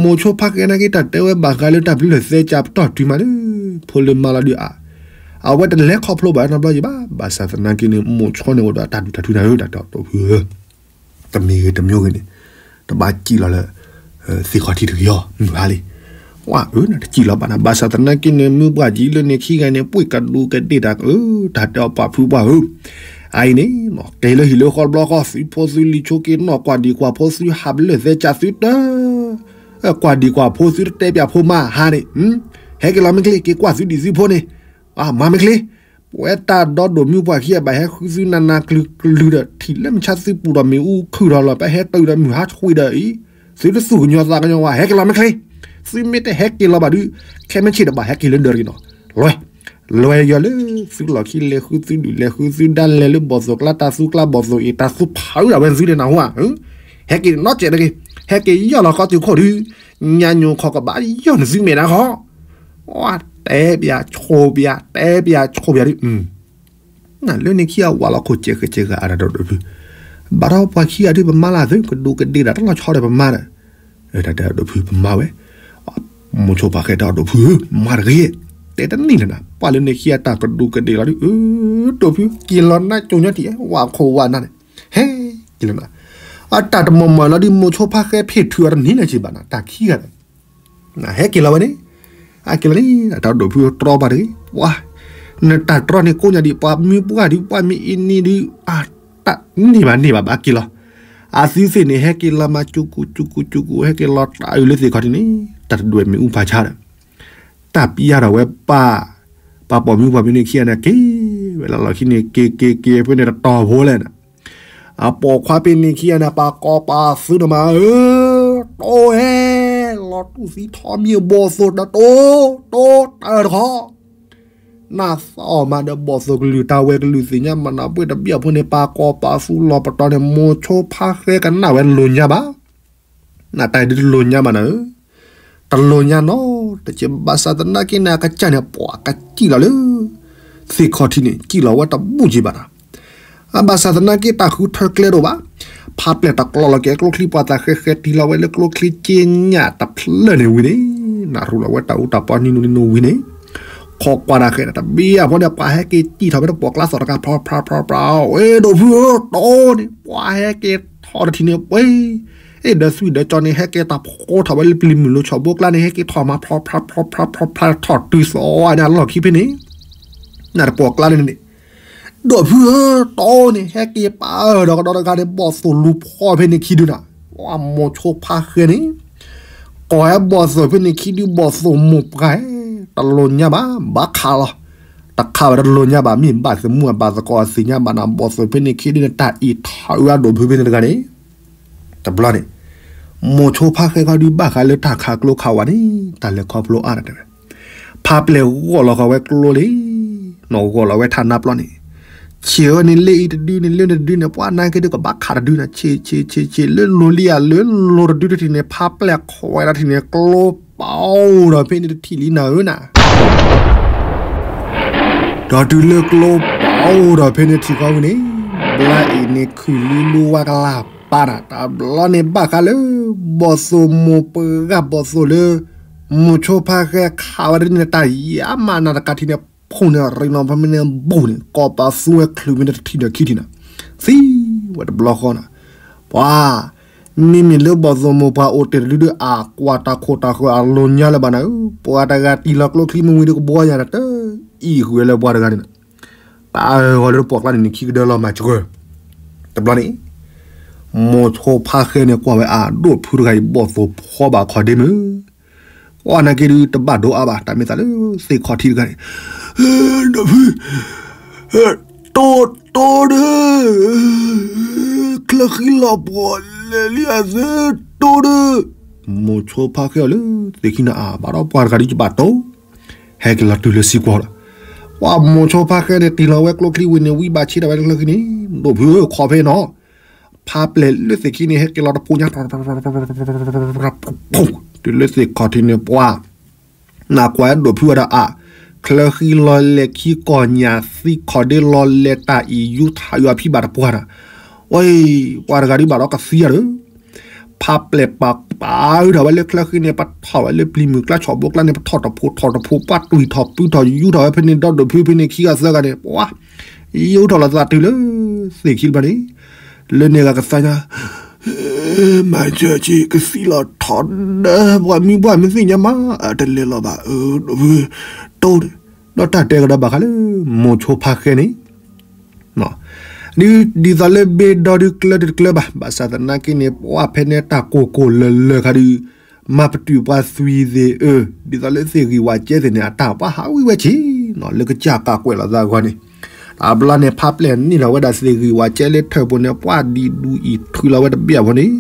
မိၤဆိဖါဃဲနာ်က့ တၢ်တဲဝဲဘၣ်ဃးလၢတၢ်ဘျုးလၢသဲကၢ်ပတီၢ်တုၤမးလၢ ဖိလၢမါလီၤဒုးအါ, အဝဲတလဲၤခီဖျိဘၣ်နီတဘျီယံၤဘၣ်, ဘၣ်ဆၣ်သနာ်က့န့ၣ် မိၤဆိန့ၣ်အိၣ်ဒီးတၢ်ဒုၣ်တၢ်ထုနၤဧၢ တၢ်ဒီဒိၣ်ဖုဧၢ, တမံၤဂ့ၤတမံၤဂ့ၤန့ၣ်, တဘၣ်စံၣ်လီၤလၢ သ့ၣ်ခီၣ်ထံးတဂ့ၤအီၤ မုၢ်ဟါလံ, ဝဲအၢ နတစံၣ်လီၤဘၣ်နၤ ဘၣ်ဆၣ်သနာ်က့န့ၣ် မုၢ်ပှၢ်ကံလၢန့ၣ်ခံဂၤန့ၣ် ပှ့ၢ်ကဒူးကဒ့ၣ်တၢ်အၢ တၢ်တဲအီၤပှၤဖုပှၢ်ဧၢ, အအံၤန့ၣ် က့ၤလၢဟံၣ်လၢဃီတဘျီဃီ သုဖိသုလံၤဆိက့ၤနီၣ်ကွၢ်ဒံးကွၢ်ဖိသု ဟးဘျၢၣ်သဲကၢ်သုတၢ် ကွၢ်ဒံးကွၢ်ဖိသုတတဲပၠးဖိမါဟါန့ၣ်, ဟဲက့ၤလီၤမ့ၢ်ချ့ က့ၤကွၢ်သုဒံးသုဖိန့ၣ်, မၤမ့ၢ်ချ့, ပဝဲတၢ်ဒီဒိၣ်မုၢ်ပှၢ်ခံဂၤဘၣ်ဟဲဃုသုနးနးကျုၤကျုၤဒီး ထံၣ်လၢမုၢ်ဆါသုပူၤဒီးမ့ၣ်အူခုၣ်ထီၣ်လီၤ ပဟဲတုၤဒီးမုၢ်ဟါဆှံဒီးအံၤ, သုတသူၣ်ကညီၤသးကညီၤဝဲ ဟဲက့ၤလီၤမ့ၢ်ချ့, သုမ့ၢ်တဟဲက့ၤလီၤဘၣ်ဒုး, ခဲမုၢ်ဆ့ၣ်တဘၣ်ဟဲက့ၤလၢဒၢးတဂ့ၤနီၤ, လွဲ, လွဲယီၤလၢ သုလီၢ်ခံလဲၤဃုသုဒုၣ်လဲၤဃုသုဒါလဲၤလၢဘီၣ်သိၣ်ကျါတၢ်သူကျါဘီၣ်သိၣ်အံၤ တၢ်သူဖးဝဲဒၣ်ဝဲသုန့ၣ်နၢ်ဟူဧါ, ဟဲက့ၤနီတစဲးတဂ့ၤ, ဟဲက့ၤယီၢ်လီၤကီၢ်တုၤခိၣ်ဒုး, ညါညိၣ်ခီၣ်ကဘၣ်ယီၢ်နသုမဲာ်နၤဃီ, တဲပၠးဆိပၠး တဲပၠးဆိပၠးဒုး, နလၢန့ၣ်ခံဂၤဝးလီၤခိၣ်စဲးဃဲးစဲးဃဲးအါတၢ်ဒီဒိၣ်ဖု, ဘၣ်ဒီးပှၤခံဂၤဒုးပမါလၢသု ကဒူးကဒ့ၣ်တၢ်တလီၤဆီဒီးပမါဒီး, တၢ်တဲဒီဒိၣ်ဖုပမါဝဲ, မိၤဆိဖါဃဲဒီဒိၣ်ဖုဧၢ မၤတဂ့ၤ, တဲတန့ၢ်လၢၤနၤ ပှၤလၢန့ၣ်ခံဂၤတၢ်ကဒူးကဒ့ၣ်လီၤဒုး, အၢ ဒိၣ်ဖု က့ၤလီၤနါကၠိညါထံး ဝးခိၣ်ဝးနါန့ၣ်, ဟဲက့ၤလီၤနၤ, အတၢ်တမီၢ်မီၢ်လီၤဒုး မိၤဆိဖါဃဲဖ့ၣ်ထုးအီၤတန့ၢ်လၢၤက့ၤဘၣ်နၤ တၢ်ခံဂၤဒီး ဟဲက့ၤလီၤဝဲန့ၣ်, ဟဲက့ၤလီၤန့ၣ် တၢ်ဒီဒိၣ်ဖုတြီပှၤတဂ့ၤ, ပှၤ, နတၢ်တြီန့ၣ်ကိးညါဒံး ပှၤမုၢ်ပှၢ်ဒံး ပှၤမ့ၢ်အံၤန့ၣ်ဒုး, အတၢ်န့ၢ်ဘၣ်န့ၢ်ဘၣ်ဘၣ်က့ၤလီၤ, အသုသ့ၣ်န့ၣ် ဟဲက့ၤလီၤမၤစူၤကူၤစူၤကူၤစူၤကူၤ ဟဲက့ၤလီၤတၢ်အုးလၢသ့ၣ်ခီၣ်ထံးန့ၣ်, တၢ်တဒွဲၣ်မ့ၣ်အူဖးဆါဒီး, တၢ်ပျၢ်ထီၣ်ဝဲပၢ်, ပၢ်ပိာ်မုၣ်ပှၤမုၣ်န့ၣ်ခံဂၤန့ၣ် က့ၤဝဲလၢလီၢ်ခံန့ၣ် က့ၤက့ၤက့ၤဖဲန့ၣ်တတီၤဖိလဲၣ်န့ၣ် အပိာ်ခွါဖဲန့ၣ်ခံဂၤန့ၣ် ပာ်ကီၤပာ်သူန့ၣ်မးဧၢ, တိၢ်ဝဲ, လီၤတူၢ်သံထီၣ်မံၤဘီၣ်သိၣ်ဒီးတိၢ်, တိၢ်တၢ်တခီ, နၢ်သးအီၣ်မးဒီးဘီၣ်သိၣ်ကလုၢ်တၢ်ဝဲကလုၢ်သ့ၣ်ညါမးနၤ ပှဲၤတဘျီဖိန့ၣ် ပာ်ကီၤပာ်သူလီၤပတီၢ်န့ၣ် မိၤဆိဖါဃဲကနၣ်ဝဲလိၤညါဘၣ် နတၢ်အံၤဒုးတလိၤညါဘၣ်နၤဧၢ, တလိၤညါနီတစဲးဘၣ်ဆၣ်သနာ်က့န့ၣ် အကစၢ်န့ၣ် ပှၤကစံၣ်လီၤလၢ သ့ၣ်ခီၣ်ထံးန့ၣ် စံၣ်လီၤဝဲတဘူၣ်က့ၤဘၣ်နၤ, အဘၣ်ဆၣ်သနာ်က့တၢ်ဃုထၢကျဲဒိၣ်ဘၣ်, ဖးပျဲၢ်တကျီလီၤက့ၤကျိချံ ပှၤသးဃဲဃဲတံၢ်လီၤဝဲလၢကျိချံက့ညၣ်တဖျၢၣ်န့ၣ်ဝံၤန့ၣ်, နၢ်ရူလီၤဝဲတၢ်အူတၢ်ပီနံၤနံၤနံၤနံၤဝံၤန့ၣ်, ခိးကွၢ်တၢ်ဃဲတဘ့ၣ်အဖီန့ၣ် ပှၤဟဲက့ၤစံၣ်ထီၣ်ဖဲတပိာ်ကျါသီၣ်တခါ ဖျီဖျီဖျီဖျီ, အ့ ဒိၣ်ဖုဧၢ တိၢ်န့ၣ် ပှၤဟဲက့ၤထီၣ်တထံၣ်န့ၣ် ပှ့ၤ အ့ ဒီးသွံၣ်ဒီးကၠီန့ၣ် ဟဲက့ၤတၢ်ဖိထီၣ်ဝဲလၢပျံၤမုၢ်လိၤဆီဘိကျါန့ၣ် ဟဲက့ၤထီၣ်မး ဖျီဖျီဖျီဖျီဖျီ ထီၣ်တုၤသိးဝဲန့ၣ် အလီၢ်ခံဖဲန့ၣ်, နတပိာ်ကျါန့ၣ်န့ၣ်, ဒိၣ်ဖုဧၢ တိၢ်န့ၣ် ဟဲက့ၤပာ်အၢၣ်ဒီးကဒီးတဂၤန့ၣ် ဘီၣ်သိၣ်လူၤဖီဖဲန့ၣ်ခံဒုနၤ, ပှၤမိၤဆိဖါဃဲန့ၣ် ကိးဝဲဘီၣ်သိၣ်ဖဲန့ၣ်ခံဒု ဘီၣ်သိၣ်မိၢ်ပှၢ်, တလိၤညါဘၣ် ဘၣ်ခးလီၤ, တခးဝဲတလိၤညါဘၣ် မ့ၢ်ဘၣ်သမူအဘၣ်သကိးအသ့ၣ်ညါဘၣ်နၤ ဘီၣ်သိၣ်ဖဲန့ၣ်ခံဒုန့ၣ် တၢ်အံးထီၣ်ဝဲအဒိၣ်ဖုဖဲန့ၣ်တဂၤန့ၣ်, တဘျီန့ၣ်, မိၤဆိဖါဃဲခီဒုဘၣ်ဃးလၢတၢ်ခးကျိခးဝးန့ၣ် တၢ်လဲၤခီဖျိအါတၢ်တဲဝဲ, ဖးပျဲၢ်ဂီၢ်လီၤဃီၤဝဲကျိလံ နီၢ်ဂီၢ်လီၤဝဲထးနါပျီန့ၣ်, ဆံးဝဲန့ၣ်လၢအံၤတဒုန့ၣ် လၢန့ၣ်တဒုန့ၣ် ပှၤနာ်က့ဒုးကဘၣ်ခးတဒုနၤ ဆံးဆံးဆံးဆံး လၢလိၤလံဧါလၢလိၤတဒုတထံၣ်န့ၣ် ဖးပျဲၢ်ခိးဝဲဒၣ်ထံၣ်န့ၣ် ကျိပအိၣ်ဒီးဖဲန့ၣ်တထံၣ်လံနၤဧၢနၤ ဒီးတုၤလၢကျိပအိၣ်ဒီးဖဲန့ၣ်ထံၣ်ဃီဝံၤန့ၣ်, ဘျါအံၤန့ၣ်ခုၣ်လံလူဝါကလၢ်ပာ်နၤ တဘျီန့ၣ်ဘၣ်ဃးလၢ ဘီၣ်သိၣ်မိၢ်ပှၢ်ဘီၣ်သိၣ်လၢ မိၤဆိဖါဃဲခးဝဲဒၣ်န့ၣ် တၢ်ယါမးနၤတကးထံၣ်န့ၣ် ဖုၣ်န့ၣ်ရ့နီၤဖဲမ့ၢ်န့ၣ်ဘူးန့ၣ် ကိးပာ်သူဝဲချုးမ့ၢ်တထံၣ်ဒီးခံထံၣ်နၤ, သံဝဲတဘျီဃီနၤ, ပှၤ မ့မ့ၢ်လၢဘီၣ်သိၣ်မိၢ်ပှၢ်အိၣ်တ့ၢ်တဒုဒီး အကွၢ်တၢ်ခိၣ်တၢ်ဃၢၤအလိၤညါလၢၤဘၣ်နၤဧၢ, ပှၤတဂၤတံၢ်လီၤကျိချံမ့ၢ်ဝံၤဒီးကဘီယၤနၤတအံၣ်ဃုာ်လၢပှၤတဂၤန့ၣ်နၤ, တၢ်အၢၣ်ဂီၤလၢတပိာ်ကျါန့ၣ်န့ၣ် ခံကဒၢလီၤမၤစှၤ, တဘျီန့ၣ် မိၤဆိဖါဃဲန့ၣ်ကွၢ်ဝဲအဒိၣ်ဖုတဂၤအံၤ ဘီၣ်သိၣ်ဖီဘၣ်ခီဒ့မုၢ်, ကွၢ်နာ်က့ဒုးတဘၣ်ဒိအါဘၣ် တၢ်မ့ၢ်သးလၢသ့ၣ်ခီၣ်ထံးတဂၤန့ၣ်, ဒီးဖု တိၢ်တိၢ်ဒီး ချၢဃံလီၤပှီၢ်လဲၤလံအသၢ တိၢ်ဒီး, မိၤဆိဖါဃဲအီၤလၢသ့ၣ်ခံနၤအါ ဘၣ်ဒီးပှၤတဂၤဒုးကဘၣ်တိၢ်, ဟဲက့ၤလီၤတုၤလၢစံကွီၢ်လီၤ, ပှၤမိၤဆိဖါဃဲန့ၣ် တ့ၢ်လီၤဝဲကျိချံဝံၤန့ၣ် ဝံဘၣ်ဆ့တၢ်ဝဲလၢချၢဃံန့ၣ် ဒိၣ်ဖုဧၢ ခီဖဲနီၤ, ဖါပျဲၢ်လၢသ့ၣ်ခံန့ၣ် ဟဲက့ၤလီၤတဖိညါ တုၤလၢသ့ၣ်ခီၣ်ထံးန့ၣ် ပှၤ နကွၢ်ဒိၣ်ဖုဝဲဒၣ်အါ, ချၢဃံလီၤလဲၤခံကီၢ်ညၣ်သံခီၣ်ဒ့လီၤလဲၤတၢ်အံၤ ယူထးယွၤဖံဘၣ်တပှၢ်နၤ, ဝဲ ပှၤတဂၤဒုးဘၣ်ဒီးကသံအါဒီး ဖါပျဲၢ်ပာ်ပာ်အုးထီၣ်ဝဲလၢချၢဃံန့ၣ် ပထီၣ်ဝဲလၢပျံၤမုၢ်ကျါဆီၣ်ဘိကျါန့ၣ် ပထီၣ်တဖိထီၣ်တဖိ ပှၤတွံၢ်ထီၣ်ပုထီၣ် ယူထီၣ်ဝဲဖဲန့ၣ် ဒီဒိၣ်ဖုဖဲန့ၣ် ခံဂၤသၢဂၤန့ၣ် ပှၤ ယူထီၣ်လီၤသးတုၤလၢ သ့ၣ်ခံတဖၣ်န့ၣ် လၢန့ၣ်ဂၤကသါညါ မၤစၢၤက့ၤ ကသံလီၤထီၣ်ဒီး ပှၤမံၤပှၢ်မ့ၢ်သ့ၣ်ညါမး တလဲၤလီၤဘၣ် အၢ ဒိၣ်ဖု တိၢ် ဒီးတၢ်တဲကဒီးဘၣ်ဃးလၢ မိၤဆိဖါဃဲန့ၣ် ဒ် ဒ်သိးလၢဘ့ၣ်ဒီဒုးကျၢတတကျၢဘၣ် ဘၣ်ဆၣ်သနာ်က့န့ၣ် ပှၤဖဲန့ၣ်တၢ်ကိၢ်ကိၢ်လၢၤလၢၤခါဒုး မၤပတုာ်ပှၤသွံၣ်သ့ၣ်အၢ ဒ်သိးလၢသ့ၣ်ဂံၢ်ဝးကဲသ့ၣ်န့ၣ် အတၢ်ပှၤဟးဝံဝဲဆ့နီၤ လၢကစၢ်ကးကွဲးလီၤသးအဂီၢ်န့ၣ် တဘျီန့ၣ် ဖါပျဲၢ်န့ၢ်လီၤဝဲဒၣ်သ့ၣ်ဂံၢ်ဝးကဲလၢထၢၣ်ပူၤန့ၣ် ပှၤဒံးဒူအံၤထွံလီၤဝဲတဘ့ၣ်အဖိန့ၣ်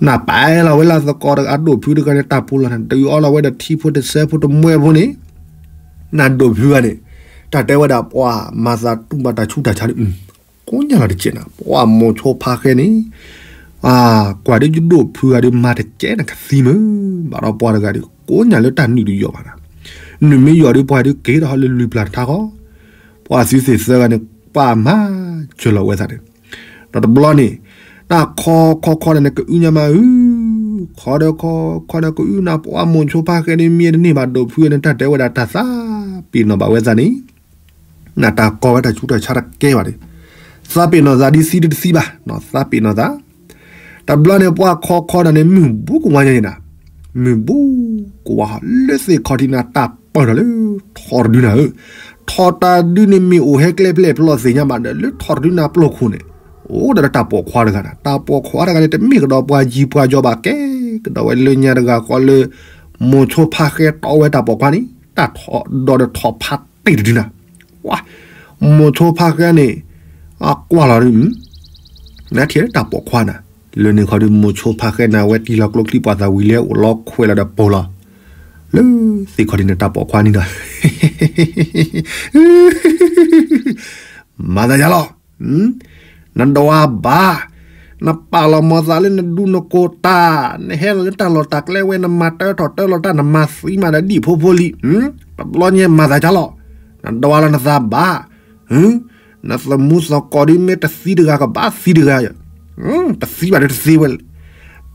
နပာ်လီၤဝဲလၢသကိးတဂၤဒိၣ်ဖုတဂၤန့ၣ် တၢ်ပူၤလီၤန့ၣ် ဒုးအီလီၤဝဲဒီးထံဖိတစဲးဖိတမှဲဖိန့ၣ် နဒိၣ်ဖုဂၤန့ၣ် တၢ်တဲဝဲဒၣ်ပှၤမၤသးတူၢ်ဘၣ်တၢ်ဆူးတၢ်ဆါန့ၣ် ကိးညါလီၤတကဲးနၤ ပှၤမိၤဆိဖါဃဲန့ၣ် ကွၢ်ဒ်ယဒိၣ်ဖုဂၤဒုးမၤတကဲးနၤကသံမုၢ် ဘၣ်ဒီးပှၤတဂၤဒုး ကိးညါလၢတၢ်နုာ်တယိာ်ဘၣ်နၤ နုာ်မ့ၢ်ယိာ်ဒုးပှၤဒုးက့ၤထီၣ်ဟီလၢလွံၢ်ပျၢ်တထါဃီ ပှၤသုသ့ၣ်သၢဂၤန့ၣ် ပှၤမၤစၢၤလီၤဝဲသးန့ၣ် ဒီးတဘျီန့ၣ် တၢ်ခီခီခီဒၣ်န့ၣ် ကအုညါမးအု ခီဒီးခီခီဒီးကအုနၤ ပှၤမိၤဆိဖါဃဲန့ၣ် မ့ၢ်တန့ၢ်ဘၣ်ဒိၣ်ဖုန့ၣ် တၢ်တဲဝဲဒၣ်တၢ်သးပ့ၤနီၣ်ဘၣ်ဝဲသးန့ၣ် နတၢ်ကီဝဲတၢ်ဆူးတၢ်ဆါတကဲဘၣ်န့ၣ် သးပ့ၤနီၣ်သးဒ်သံတသံဘၣ် သးပ့ၤနီၣ်သး တဘျီန့ၣ် ပှၤခီခီဒၣ်န့ၣ် မုၢ်ဘူးကဝါညါန့ၣ်နၤ မုၢ်ဘူးကဝါလၢသ့ၣ်ခီၣ်ထံးန့ၣ် တၢ်ပၢၢ်ထီၣ်လၢ ထီတဒုနၤဧၢ ထီတဒုန့ၣ်မ့ၢ်အိၣ်ဟဲကျဲဖျဲၣ်ဖျီၣ်သ့ၣ်ညါဘၣ်ဒီး လၢထီတဒုန့ၣ်ပျိၢ်ခိၣ်န့ၣ် အိၣ်ဒီးတၢ်ပိာ်ခွါတဂၤနၤ တၢ်ပိာ်ခွါတဂၤန့ၣ် တမ့ၢ်ကဒီးပှၤယံၤပှၤယီၤဘၣ် ကဲကဒီးဝဲလၢညါတဂၤဃီလၢ မိၤဆိဖါဃဲတီဝဲတၢ်ပိာ်ခွါန့ၣ် တၢ်ထီဒီးထီဖးတ့ၢ်တဒုနၤ ဝါ မိၤဆိဖါဃဲန့ၣ် အကွၢ်လီၤဒု နထံၣ်တၢ်ပိာ်ခွါနၤ လၢန့ၣ်ခီဒု မိၤဆိဖါဃဲန့ၣ် အဝဲတ့ၢ်လီၤကျိချံပှၤသးဝံၤလၢအိၣ်လီၤခွဲးလီၤဒီးပိာ်လီၤ လၢသ့ၣ်ခီၣ်ထံးန့ၣ်တၢ်ပိာ်ခွါန့ၣ်ဒီး မၤသးယါလီၤ နဒွးဘၣ် နပာ်လီၤမၤသးလၢနဒူနကိၢ်တၢ် နဟဲလီၤလၢတၢ်လီၢ်တၢ်ကျဲဝဲ နမၤတၢထီၣ်တၢလီၤတၢ် နမၤသံမးဒီးဒံၣ်ဖိဖိလံ တဘျီညါမၤသးယါလီၤ နဒွးလီၤနသးဘၣ် နသမူသကိးဒ်မ့ၢ်တသံတဂၤကဘၣ်သံတဂၤ တသံဘၣ်ဒီးတသ့ဝဲ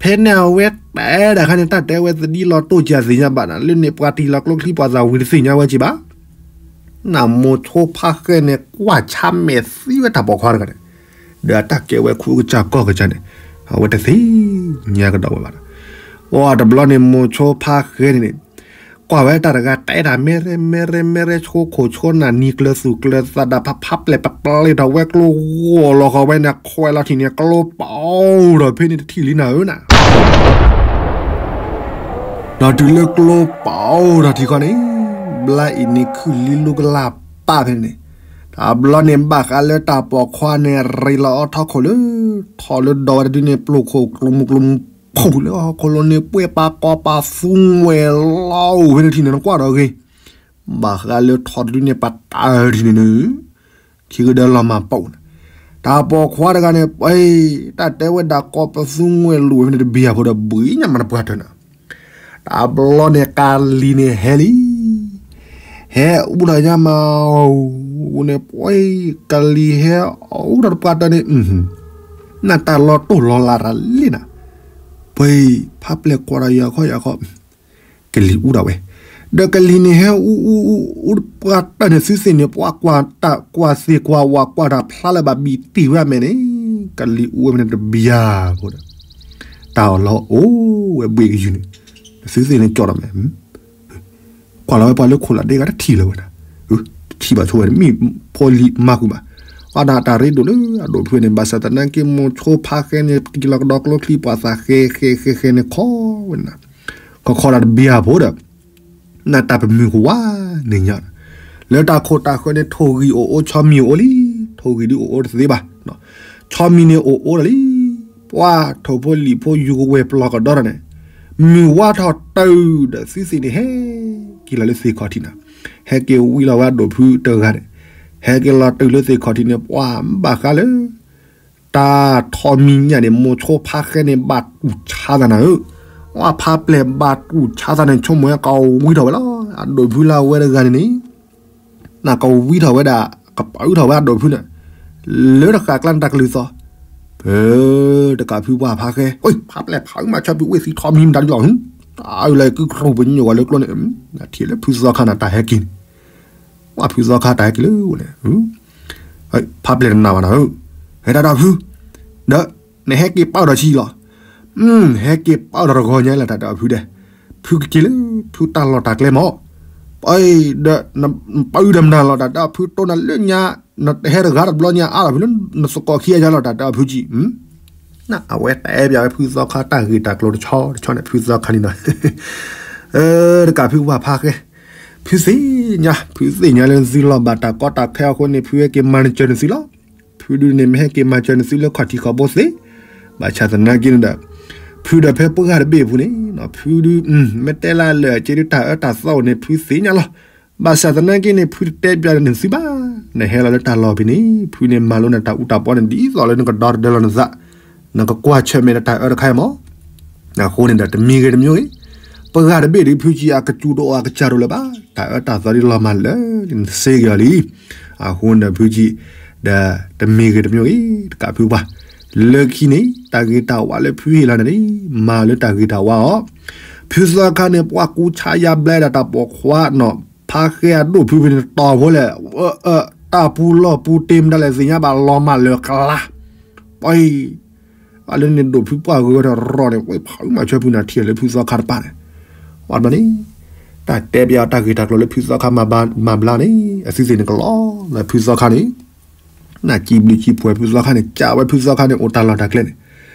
ဖဲန့ၣ်အဝဲတဲဒၣ်ခါန့ၣ် တၢ်တဲဝဲသဒံလီၤတိၢ်ကၢ်သ့ၣ်ညါဘၣ်နၤ လၢန့ၣ်ပှၤတ့ၢ်လီၤကျိချံပှၤသးဝံၤတသ့ၣ်ညါဝဲက့ၤဘၣ် နမိၤဆိဖါဃဲန့ၣ် ကွၢ်ဆါမဲာ်သံဝဲတၢ်ပိာ်ခွါတဂၤန့ၣ် ဒီးအတၢ်ကဲဝဲခူကစၢ်ကီၢ်ကစၢ်န့ၣ် အဝဲတသ့ၣ်ညါကဒီးဝဲဘၣ်ဒီး အိၣ်တဘျီန့ၣ် မိၤဆိဖါဃဲန့ၣ်န့ၣ် ကွၢ်ဝဲတၢ်တဂၤတဲတၢ် မဲရဲမဲရဲမဲရဲ ဆိခိၣ်ဆိနၢ် နံၤကျၢၤသူၣ်ကျၢၤသးဒီး ဖးဖးပျဲၢ်ပပျ့ၤထီၣ်ဝဲကျိ ဂီၢ်လီၤဃီၤဝဲန့ၣ် ခွဲးလီၤထံၣ်န့ၣ် ကျိပအိၣ်ထီၣ်ဖဲန့ၣ်တထံၣ်လံနၤဧၢနၤ ဒီးတုၤလၢကျိပအိၣ်ထီၣ်ထံၣ်ခီန့ၣ် ဘျါအံၤန့ၣ်ခုၣ်လံလိကလၢ်ပာ်ဖဲန့ၣ် တဘျီန့ၣ်ဘၣ်ဃးလၢတၢ်ပိာ်ခွါန့ၣ် ရ့လီၤအီထီၣ်ခိၣ်လၢ ထီၣ်လၢဒီးဝဲတဒုန့ၣ် ပျိၢ်ခိၣ်ကျိမူကျိမူ ဖုၣ်လၢဟီၣ်ခိၣ်လိၤန့ၣ် ပှဲၤပာ်ကီပာ်သူဝဲၢ်လီၤအိၣ်ဖဲန့ၣ်ထံၣ်န့ၣ် နကွၢ်ဒီးဂ့ၤ ဘၣ်ဃးလၢထီၣ်တဒုန့ၣ် ပတၢၢ်ထံၣ်န့ၣ်န့ၣ် ခံကဒၢလီၤမၤပိာ်န့ၣ် တၢ်ပိာ်ခွါတဂၤန့ၣ် ပှဲၤ တၢ်တဲဝဲဒၣ်ကီပသူဝဲၢ်လိၤဖဲန့ၣ်တဘံၣ်အဖိဒီး ဘှံးညါမးနပှၢ်တၢၢ်နၤ တဘျီန့ၣ်ကလံၤန့ၣ်ဟဲလံ ဟဲအူထီၣ်ညါမး အူန့ၣ် ပှဲၤ ကလံၤဟဲအူထီၣ်တပှၢ်တၢၢ်န့ၣ် နတၢ်လီၤတိၢ်လီၤလးတၢ်လံနၤ ပှဲၤ ဖးပျဲၢ်ကွၢ်ဒီးယၤခီယၤခီ ကလံၤအူဒၣ်ဝဲ ဒီးကလံၤန့ၣ်ဟဲအူအူအူအူတပှၢ်တၢၢ်န့ၣ် သုသ့ၣ်န့ၣ် ပှၤကွၢ်တၢ်ကွၢ်သ့ၣ်ကွၢ်ဝးကွၢ်တၢ်ဖျါလၢဘၣ်ဘံၣ်တံၢ်ဝဲအမဲာ်န့ၣ် ကလံၤအူဝဲဖဲန့ၣ်တဘံၣ်ယၤဖိဒီး တၢ်အီၣ်လီၤအိၣ်ဝဲဘှ့ၣ်ကယုၢ်န့ၣ် သုသ့ၣ်န့ၣ်ကၠီၣ်ဒီးမဲာ် ကွၢ်လီၤဝဲပှၤလၢခိၣ်လၢဒ့ဂၤတထံၣ်လၢၤဝဲဒၣ် တထံၣ်ဘၣ်ဆိဝဲန့ၣ် မ့ၢ်ဖိလံၤမၤဃုာ်ဘၣ် အဒၣ်တၢ်ရ့ဒိၣ်လၢအဒိၣ်ဖုန့ၣ် ဘၣ်ဆၣ်သနာ်က့ မိၤဆိဖါဃဲန့ၣ် တ့ၢ်လီၤကဒီးကျိချံပှၤသးဃဲဃဲဃဲဃဲန့ၣ်ခီဝဲနၤ ခီခီဒၣ်တဘံၣ်အဖိဒီး နတၢ်ပမုၢ်ကဝါန့ၣ်ညါ လၢတၢ်ခိၣ်တၢ်ဃၢၤန့ၣ် ထိၣ်ဂံၢ်အိၣ်အိၣ် ဆီမံၤအိၣ်အိၣ်လံ ထိၣ်ဂံၢ်ဒုးအိၣ်အိၣ်တသ့ဘၣ် ဆီမံၤန့ၣ်အိၣ်အိၣ်ဒီးလံ ပှၤထိၣ်ဖိလံၣ်ဖိယူၤကဝဲၢ်ပျီၢ်ကဒီးဒီးန့ၣ် မုၢ်ဝါထီၣ်တုၤဒီးသုသ့ၣ်န့ၣ်ဟဲက့ၤလီၤလၢသ့ၣ်ခီၣ်ထံးနၤ ဟဲက့ၤဝံလီၤဝဲအဒိၣ်ဖုတဂၤန့ၣ်, ဟဲက့ၤလီၤတုၤလၢသ့ၣ်ခီၣ်ထံးန့ၣ် ပှၤဘၣ်ဃးလၢ တၢ်ထီၣ်မံၤညၣ်န့ၣ် မိၤဆိဖါဃဲန့ၣ် ဘၣ်တူၢ်ဆါသးနၤဧၢ, ဝဲဖးပျဲၢ်ဘၣ်တူၢ်ဆါသးန့ၣ် ဆိကမိၣ်ဝဲကဝံထီၣ်ဝဲလီၤ. အဒိၣ်ဖုလၢအဝဲတဂၤန့ၣ်န့ၣ် နကဝံထီၣ်ဝဲဒၣ် ကပာ်ထီၣ်ဝဲအဒိၣ်ဖုန့ၣ် လၢတဃာ်ကျါန့ၣ်တၢ်ကလုၢ်သီၣ်, ဖဲတကးဖုပှၢ်ဖါဃဲ, ဖးပျဲၢ်ဖးအုးမၤဆၢဖုဝ့ၢ်သံထီၣ်မံၤမတၤဒ်လီၤ, အအုးလၢကုကြိၢ်ပညိၣ်ဝဲလၢကျိန့ၣ်, နထံၣ်လၢဖုသီခါန့ၣ်တၢ်ဟဲက့ၤန့ၣ်, ဝဲဖုသီခါတၢ်ဟဲက့ၤလၢန့ၣ် ဖးပျဲၢ်တနာ်ဘၣ်နၤဧၢ, ဟဲတၢ်ဒီးဖု, ဒီးနဟဲက့ၤပာ်ဒီးဆံလီၤ, ဟဲက့ၤပာ်ဒီးတဂီၤညါလီၤတၢ်ဒီးဖုဒဲး, ဖုကက့ၤလၢ ဖုတၢ်လီၢ်တၢ်ကျဲမး, ပဒီး ပအုးဒီးမနုၤလီၤတၢ်ဒီးဖုတိၢ်နၤလၢညါ, နတဟဲတဂၤတဘျီညါအါလီၤဖုလၢ နသကိးခံဂၤညါလီၤတၢ်ဒီးဖုကံ အဝဲတဲပျးဝဲဖုသီခါတၢ်ဂ့ၢ်တၢ်ကျိၤတဆီတဆီန့ၣ် ဖုသီခါန့ၣ်ဒီး တကးဖုပှၢ်ဖါဃဲ, ဖုသ့ၣ်ညါ, ဖုသ့ၣ်ညါလၢသုလီၤဘၣ်တၢ်ကီတၢ်ခဲအဃိန့ၣ် ဖုဟဲက့ၤမၤနစၢၤနသုလီၤ. ဖုဒုန့ၣ်မ့ၢ်ဟဲက့ၤမၤစၢၤနသုလၢခီၣ်ထံးခီၣ်ဘိသ့, ဘၣ်ဆၣ်သနာ်က့န့ၣ်ဒီး ဖုဒီးဖဲပှၢ်တဘ့ၣ်အပူၤန့ၣ် ဖုဒု မ့ၢ်တဲလၢလၢာ်အက့ဒုတၢ်အၢတၢ်သီအိၣ်န့ၣ် ဖုသ့ၣ်ညါလီၤ. ဘၣ်ဆၣ်သနာ်က့န့ၣ် ဖုတတဲပျးနသုဘၣ်, နဟဲလီၤလၢတၢ်လီၢ်ဖဲန့ၣ် ဖုန့ၣ်မၤလိနတၢ်အူတၢ်ပီန့ၣ် ဒ်သိးလၢနကဒီတဒၢလီၤနသး, နကကွၢ်ဆၢၣ်မဲာ်နတၢ်အၢတခါအံၤမး အဃိန့ၣ်ဒီးတမံၤဂ့ၤတမံၤဂ့ၤ, ပှၢ်တဘ့ၣ်ဒုဖုကံအကစူၤတအိၣ်အကစၢ်တအိၣ်လၢၤဘၣ်, တၢ်အၢတၢ်သီဒ်လီၤမၢ်လၢာ်န့ၣ် နစ့ၢ်ကီးလံ. အဃိန့ၣ်ဒီးဖုကံ ဒီးတမံၤဂ့ၤတမံၤဂ့ၤ တကးဖုပှၢ်, လၢခံန့ၣ် တၢ်ဂ့ၤတၢ်ဝါလၢဖုဟ့ၣ်လီၤန့ၣ် မၤလၢတၢ်ဂ့ၤတၢ်ဝါအီၤ, ဖုသီခါန့ၣ် ပှၢ်ကူဆါယါဘျဲဒၣ်တၢ်ပိာ်ခွါနီၤ, ဖါဃဲအဒိၣ်ဖုဖဲန့ၣ်တီၢ်ဖိလဲၣ်, တၢ်ပူၤလီၢ်ပူၤတ့မတၤလဲၣ်သ့ၣ်ညါဘၣ်လီၤမၢ်လၢာ်ကျါ, ပှၤ အလၢန့ၣ်ဒိၣ်ဖုပှၢ်ဂ့ၤဝဲဒီးရီၤန့ၣ် ဝဲဖးအုးမၤဆၢဖုန့ၣ်ထံၣ်လၢဖုသီခါတပၤန့ၣ်, ဝံၤတဘျီန့ၣ် တၢ်တဲပျးအီၤတၢ်ဂ့ၢ်တၢ်ကျိၤလၢဖုသီခါမၤဘျါန့ၣ် အသုသ့ၣ်န့ၣ်ကလီလၢဖုသီခါန့ၣ်, နၢ်ကံဘျုးကံဖှဲးဖုသီခါန့ၣ် ကးဝဲဖုသီခါန့ၣ် အိၣ်တၢ်လီၢ်တၢ်ကျဲန့ၣ်,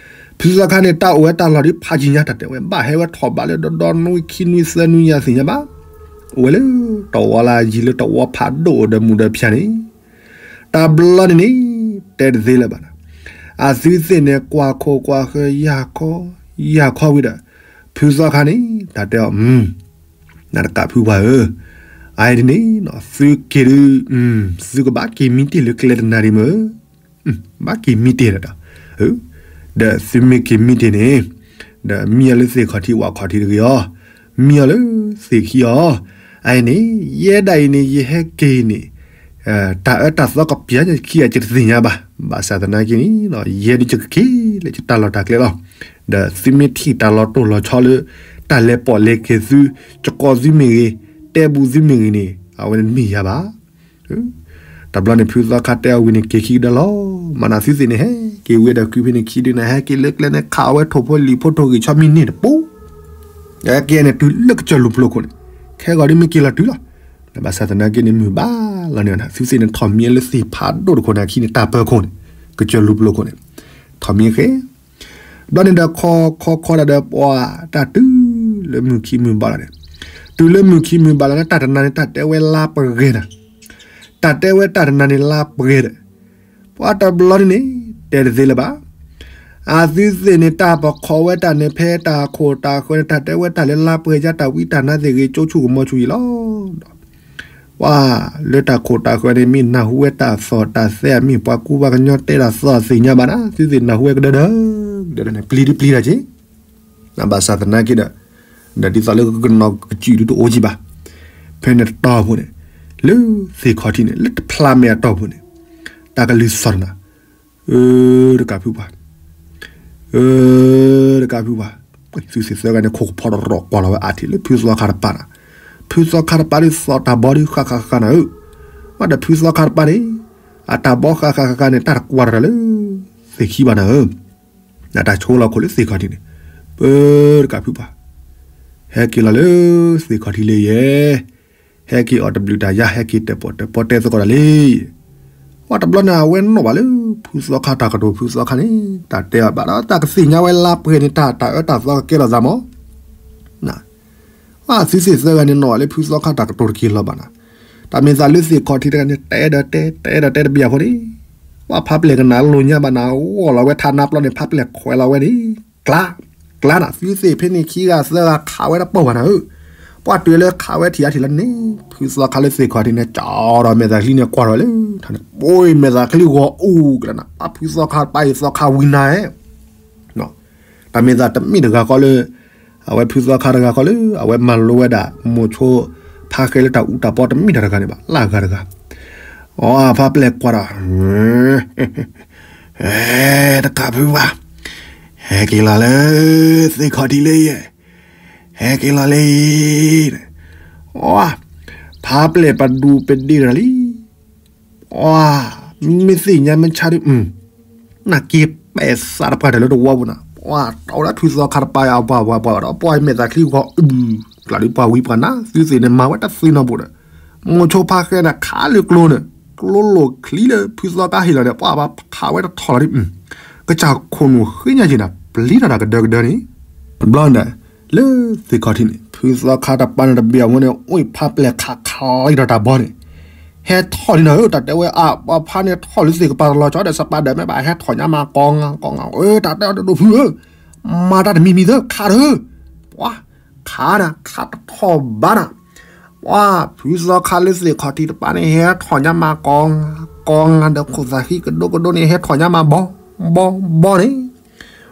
ဖုသီခါန့ၣ် တၢ်အိၣ်ဝဲတၢ်လီၢ်ဒ်ဖးကံညါ တၢ်တဲဝဲ ဘၣ်ဟဲဝဲထီၣ်ဘးလၢဒီဒီနွံခံနွံသၢနွံညါသ့ၣ်ညါဘၣ်, အိၣ်ဝဲလၢတဝီလၢယံၤလၢတဝီဖးဒိၣ်အိၣ်ဒီးမူဒီးဖၠၣ်န့ၣ် တဘျီန့ၣ်န့ၣ် တဲတသ့လၢၤဘၣ်နၤ, အသုသ့ၣ်န့ၣ် ကွၢ်ခိၣ်ကွၢ်ဃၢၤ ယၢ်ခီ ယၢ်ခီဝံၤဒီး ဖုသီခါန့ၣ် တၢ်တဲအီၤ နတကးဖုပှၢ်ဧၢ, အအံၤဒ်န့ၣ် သုက့ၤဒုး သုကဘၣ်က့ၤမံတ့ၢ်လၢကျဲတနၤဒံးမ့ၢ်ဧၢ, ဘၣ်က့ၤမံတ့ၢ်ဒီး ဒီးသုမ့ၢ်က့ၤမံတ့ၢ်န့ၣ် ဒီးမံအီၤလၢသ့ၣ်ခီၣ်ထံးဝၣ်ခီၣ်ထံးတဂ့ၤအီၤ, မံအီၤလၢသ့ၣ်ခံအီၤ, အအံၤန့ၣ် ယဲဒၣ်အံၤန့ၣ် ယဟဲက့ၤန့ၣ် တၢ်အၢတၢ်သီကပျၢ်ညါခံဂၤယတသ့ၣ်ညါဘၣ်, ဘၣ်ဆၣ်သနာ်က့န့ၣ် ယဲဒၣ်ယကက့ၤလၢယတၢ်လီၢ်တၢ်ကျဲလီၤ, ဒီးသုမ့ၢ်ထံၣ်တၢ်လီၤတိၢ်လီၤဆီလၢ တၢ်လဲၤပိာ်လဲၤက့ၤသု ကကိးသုမ့ၢ်ဂ့ၤ တဲဘူးသုမ့ၢ်ဂ့ၤန့ၣ် အဝဲန့ၣ်တမ့ၢ်ယၤဘၣ်. တဘျီန့ၣ် ဖုသီခါတဲအီၤဝံၤန့ၣ် က့ၤခံကဒါလီၤ, မၤနၤသုသ့ၣ်န့ၣ် ဟဲက့ၤဝံၤဒီးကုဖဲန့ၣ်ခံဒုန့ၣ် ဟဲက့ၤလၢကျဲန့ၣ် ခးဝဲထိၣ်ဖိလံာ်ဖိထိၣ်ဂံၢ်ဆီမံန့ၢ်တပူၤ ဟဲက့ၤန့ၣ်တုၤလၢကစၢၢ်လူၤပျိၤခိၣ်န့ၣ်, ခဲဂီၤဒ်မ့ၢ်က့ၤလီၤတုၤလီၤ, ဘၣ်ဆၣ်သနာ်က့န့ၣ် မုၢ်ဘၣ်လီၤန့ၣ် သုသ့ၣ်န့ၣ်ထီၣ်မံလၢသ့ၣ်ဖးဒိၣ်တခိၣ်န့ၣ် အခံန့ၣ် တၢ်ပၢခိၣ်န့ၣ် ကစၢၢ်လူၤပျိၤခိၣ်န့ၣ် ထီၣ်မံဃဲ ဘျီန့ၣ်ဒီးခီခီခီဒၣ်ဒီးပှၤတၢ်တုၤလၢမုၢ်ခံမုၢ်ဘၣ်လီၤန့ၣ်, တုၤလၢမုၢ်ခံမုၢ်ဘၣ်လီၤန့ၣ် တၢ်တနၤန့ၣ် တၢ်တဲဝဲလါပှဲၤနၤ, တၢ်တဲဝဲတၢ်တနၤန့ၣ်လါပှဲၤဒီး ပှၤတဘျီန့ၣ်န့ၣ် တဲတသ့လၢၤဘၣ်. အသုသ့ၣ်န့ၣ် တၢ်ပခိးဝဲတၢ်န့ၣ် ဖဲတၢ်ခိၣ်တၢ်ဃၢၤန့ၣ် တၢ်တဲဝဲတၢ်လၢလါပှဲၤယါ တၢ်ဝံတၢ်နါသ့ၣ်ဂ့ၤ ကၠိဆူၣ်ကမီၤဆူၣ်အံၤလီၤ. ပှၤလၢတၢ်ခိၣ်တၢ်ဃၢၤန့ၣ် မ့ၢ်နၢ်ဟူဝဲတၢ်သီၣ်တၢ်သဲ မ့ၢ်ပှၤကူပှၤကညီတဲတၢ်သီၣ်သ့ၣ်ညါဘၣ်နၤ သုသ့ၣ်နၢ်ဟူဝဲကဒၢဒီး ကဒၢဒီးန့ၣ် ပျံၤဒုပျံၤတၢ်က့ၤ ဘၣ်ဆၣ်သနာ်က့ဒီး ဒီးဒ်သိးလၢကနီၤကစုာ်ဒုတအိၣ်ကံဘၣ် ဖဲန့ၣ်တတီၤဖိန့ၣ် လၢသ့ၣ်ခီၣ်ထံးန့ၣ် လၢတဖျါမဲာ်အတီၢ်ဖိန့ၣ် တၢ်ကလုၢ်သီၣ်တနၤ အၢ တကးဖုပှၢ် အၢ တကးဖုပှၢ် သုသ့ၣ်သၢဂၤန့ၣ် ခိၣ်ကဖီတရီၣ်ကွၢ်လီၤဝဲအါထံၣ်လၢဖုသီခါတပၤနၤ, ဖုသီခါတပၤဒုးသီၣ်တၢ်ဘီဒုးဃၣ်ဃၣ်ဃၣ်ဃၣ်နၤဧၢ, ဘၣ်ဒီးဖုသီခါတပၤန့ၣ် အတၢ်ဘီဃၣ်ဃၣ်ဃၣ်ဃၣ်န့ၣ် တၢ်တကွၢ်တၢ်လၢ သ့ၣ်ခံဘၣ်နၤဧၢ, နတၢ်ဆိလီၤခိၣ်လၢသ့ၣ်ခီၣ်ထံးန့ၣ် ပၢ တကးဖုပှၢ် ဟဲက့ၤလီၤလၢသ့ၣ်ခီၣ်ထံးလၢယဲ ဟဲက့ၤအီၣ်တဘျုးတၢ်ယါ ဟဲက့ၤတၢၣ်ပီၣ်တၢၣ်ပီတဲသကိးတၢ်လံ. ပှၤတဘျီန့ၣ် အဝဲနီၣ်ဘၣ်လၢ ဖုသီခါတၢ်ကတိၤ ဖုသီခါန့ၣ် တၢ်တဲဘၣ်ဒီး တၢ်ကသ့ၣ်ညါဝဲလါပှဲၤန့ၣ် တၢ်တၢ်အၢတၢ်သီကကဲထီၣ်သးမး သုသ့ၣ်သၢဂၤန့ၣ် နီၣ်ဘၣ်လၢဖုသီခါတၢ်ကတိၤတက့ၢ်လီၤဘၣ်နၤ, တၢ်မ့ၢ်သးလၢသ့ၣ်ခီၣ်ထံးတဂၤန့ၣ် တဲဒီးတဲ တဲဒီးတဲတဘျီအဃိန့ၣ် ပှၤဖးပျဲၢ်ကနၣ်လိာ်ညါဘၣ်နၤ ဂီၢ်လီၤဝဲထးနါပျီန့ၣ် ဖးပျဲၢ်ခွဲးလီၤဝဲန့ၣ် ကျါ ကျါနၤ သုသ့ၣ်ဖဲန့ၣ်ခံဂၤသၢဂၤခးဝဲတပိာ်ဘၣ်နၤဧၢ, ပှၢ်တုၤလၢခးဝဲထံၣ်အါထံၣ်လီၤန့ၣ် ဖုသီခါလၢသ့ၣ်ခီၣ်ထံးန့ၣ် ကၠီဒီးမဲာ်သးချံန့ၣ်ကွၢ်ထီၣ်လၢထးန့ၣ် ပှၤမဲာ်သးချံဂီၤအူကလၢနၤ ပှၢ်ဖုသီခါတပၤအံၤသီခါဝံနၤဧၢ တၢ်မဲာ်သးတမ့ၢ်တဂၤဃီလၢ အဝဲဖုသီခါတဂၤဃီလၢ အဝဲမၤလိဝဲဒၣ် မိၤဆိဖါဃဲလၢတၢ်အူတၢ်ပီတမ့ၢ်တၢ်တဂၤန့ၣ်ဘၣ် လၢအဂၤတဂၤ အီ ဖါပျဲၢ်ကွၢ်ဒီး တကးဖုဝါ ဟဲက့ၤလီၤလၢ သ့ၣ်ခီၣ်ထံးလၢယဲ ဟဲက့ၤလီၤလၢ အီ ဖါပျဲၢ်ပဒူပဒ့တဂၤလံ အီ မ့ၢ်သ့ၣ်ညါမ့ၢ်ဆါဒ် နက့ၤပဲာ်သးတပှၢ်တၢၢ်လၢတဝီပူၤနၤ ပှၤတီဝဲဒၣ်ဖုသီခါတပၤအပှၤပှၤပှၤဒီး ပှၢ်မဲာ်သးချံဂီၤအုၣ် ကျးဒ်ပှၤဝံပှၤနါ သုသ့ၣ်န့ၣ်မၤဝဲတသ့နီတပူၤဒီး မိၤဆိဖါဃဲန့ၣ် ခးလၢကျိန့ၣ် ကျိလိာ်ချံလၢဖုသီခါဟ့ၣ်လီၤန့ၣ် ပှၤဘၣ်ခးဝဲတထီၣ်လီၤဒ် ကစၢ်ခိၣ်နူာ်ဃ့ညါက့ၤနၤ ပျံၤထီၣ်တၢ်ကဒၢကဒၢန့ၣ် တဘျီန့ၣ် လၢသ့ၣ်ခီၣ်ထံးန့ၣ် ဖုသီခါတပၤန့ၣ်တဘ့ၣ်အဝဲန့ၣ် အိၣ်ဖါပျဲၢ်ခးခးလီၤဒီးတၢ်ဘီန့ၣ် ဟဲထီၣ်လံနၤဧၢ တၢ်တဲဝဲအပှၤဖါန့ၣ်ထီၣ်လၢသ့ၣ်ကပၤတလီၤဆီဒီး စပားဒၢးမ့ၢ်ဘၣ်ဟဲထီၣ်ညါမးကီငါကီငါ အၢ တၢ်တဲအီၤတဒိၣ်ဖုဧၢ မၤတၢ်တမံၤမံၤသၢခးတၢ်ဧၢ ပှၤ ခးနၤ ခးတထီၣ်ဘၣ်နၤ ပှၤ ဖုသီခါလၢသ့ၣ်ခီၣ်ထံးတပၤန့ၣ် ဟဲထီၣ်ညါမးကီငါ ကီငါဒီးခိၣ်သးဃံကဒိကဒိန့ၣ် ဟဲထီၣ်ညါမးဘီ ဘီ ဘီန့ၣ် ပှၤ အကုမဲာ်န့ၣ်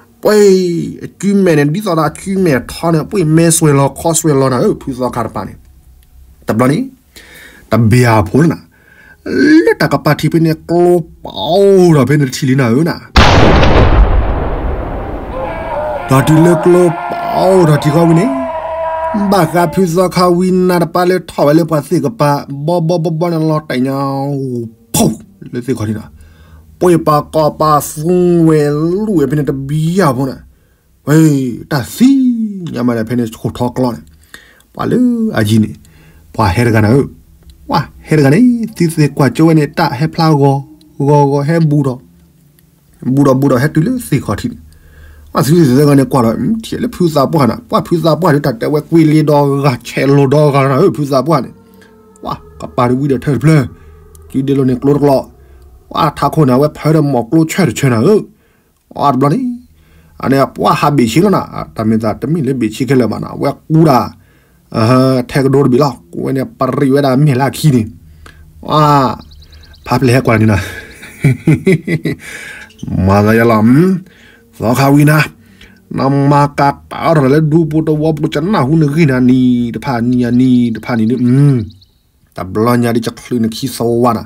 ဒ်သိးဒီးအကုမဲာ်ထီန့ၣ် ပှၤမဲာ်စွဲၤလီၤခီစွဲၤလီၤနၤဧၢ ဖုသီခါတပၤန့ၣ် တဘျီန့ၣ် တဘ့ၣ်အဖိနၤ လၢတၢ်ကပၤထံးဖဲန့ၣ် ကျိပအိၣ်ဒီးဖဲန့ၣ်တထံၣ်လံနၤဧၢနၤ ဒီးတုၤလၢကျိပအိၣ်ဒီးထံဃီဝံၤန့ၣ် ဘၣ်ဃးဖုသီခါဝံနၤတပၤလၢထီၣ်ဝဲလၢပှၤသ့ၣ်ကပၤ ဘီဘီဘီဘီန့ၣ်လီၤတဲာ်ညါ ဖူ လၢသ့ၣ်ခီၣ်ထံးနၤ ပှၤပာ်ကီၢ်ပာ်သူဝဲလူၤဝဲဖဲန့ၣ်တဘံယၢ်ဖိန့ၣ် ဝဲ တၢ်သံညါမးဒီးဖဲန့ၣ်ခိၣ်ထီကျီန့ၣ် ပှၤလၢအယံၤန့ၣ် ပှၤဟဲတဂၤနၤဧၢ ပှၤဟဲတဂၤန့ၣ် သုသ့ၣ်ကွၢ်ကၠိဝဲန့ၣ် တၢ်ဟဲဖျါဂီၤ ဂီၤဂီၤဟဲဘူးဒီး ဘူးဒီးဘူးဒီးဟဲတုၤလၢသ့ၣ်ခီၣ်ထံးန့ၣ် ပှၤသုသ့ၣ်သၢဂၤန့ၣ်ကွၢ်လီၤ ထံၣ်လၢဖုသးပှၢ်နၤ ပှၤဖုသးပှၢ်ဒုးတၢ်တဲဝဲကွံာ်လ့ဒီးဂၤ ဆဲးလိာ်ဒီးဂၤနၤဧၢ ဖုသးပှၢ်န့ၣ် ပှၤကပၤဒုးဝံဒီးထၢတဖျၢၣ် စုဒ့လိာ်န့ၣ်ကျိတကျိး ပှၤထးခိၣ်န့ၣ် အဝဲဖၢဒီးမိၢ်ကျိဆၢတဆၢနၤဧၢ အတဘျီန့ၣ် အန့ၣ်ပှၤဟးဘ့ၣ်ဆ့လီၤနၤ တၢ်မ့ၢ်သးတမ့ၢ်လၢဘ့ၣ်ဆ့ခဲလၢာ်ဘၣ်နၤ အဝဲကူတၢ် ထဲကဒိတဘ့ၣ်လီၤ ကူဝဲန့ၣ် ပရံးဝဲဒၣ်မဲာ်လၢအခံန့ၣ် ဖးပျဲၢ်ဟဲကွၢ်န့ၣ်နၤ မၤသးယလီၤ သီခါဝံနၤ နမၤကၤတၢ်အီၣ်တၢ်လၢဒူပူၤတဝီပူၤ ကနၢ်ဟူနဂ့ၢ်နၤနံၤတဖၣ်နံၤအနံၤတဖၣ်နံၤဒ် တဘျီညါဒ်ကချုးနခံသဝါနၤ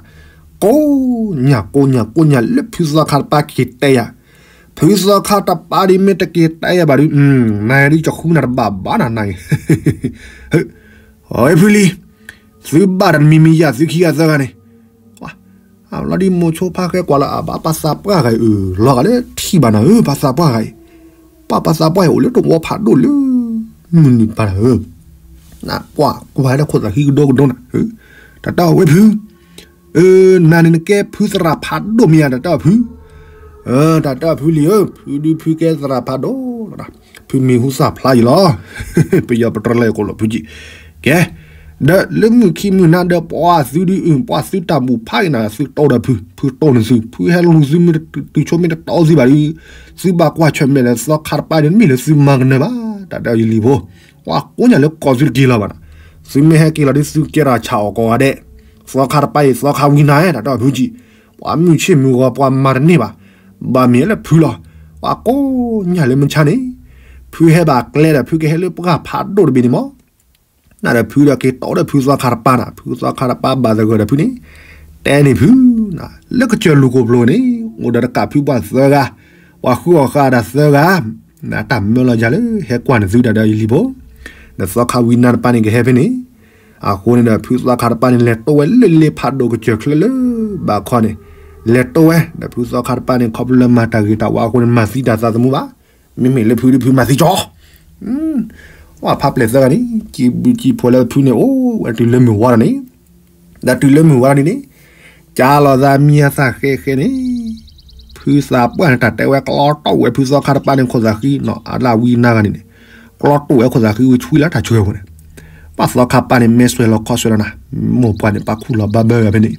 ကိးညၣ်ကိးညၣ်ကိးညၣ်လၢဖုသီခါတပၤက့ၤတဲယၤ ဖုသီခါတပၤဒ်မ့ၢ်တက့ၤတဲယၤဘၣ်ဒ် နၤဒ်ကဃုနၤတဘၣ်ဘၣ်နၤနၤ ဟဲ ဖုလံၤ သုဘၣ်တမံၤမံၤယၤသုခံဂၤသၢဂၤန့ၣ် အလီၤဒ်မိၤဆိဖါဃဲကွၢ်လၢအဘၣ်ပှၤသးပှၢ်ဂၤအံၤ လီၤဂာ်လၢထံၣ်ဘၣ်နၤဧၢ ပှၤသးပှၢ်ဂၤအံၤ ပှၤပှၤသးပှၢ်အံၤအိၣ်လၢတဝီဖးဒိၣ်လၢ မုၢ်နံၤပၤနၤဧၢ နကွၢ်ကွၢ်ဒီးခိၣ်သးဃံကဒိကဒိနၤ တၢ်တဲအီၤဝဲဖု နၤန့ၣ်နကဲဖုသရၣ်ဖးဒိၣ်မ့ၢ်ဧါ တၢ်တဲအီၤဖု တၢ်တဲအီၤဖုလံၤဧၢ ဖုဒုးဖုကဲသရၣ်ဖးဒိၣ်လီၤ ဖုမံၤဟူသၣ်ဖျါယံၤလီၤ ပယီၤပတြၢၤလၢယကိာ်လီၤဖုကံၢ် ကဲ ဒီးလၢမုၢ်ခံမုၢ်နၤဒီးပှၤသုဒုးအုၣ် ပှၤသုတၢ်ဘူၣ်ဖးအံၤနၤ သုတိၢ်ဒီးဖု ဖုတိၢ်န့ၢ်သု ဖုဟဲလူၤသုမ့ၢ်တတုၤဆိမ့ၢ်တတီသုဘၣ်ဒီး သုဘၣ်ကွၢ်ဆၢၣ်မဲာ်လၢသီခါတပၤန့ၣ် မ့ၢ်လၢသုမၤကနၢၤဘၣ် တၢ်တဲအီၤယလံၤဖိ ပှၤကိးညၣ်လၢကီၢ်သုတက့ၤလီၤဘၣ်နၤ သုမ့ၢ်ဟဲက့ၤလီၤဒီးသုကဲထီၣ်ဆၣ်အီၣ်ကီးဂၤဒဲး သီခါတပၤအံၤ သီခါဝံနၤ တၢ်တဲအီၤဖုကံၢ် ပှၤမုၢ်ဆ့ၣ်မုၢ်ဂီၤပှၤမၤတန့ၢ်ဘၣ် ဘၣ်မ့ၢ်လၢဖုလီၤ ပှၤကိးညၣ်လၢမုၢ်ဆါန့ၣ် ဖုဟဲဘၣ်ကျဲဒီးဖုကဟဲလၢပှၢ်ဖးဒိၣ်တဘ့ၣ်န့ၣ်မး နဒီးဖုဒီးက့ၤတီၢ်ဒီးဖုသီခါတပၤနၤ ဖုသီခါတပၤဘၣ်သဂၢၢ်ဒီးဖုန့ၣ် တဲန့ၢ်ဖု လၢကစၢၢ်လူၢ်ကိာ်ပျိန့ၣ် အိၣ်ဒီးတကးဖုပှၤသၢဂၤ ပှၤဃုအီၣ်ဃာ်ဒီးသၢဂၤ နတၢ်မၢလီၤယၤလၢဟဲကွၢ်န့ၢ်သုတၢ်ဒီးယလံၤဖိ ဒီးသီခါဝံနၤတပၤန့ၣ်ကဟဲဖဲန့ၣ် အဃိန့ၣ်ဒီးဖုသီခါတပၤန့ၣ် လဲၤတိဝဲလၢလ့ဖးဒိၣ်ကစၢၢ်ချၢလၢဘၣ်ခီန့ၣ် လဲၤတိဝဲ ဒီးဖုသီခါတပၤန့ၣ် ခီဖျိလၢမၤတၢ်ဂ့ၤတၢ်ဝါအဃိန့ၣ် မၤသံတၢ်သးသမူဘၣ် မ့မ့ၢ်လၢဖုဒုးဖုမၤသံကၠီ ပှၤဖးပျဲၢ်သၢဂၤန့ၣ် ကံဘုကံဖိလၢဖုန့ၣ် အိၣ်ဝဲတုၤလၢမုၢ်ဝါဒီးန့ၣ် ဒီးတုၤလၢမုၢ်ဝါဒီးန့ၣ်န့ၣ် ကၢလီၤသးမံအသးဃဲဃဲန့ၣ် ဖုသးပှၢ်န့ၣ် တၢ်တဲဝဲကျီတီၢ်ဝဲဖုသီခါတပၤန့ၣ် ခိၣ်သးဃံနီၤ အလၢဝံနါဂၤန့ၣ်န့ၣ် ကျီတီၢ်ဝဲခိၣ်သးဃံဝံၤဆွံလၢတၢ်ဆှၢပူၤန့ၣ် ပှၤသီခါပၤန့ၣ် မဲာ်စွဲၤလီၤခီစွဲၤလီၤနၤ မိၢ်ပှၢ်န့ၣ် ပာ်ခူၣ်လီၤဘၣ်ဘၢဂၤဖဲန့ၣ်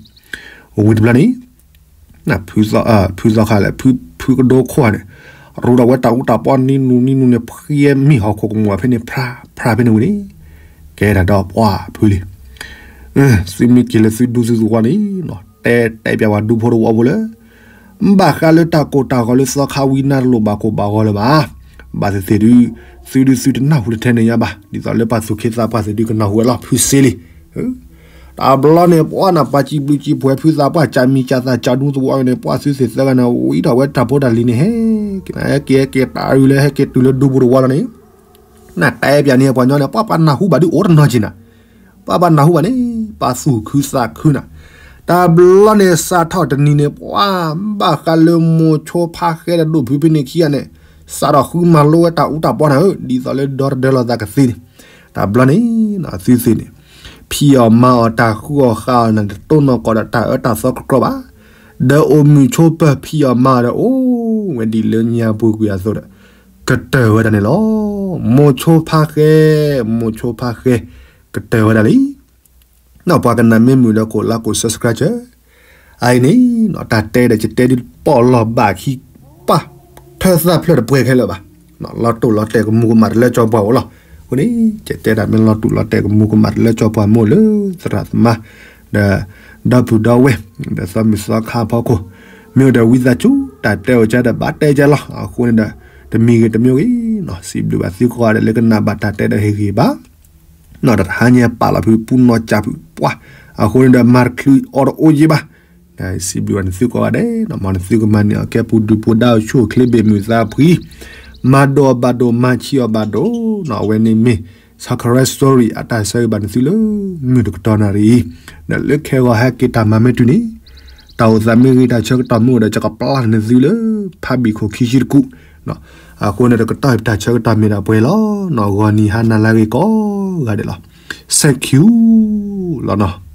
ဝံၤတဘျီန့ၣ် ဖုသီခါလၢ ဖုကဒိခိၣ်ဧါန့ၣ် ရူဒီးဝဲတၢ်အူတၢ်ပီနံၤနူၤနံၤနူၤန့ၣ် ဖှံမ့ၢ်ဟီၣ်ခိၣ်ကမူၤဖဲန့ၣ် ဖြါဖြါဖဲန့ၣ်ဝံၤန့ၣ် ကဲတၢ်ဒီးပှၢ်ဖုလံ, သုမ့ၢ်က့ၤလၢသုဒူသုသဝီန့ၣ်, တဲတဲပၠးပှၤဒူဖိတဝီဖိလၢ ဘၣ်ဃးလၢတၢ်ကိၢ်တၢ်ဂီၤလၢသီခါဝံၤနၢ်တလိၣ်ဘၣ်ကိၢ်ဘၣ်ဂီၤလၢၤဘၣ်. ဘၣ်သ့ၣ်သ့ၣ်ဒုး, သုဒုးသုတနၢ်ဟူတထဲန့ၣ်ညါဘၣ်, ဒ်သိးလၢပှၤသူၣ်က့သးပှၢ်သ့ၣ်ဒုးကနၢ်ဟူဝဲလီၤ ဖုစ့လံ. တဘျီန့ၣ် ပှၢ်နၤ ပှၤစံးဘျုးစံးဖှဲဖုသးပှၢ် ကၢမံၤကၢသးကၢဒူသဝီန့ၣ် ပှၢ်သုသ့ၣ်သၢဂၤန့ၣ် ဝံထီၣ်ဝဲတၢ်ဖိတၢ်လံၤန့ၣ် ဟဲက့ၤ, ဟဲက့ၤဟဲက့ၤတၢ်အုးလၢဟဲက့ၤတုၤလၢဒူပူၤတဝီလီၤန့ၣ်, နတဲပၠးန့ၢ်ပှၤညီန့ၣ် ပှၢ်ပှၤနၢ်ဟူဘၣ်ဒုးအိၣ်တနီၤက့ၤနၤ, ပှၢ်ပှၤနၢ်ဟူဘၣ်န့ၣ် ပှၤသူၣ်ခုသးခုနၤ. တဘျီန့ၣ် စးထီၣ်တနံၤန့ၣ် ပှၢ်ဘၣ်ဃးလၢမိၤဆိဖါဃဲဒီး ဒိၣ်ဖုဖဲန့ၣ်ခံဂၤန့ၣ် စးထီၣ်ဃုမၤလိဝဲတၢ်အူတၢ်ပီနၤဧၢ, ဒ်သိးလၢဒီတဒၢလီၤသးကသ့န့ၣ်, တဘျီန့ၣ် သုသ့ၣ်န့ၣ် ဖံးအီၣ်မၤအီၣ်တၢ်ဃုအီၣ်ဃုအီၣ်နၤ တတိၢ်နီၢ်ကီၢ်ဒီးတၢ်အၢတၢ်သီကကြၢးဘၣ်, ဒီးအိၣ်မုာ်ဆိပၢၢ်ဖံးအီၣ်မၤအီၣ်ဒီး အိၣ်ဝဲဒ်လၢညါပူၤကွံာ်အသိးဒီး ကတၢၢ်ဝဲဒၣ်န့ၣ်လီၤ. မိၤဆိဖါဃဲ, မိၤဆိဖါဃဲ, ကတၢၢ်ဝဲဒၣ်လံ. နီၢ်ပှၤကနၣ်မ့ၢ်မုာ်ဒီး ကိးလါကိး subscribe အံၤန့ၣ် တၢ်တဲဒီးယတဲဒုးပီၣ်လီၤဘၣ်ခံ ပှၢ် ထၢသၣ်ဖျၢၣ်တပှဲၤခဲလၢာ်ဘၣ်, လီၤတိၢ်လီၤတဲာ်ကမူၤကမၣ်တလၢကၠီပှၤအိၣ်လီၤ. အဃိန့ၣ် ယတဲဒၣ်မ့ၢ်လီၤတိၢ်လီၤတဲာ်ကမူၤကမၣ်တလၢကၠီပှၤမိၢ်လၢသရၣ်သမါ ဒီး ဒီပုၢ်ဒီဝဲၢ် ဒီးသီမုၢ်သီခါအဖီခိၣ် မ့ၢ်အိၣ်ဒီးဝံသးစူၤ တၢ်တဲအိၣ်ကဒီးဘၣ်တဲကလီၤ. အဃိန့ၣ်ဒီး တမံၤဂ့ၤတမံၤဂ့ၤ စံးဘျုးဘၣ်သုကိးဂၤဒဲးလၢကနၣ်ဘၣ်တၢ်တဲဒီးဟ့ၣ်ဂံၢ်ဘါ နီၢ်တဟါညါပာ်လီၤဖုပူၤနီၢ်ကၢ်ဖုပှၢ်, အဃိန့ၣ်ဒီး မၤတချုးအီၤတအိၣ်ယံၤဘၣ်. စံးဘျုးဘၣ်နသုကိးဂၤဒဲး မ်နသုကမၤန့ၢ်အီၤကဲပူၤဒုးပူၤဒါအိၣ်ဆူၣ်အိၣ်ချ့ဘ့ၣ်မုာ်သးဖှံ, မၤဒိးဘၣ်ဒိးမၤဆံးအီၤဘၣ်ဒိၣ်နီၢ် အဝဲန့ၣ်မ့ၢ် Sakura Story အတၢ်ဆၢဂ့ၤဘၣ်နသုလၢ မုၢ်တကတီၢ်နၣ်ရံၣ်အံၤ, ဒီးလၢခဲဂီၤဟဲက့ၤတၢ်မၤမ့ၢ်တုၤန့ၣ် တၢ်အိၣ်သးမ့ၢ်ဂ့ၤ တၢ်ဆၢကတီၢ်မ့ၢ်အိၣ်ဒီး ယကပျၢ်နသုလၢ ဖးဘံၣ်ခိၣ်ခံဆံတကူၣ်, အဃိန့ၣ်ဒီး ကတီၢ်တၢ်ဆၢကတီၢ်မ့ၢ်ဒၣ်ပှဲၤလီၤ. ဂီၤနံၤဟါနၤလၢအဂ့ၤကိးဂၤဒဲးလီၤ. Thank you လီၤနီၤ.